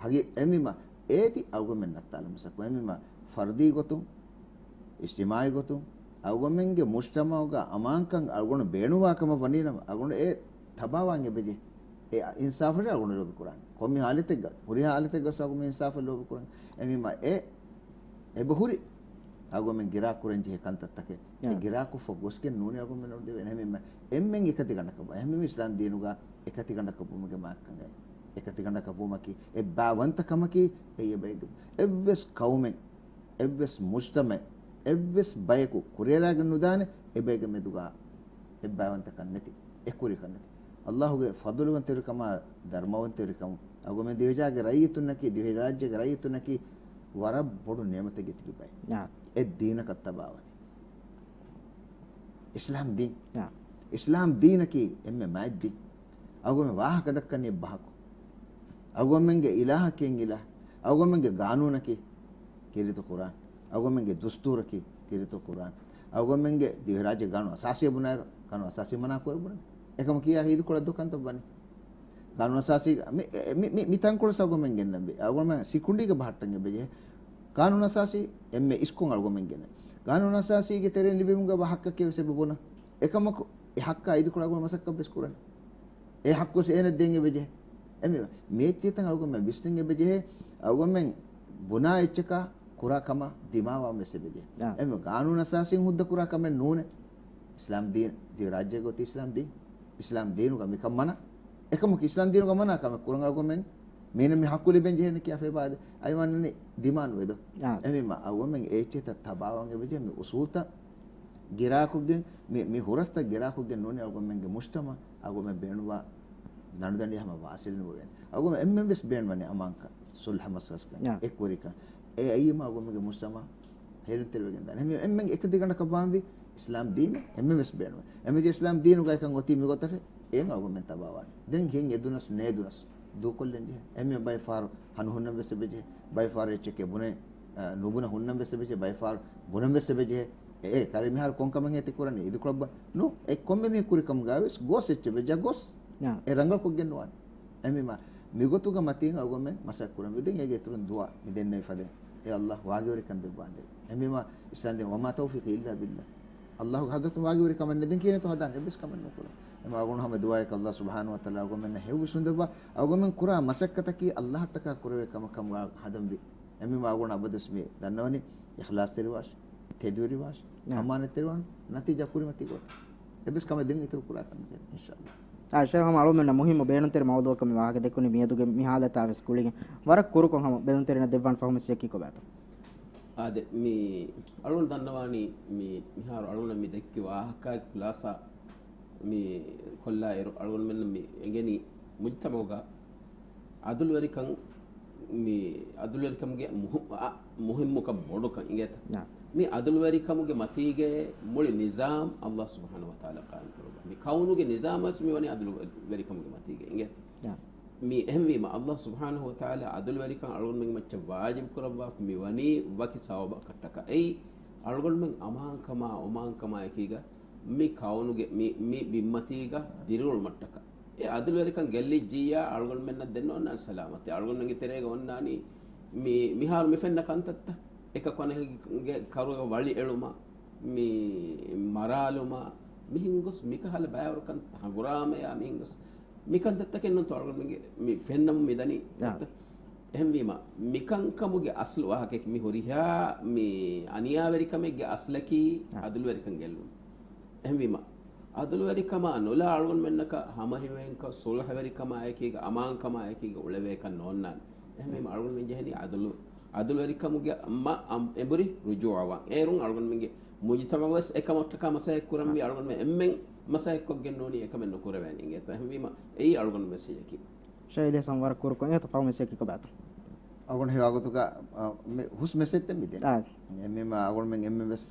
ހަގީ އެމީމާ އޭތި އަޅުގަނޑުމެން ނައްތާލަމަސަކު. އެމީމާ ފަރުދީ ގޮތުން، އިޖްތިމާޢީ ގޮތުން، އަޅުގަނޑުމެންގެ މުޖްތަމަޢުގަ އަމާންކަން އަޅުގަނޑު ބޭނުންވާ ކަމަށް ވަނީނަމަ، އަޅުގަނޑު އެ ތަބާވާން އެބަޖެހޭ. އެ އިންސާފަށް އަޅުގަނޑު ލޯބި ކުރާނެ. ކޮންމެ ހާލަތެއްގަ، ހުރިހާ ހާލަތެއްގަ އަޅުގަނޑު އިންސާފަށް ލޯބި ކުރާނެ. އެމީމާ އެ އެބަހުރި އަޅުގަނޑުމެން ގިރާ ކުރަން ޖެހޭ ކަންތައްތަކެއް. އެ ގިރާކޮށްފަ ގޮސްގެން ނޫނީ އަޅުގަނޑުމެން ނުދެވޭނެ. އެހެންވީމަ އެންމެން އެކަތިގަނޑަކަށް ވާ. އެހެންވީމަ އިސްލާމް ދީނުގަ އެކަތިގަނޑަކަށް ވުމުގެ މާތްކަން އެ. އެކަތިގަނޑަކަށް ވުމަކީ، އެއްބާވަންތަ ކަމަކީ، އެއީ އެބައެއްގެ، އެއްވެސް ޤައުމެއް، އެއްވެސް މުޖްތަމަޢެއް، އެއްވެސް ބަޔަކު ކުރިއަރާގެން ނުދާނެ އެބައެއްގެ މެދުގަ އެއްބާވަންތަކަން ނެތި، އެކުރިކަން ނެތި. ﷲ ގެ ފަޟުލުވަންތަވެރިކަމާ، ދަރުމަވަންތަވެރިކަމުން އަޅުގަނޑުމެން ދިވެހިރާއްޖޭގެ ރައްޔިތުންނަކީ، ދިވެހިރާއްޖޭގެ ރައްޔިތުންނަކީ ވަރަށް ބޮޑު ނިޢުމަތެއްގަ ތިބި ބައެއް. އެއް ދީނަކަށް ތަބާވަނީ. އިސްލާމް ދީން. އާ. އިސްލާމް ދީނަކީ އެންމެ މާތް ދީން. އަޅުގަނޑުމެން ވާހަކަ ދައްކަނީ އެއްބަހަކު. އަޅުގަނޑުމެންގެ އިލާހަކީ އެއް އިލާހެއް. އަޅުގަނޑުމެންގެ ގާނޫނަކީ ކީރިތި ޤުރްއާން. އަޅުގަނޑުމެންގެ ދުސްތޫރަކީ ކީރިތި ޤުރްއާން. އަޅުގަނޑުމެންގެ ދިވެހިރާއްޖޭގެ ގާނޫނު އަސާސީ ބުނާއިރު، ގާނޫނު އަސާސީ މަނާ ކުރެވުނު. އެކަމަކު ކިޔާ އީދުކޮޅަށް ދޮ ކަންތައް ވަނީ. ގާނޫނު އަސާސީ މި، މި، މި، މި ތަންކޮޅު އަޅުގަނޑުމެން ގެންނަންވީ. އަޅުގަނޑުމެން ސިކުނޑީގަ ބަހައްޓަން އެބަޖެހޭ. ގާނޫނު އަސާސީ އެންމެ އިސްކޮށް އަޅުގަނޑުމެން ގެންނަން. ގާނޫނު އަސާސީގެ ތެރެއިން ލިބިވުމުގަ ވާ ހައްޤަކީ ވެސް އެބަ ބުނަން. އެކަމަކު އެ ހައްޤާ އީދުކޮޅަށް އަޅުގަނޑު މަސައްކަތް ވެސް ކުރަން. އެ ހައްޤު ވެސް އޭނަ ދޭން އެބަޖެހޭ. އެމީ މި އެއްޗިތައް އަޅުގަނޑުމެން ވިސްނަން އެބަޖެހޭ. އަޅުގަނޑުމެން ބުނާ އެއްޗަކާ ކުރާ ކަމަށް ދިމާވާން ވެސް އެބަޖެހޭ. އާ. އެމީ ގާނޫނު އަސާސީން ހުއްދަ ކުރާ ކަމެއް ނޫނޭ. އިސްލާމް ދީން، ދިވެހިރާއްޖޭގަ އޮތީ އިސްލާމް ދީން. އިސްލާމް ދީނުގަ މިކަން މަނާ. އެކަމަކު އިސްލާމް ދީނުގަ މަނާ ކަމެއް ކުރަން އަޅުގަނޑުމެން މީނަ މި ޙައްޤު ލިބެން ޖެހޭނެ ކިޔާ ފޭބާދެ. އައިވާންނަނީ ދިމާނު ވެދޯ. އާ. އެމީމާ އަޅުގަނޑުމެން އޭއްޗެތައް ތަބާވާން އެބަޖެހޭ މި އުސޫލްތައް ގިރާކޮށްގެން، މި، މި ހުރަސްތައް ގިރާކޮށްގެން ނޫނީ އަޅުގަނޑުމެންގެ މުޖްތަމަޢަށް އަޅުގަނޑުމެން ބޭނުންވާ ދަނޑުދަނޑި ހަމަ ވާސިލުނުވެވޭނެ. އަޅުގަނޑުމެން އެންމެން ވެސް ބޭނުންވަނީ އަމާންކަން، ސުލްހަ މަސައްކަތް، އާ. އެއްކުރިކަން. އެ އައީމަ އަޅުގަނޑުމެންގެ މުޖްތަމަޢަށް ހޭލުންތެރިވެގެން ދާނެ. އެހެންވީ އެންމެން އެކަތިގަނޑަކަށް ވާންވީ އިސްލާމް ދީނެއް އެންމެން ވެސް ބޭނުންވޭ. އެމެޖެ އިސްލާމް ދީނުގައިކަން އޮތީ މިގޮތަށް އެއިން އަޅުގަނޑުމެން ތަބާވާނެ. ދެން ހިން އެދުނަސް ނޭދުނަސް ދޫކޮށްލަން ޖެހޭ. އެންމެ ބައެއް ފަހަރު ހަނު ހުންނަން ވެސް އެބަޖެހޭ. ބައެއް ފަހަރު އެއްޗެކޭ ބުނެ، އަ، ނުބުނަ ހުންނަން ވެސް އެބަޖެހޭ. ބައެއް ފަހަރު ބުނަން ވެސް އެބަޖެހޭ. އެ، އެ، ކަރި މިހާރު ކޮން ކަމެއް ހޭ ތި ކުރަނީ؟ އިދިކޮޅަށް ބަ-، ނޫ، އެ ކޮންމެ މީހެއް ކުރި ކަމުގައި ވެސް ގޯސް އެއްޗެއް ވެއްޖާ ގޯސް. އާ. އެ ރަނގަޅުކޮށްގެން ނުވާނެ. އެމީމާ މިގޮތުގަ މަތީން އަޅުގަނޑުމެން މަސައްކަތް ކުރަންވީ. ދެން އޭގެ އިތުރުން ދުޢާ މި ދެންނެވި ފަދައިން. އޭ ﷲ ވާގިވެރިކަން ދެއްވާނދޭވެ. އެމީމާ އިސްލާމް ދީން، وما توفيقي إلا بالله. ﷲގެ ޙަޟްރަތުން ވާގިވެރި ކަމެއް ނެތް. ދެން ކިހިނެއްތޯ ހަދާން؟ އެއްވެސް ކަމެއް ނުކުރާ. އެމާ އަޅުގަނޑު ހަމަ ދުޢާއަކަށް ﷲ ސުބްޙާނަހޫ ވަތަޢާލާ އަޅުގަނޑުމެންނަށް ހެޔޮ ވިސްނުން ދެއްވާ. އަޅުގަނޑުމެން ކުރާ މަސައްކަތަކީ ﷲއަށްޓަކާ ކުރެވޭ ކަމަކަށް ހަދަންވީ. އެމީމާ އަޅުގަނޑު އަބަދުވެސް މި ދަންނަވަނީ އިޚްލާޞްތެރިވާށި، ތެދުވެރިވާށި، ނަޢަމް. އަމާނަތްތެރިވާން، ނަތީޖާ ކުރިމަތީ ގޮތަށް. އެއްވެސް ކަމެއް ދެން އިތުރު ކުރާކަށް ނުޖެހޭ، އިންޝާﷲ. އާ، ޝޭޚް ހަމަ އަޅުގަނޑުމެންނަށް މުހިއްމު ބޭނުންތެރި މައުޟޫޢަކަށް މި ވާހަކަ ދެއްކުނީ މިއަދުގެ މި ޙާލަތާ ވެސް ގުޅިގެން. ވަރަށް ކުރުކޮށް ހަމަ ބޭނުންތެރިންނަށް ދެއްވާން ފަހު މެސެޖަކީ ކޮބާތޯ؟ އާދެ، މި އަޅުގަނޑު ދަންނަވާނީ މި މިހާރު އަޅުގަނޑަށް މި ދެއްކި ވާހަކައިގެ ޚުލާޞާ މި ކޮށްލާއިރު، އަޅުގަނޑުމެންނަށް މި އެނގެނީ މުޖްތަމަޢުގަ ޢަދުލުވެރިކަން، މި ޢަދުލުވެރިކަމުގެ މުހު-، އަ، މުހިއްމުކަން ބޮޑުކަން އިނގޭތަ؟ ނާ. މި ޢަދުލުވެރިކަމުގެ މަތީގެ މުޅި ނިޒާމް ﷲ ސުބްޙާނަހޫ ވަތަޢާލާ ޤާއިމް ކުރައްވާ. މި ކައުނުގެ ނިޒާމް ވެސް މި ވަނީ ޢަދުލުވެރިކަމުގެ މަތީގަ އިނގޭތަ؟ ނާ. މި އެހެންވީމަ، ﷲ ސުބްޙާނަހޫ ވަތަޢާލާ ޢަދުލުވެރިކަން އަޅުގަނޑުމެންގެ މައްޗަށް ވާޖިބު ކުރައްވާފަ މި ވަނީ ވަކި ސަބަބަކަށްޓަކާ. އެއީ، އަޅުގަނޑުމެން އަމާންކަމާ، އޮމާންކަމާއެކީގަ، މި ކައުނުގެ މި، މި ބިންމަތީގަ ދިރިއުޅުމަށްޓަކާ. އެ ޢަދުލުވެރިކަން ގެއްލިއްޖިއްޔާ އަޅުގަނޑުމެންނަށް ދެންނެވަންނާނެ ސަލާމަތީ. އަޅުގަނޑުމެންގެ ތެރޭގަ އޮންނާނީ މި، މިހާރު މި ފެންނަ ކަންތައްތައް. އެކަކު އަނެކެއްގެ ކަރުގަ ވަޅި އެޅުމާ، މި މަރާލުމާ، މިހެން ގޮސް މިކަހަލަ ބައިވަރުކަން ހަނގުރާމަޔާ މިހެން ގޮސް މިކަންތައްތަކެއް ނޫންތޯ އަޅުގަނޑުމެންގެ މި ފެންނަމުން މިދަނީ. އާ. އެހެންވީމަ، މިކަންކަމުގެ އަސްލު ވާހަކައަކީ މި ހުރިހާ މި އަނިޔާވެރިކަމެއްގެ އަސްލަކީ އާ. ޢަދުލުވެރިކަން ގެއްލުން. އެހެންވީމަ، ޢަދުލުވެރިކަމާ ނުލާ އަޅުގަނޑުމެންނަކަށް ހަމަހިމޭންކަން، ޞުލްޙަވެރިކަމާއެކީގަ، އަމާންކަމާއެކީގަ އުޅެވޭކަށް ނޯންނާނެ. އެހެންވީމަ، އަޅުގަނޑުމެން ޖެހެނީ ޢަދުލު، ޢަދުލުވެރިކަމުގެ މަ-، އަމް-، އެނބުރި ރުޖޫޢަވާން. އޭރުން އަޅުގަނޑުމެންގެ މުޖުތަމަޢުވެސް އެކަމަށްޓަކާ މަސައްކަތް ކުރަންވީ، އަޅުގަނޑުމެން އެންމެން މަސައްކަތްކޮށްގެން ނޫނީ އެކަމެއް ނުކުރެވޭނެ އިނގޭތަ؟ އެހެންވީމަ، އެއީ އަޅުގަނޑު މެސެޖަކީ. ޝައިލް އިޙްސާން ވަރަށް ކުރުކޮށް އެނގޭތަ ފަހު މެސެޖަކީ ކޮބާތަ؟ އަޅުގަނޑު ހެޔޮ ގޮތުގަ، އަ، މި ހުސް މެސެޖްތައް މިދޭ. އާ. އެމީމާ އަޅުގަނޑުމެން އެންމެން ވެސް،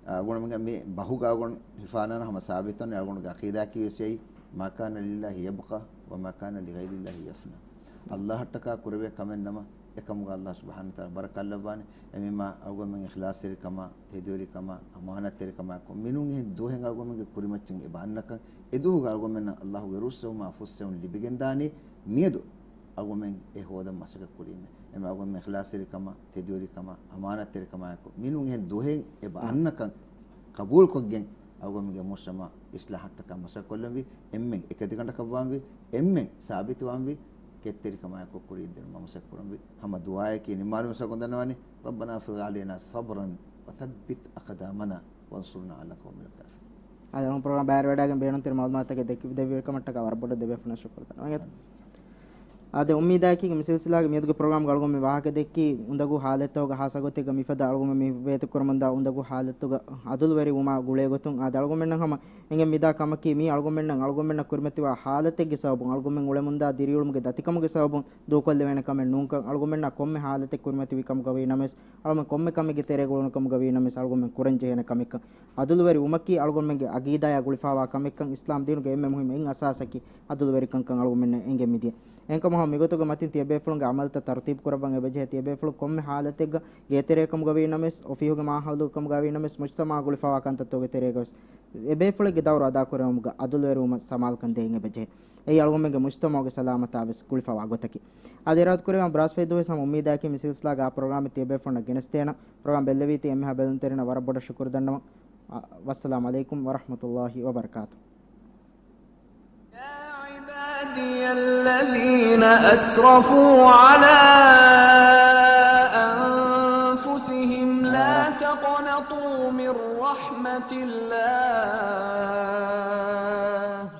އަ، އަޅުގަނޑުމެންގެ މި ބަހުގަ އަޅުގަނޑު ހިފާނާނަ ހަމަ ސާބިތުވަނީ އަޅުގަނޑުގެ ޢަޤީދާއަކީ ވެސް އެއީ، ما كان لله يبقى وما كان لغير الله يفنى. ﷲ އަށްޓަކާ ކުރެވޭ ކަމެއް ނަމަ، އެކަމުގަ ﷲ ސުބްޙާނަހޫ ވަތަޢާލާ ބަރަކާތްލައްވާނެ. އެމީމާ އަޅުގަނޑުމެން އިޚްލާޞްތެރިކަމާ، ތެދުވެރިކަމާ، އަމާނަތްތެރިކަމާއެކު، މިނޫން އެހެން ދުވަހެއް އަޅުގަނޑުމެންގެ ކުރިމައްޗަށް އެބަ އަންނަކަން، އެދުވަހުގަ އަޅުގަނޑުމެންނަށް ﷲގެ ރުއްސެވުމާ ފުއްސެވުން ލިބިގެންދާނީ. މިއަދު އަޅުގަނޑުމެން އެ ހޯދަން މަސައްކަތް ކުރީމޭ. އެމީ އަޅުގަނޑުމެން އިޚްލާޞްތެރިކަމާ، ތެދުވެރިކަމާ، އަމާނަތްތެރިކަމާއެކު، މިނޫން އެހެން ދުވަހެއް އެބަ އަންނަކަން ޤަބޫލުކޮށްގެން، އަޅުގަނޑުމެންގެ މުޖްތަމަޢު އިޞްލާޙަށްޓަކާ މަސައްކަތްކޮށްލަންވީ، އެންމެން އެކަތިގަނޑަކަށްވާންވީ، އެންމެން ސާބިތުވާންވީ، ކެތްތެރިކަމާއެކު ކުރިއަށްދިނުމަށް މަސައްކަތްކުރަންވީ. ހަމަ ދުޢާއަކީ ނިންމާލުމަށް ސަގުން ދަންނަވާނީ، ربنا أفرغ علينا صبرا وثبت أقدامنا وانصرنا على القوم الكافرين. އަދި އަޅުގަނޑު ޕްރޮގްރާމް ބައިވެރިވެވަޑައިގެން ބޭނުންތެރި މަޢުލޫމާތުތަކެއް ދެއްކި، ދެއްވިކަމަށްޓަކާ ވަރަށް ބޮޑަށް ދެބޭފުޅުންނަށް ޝުކުރު ދަންނަވަން. އާދެ، އުއްމީދާއެކީ މި ސިލްސިލާގެ މިއަދުގެ ޕްރޮގްރާމްގަ އަޅުގަނޑު މި ވާހަކަ ދެއްކީ އުނދަގޫ ހާލަތްތަކުގަ ހާއްސަ ގޮތެއްގަ މިފަދަ އަޅުގަނޑުމެން މި ވޭތުކުރަމުންދާ އުނދަގޫ ހާލަތުގަ ޢަދުލުވެރިވުމާ ގުޅޭގޮތުން. އާދެ، އަޅުގަނޑުމެންނަށް ހަމަ އެނގެން މިދާ ކަމަކީ މީ އަޅުގަނޑުމެންނަށް އަޅުގަނޑުމެންނަށް ކުރިމަތިވާ ހާލަތެއްގެ ސަބަބުން، އަޅުގަނޑުމެން އުޅެމުންދާ ދިރިއުޅުމުގެ ދަތިކަމުގެ ސަބަބުން ދޫކޮށްލެވޭނެ ކަމެއް ނޫންކަން، އަޅުގަނޑުމެންނާ ކޮންމެ ހާލަތެއް ކުރިމަތިވި ކަމުގަ ވީ ނަމަވެސް، އަޅުގަނޑުމެން ކޮންމެ ކަމެއްގެ ތެރޭގަ އުޅުނު ކަމުގަ ވީ ނަމަވެސް، އަޅުގަނޑުމެން ކުރަންޖެހޭނެ ކަމެއްކަން. ޢަދުލުވެރިވުމަކީ އަޅުގަނޑުމެންގެ ޢަޤީދާޔާ ގުޅިފައިވާ ކަމެއްކަން، އިސްލާމް ދީނުގެ އެންމެ މުހިއްމު އެއް އަސާސަކީ ޢަދުލުވެރިކަންކަން އަޅުގަނޑުމެންނަށް އެނގެން މިދިޔަ. އެހެންކަމުން ހަމަ މިގޮތުގެ މަތިން ތިޔަބޭފުޅުންގެ ޢަމަލުތައް ތަރުތީބު ކުރައްވަން އެބަޖެހޭ. ތިޔަބޭފުޅުން ކޮންމެ ޙާލަތެއްގަ ގޭތެރޭ ކަމުގަ ވީ ނަމަވެސް، އޮފީހުގެ މާހައުލުގަ ކަމުގަ ވީ ނަމަވެސް، މުޖްތަމަޢާ ގުޅިފައިވާ ކަންތައްތަކުގެ ތެރޭގަވެސް އެބޭފުޅެއްގެ ދައުރު އަދާކުރެވުމުގަ ޢަދުލުވެރިވުމަށް ސަމާލުކަން ދޭން އެބަޖެހޭ. އެއީ އަޅުގަނޑުމެންގެ މުޖްތަމަޢުގެ ސަލާމަތާވެސް ގުޅިފައިވާ ގޮތަކީ. އާދެ، އިރާދަކުރެއްވިޔާ ބްރާސްފައި ދުވަހު ވެސް ހަމަ އުއްމީދާއެކީ މި ސިލްސިލާގެ އާ ޕްރޮގްރާމެއް ތިޔަބޭފުޅުންނަށް ގެނެސްދޭނަން. ޕްރޮގްރާމް ބެއްލެވީތީ އެންމެހާ ބެލުންތެރިންނަށް ވަރަށް ބޮޑަށް ޝުކުރު ދަންނަވަން. އަ، ވައްސަލާމް ޢަލައިކުމް ވަރަޙްމަތުﷲ ވަބަރަކާތުހު. يا عبادي الذين أسرفوا على أنفسهم لا تقنطوا من رحمة الله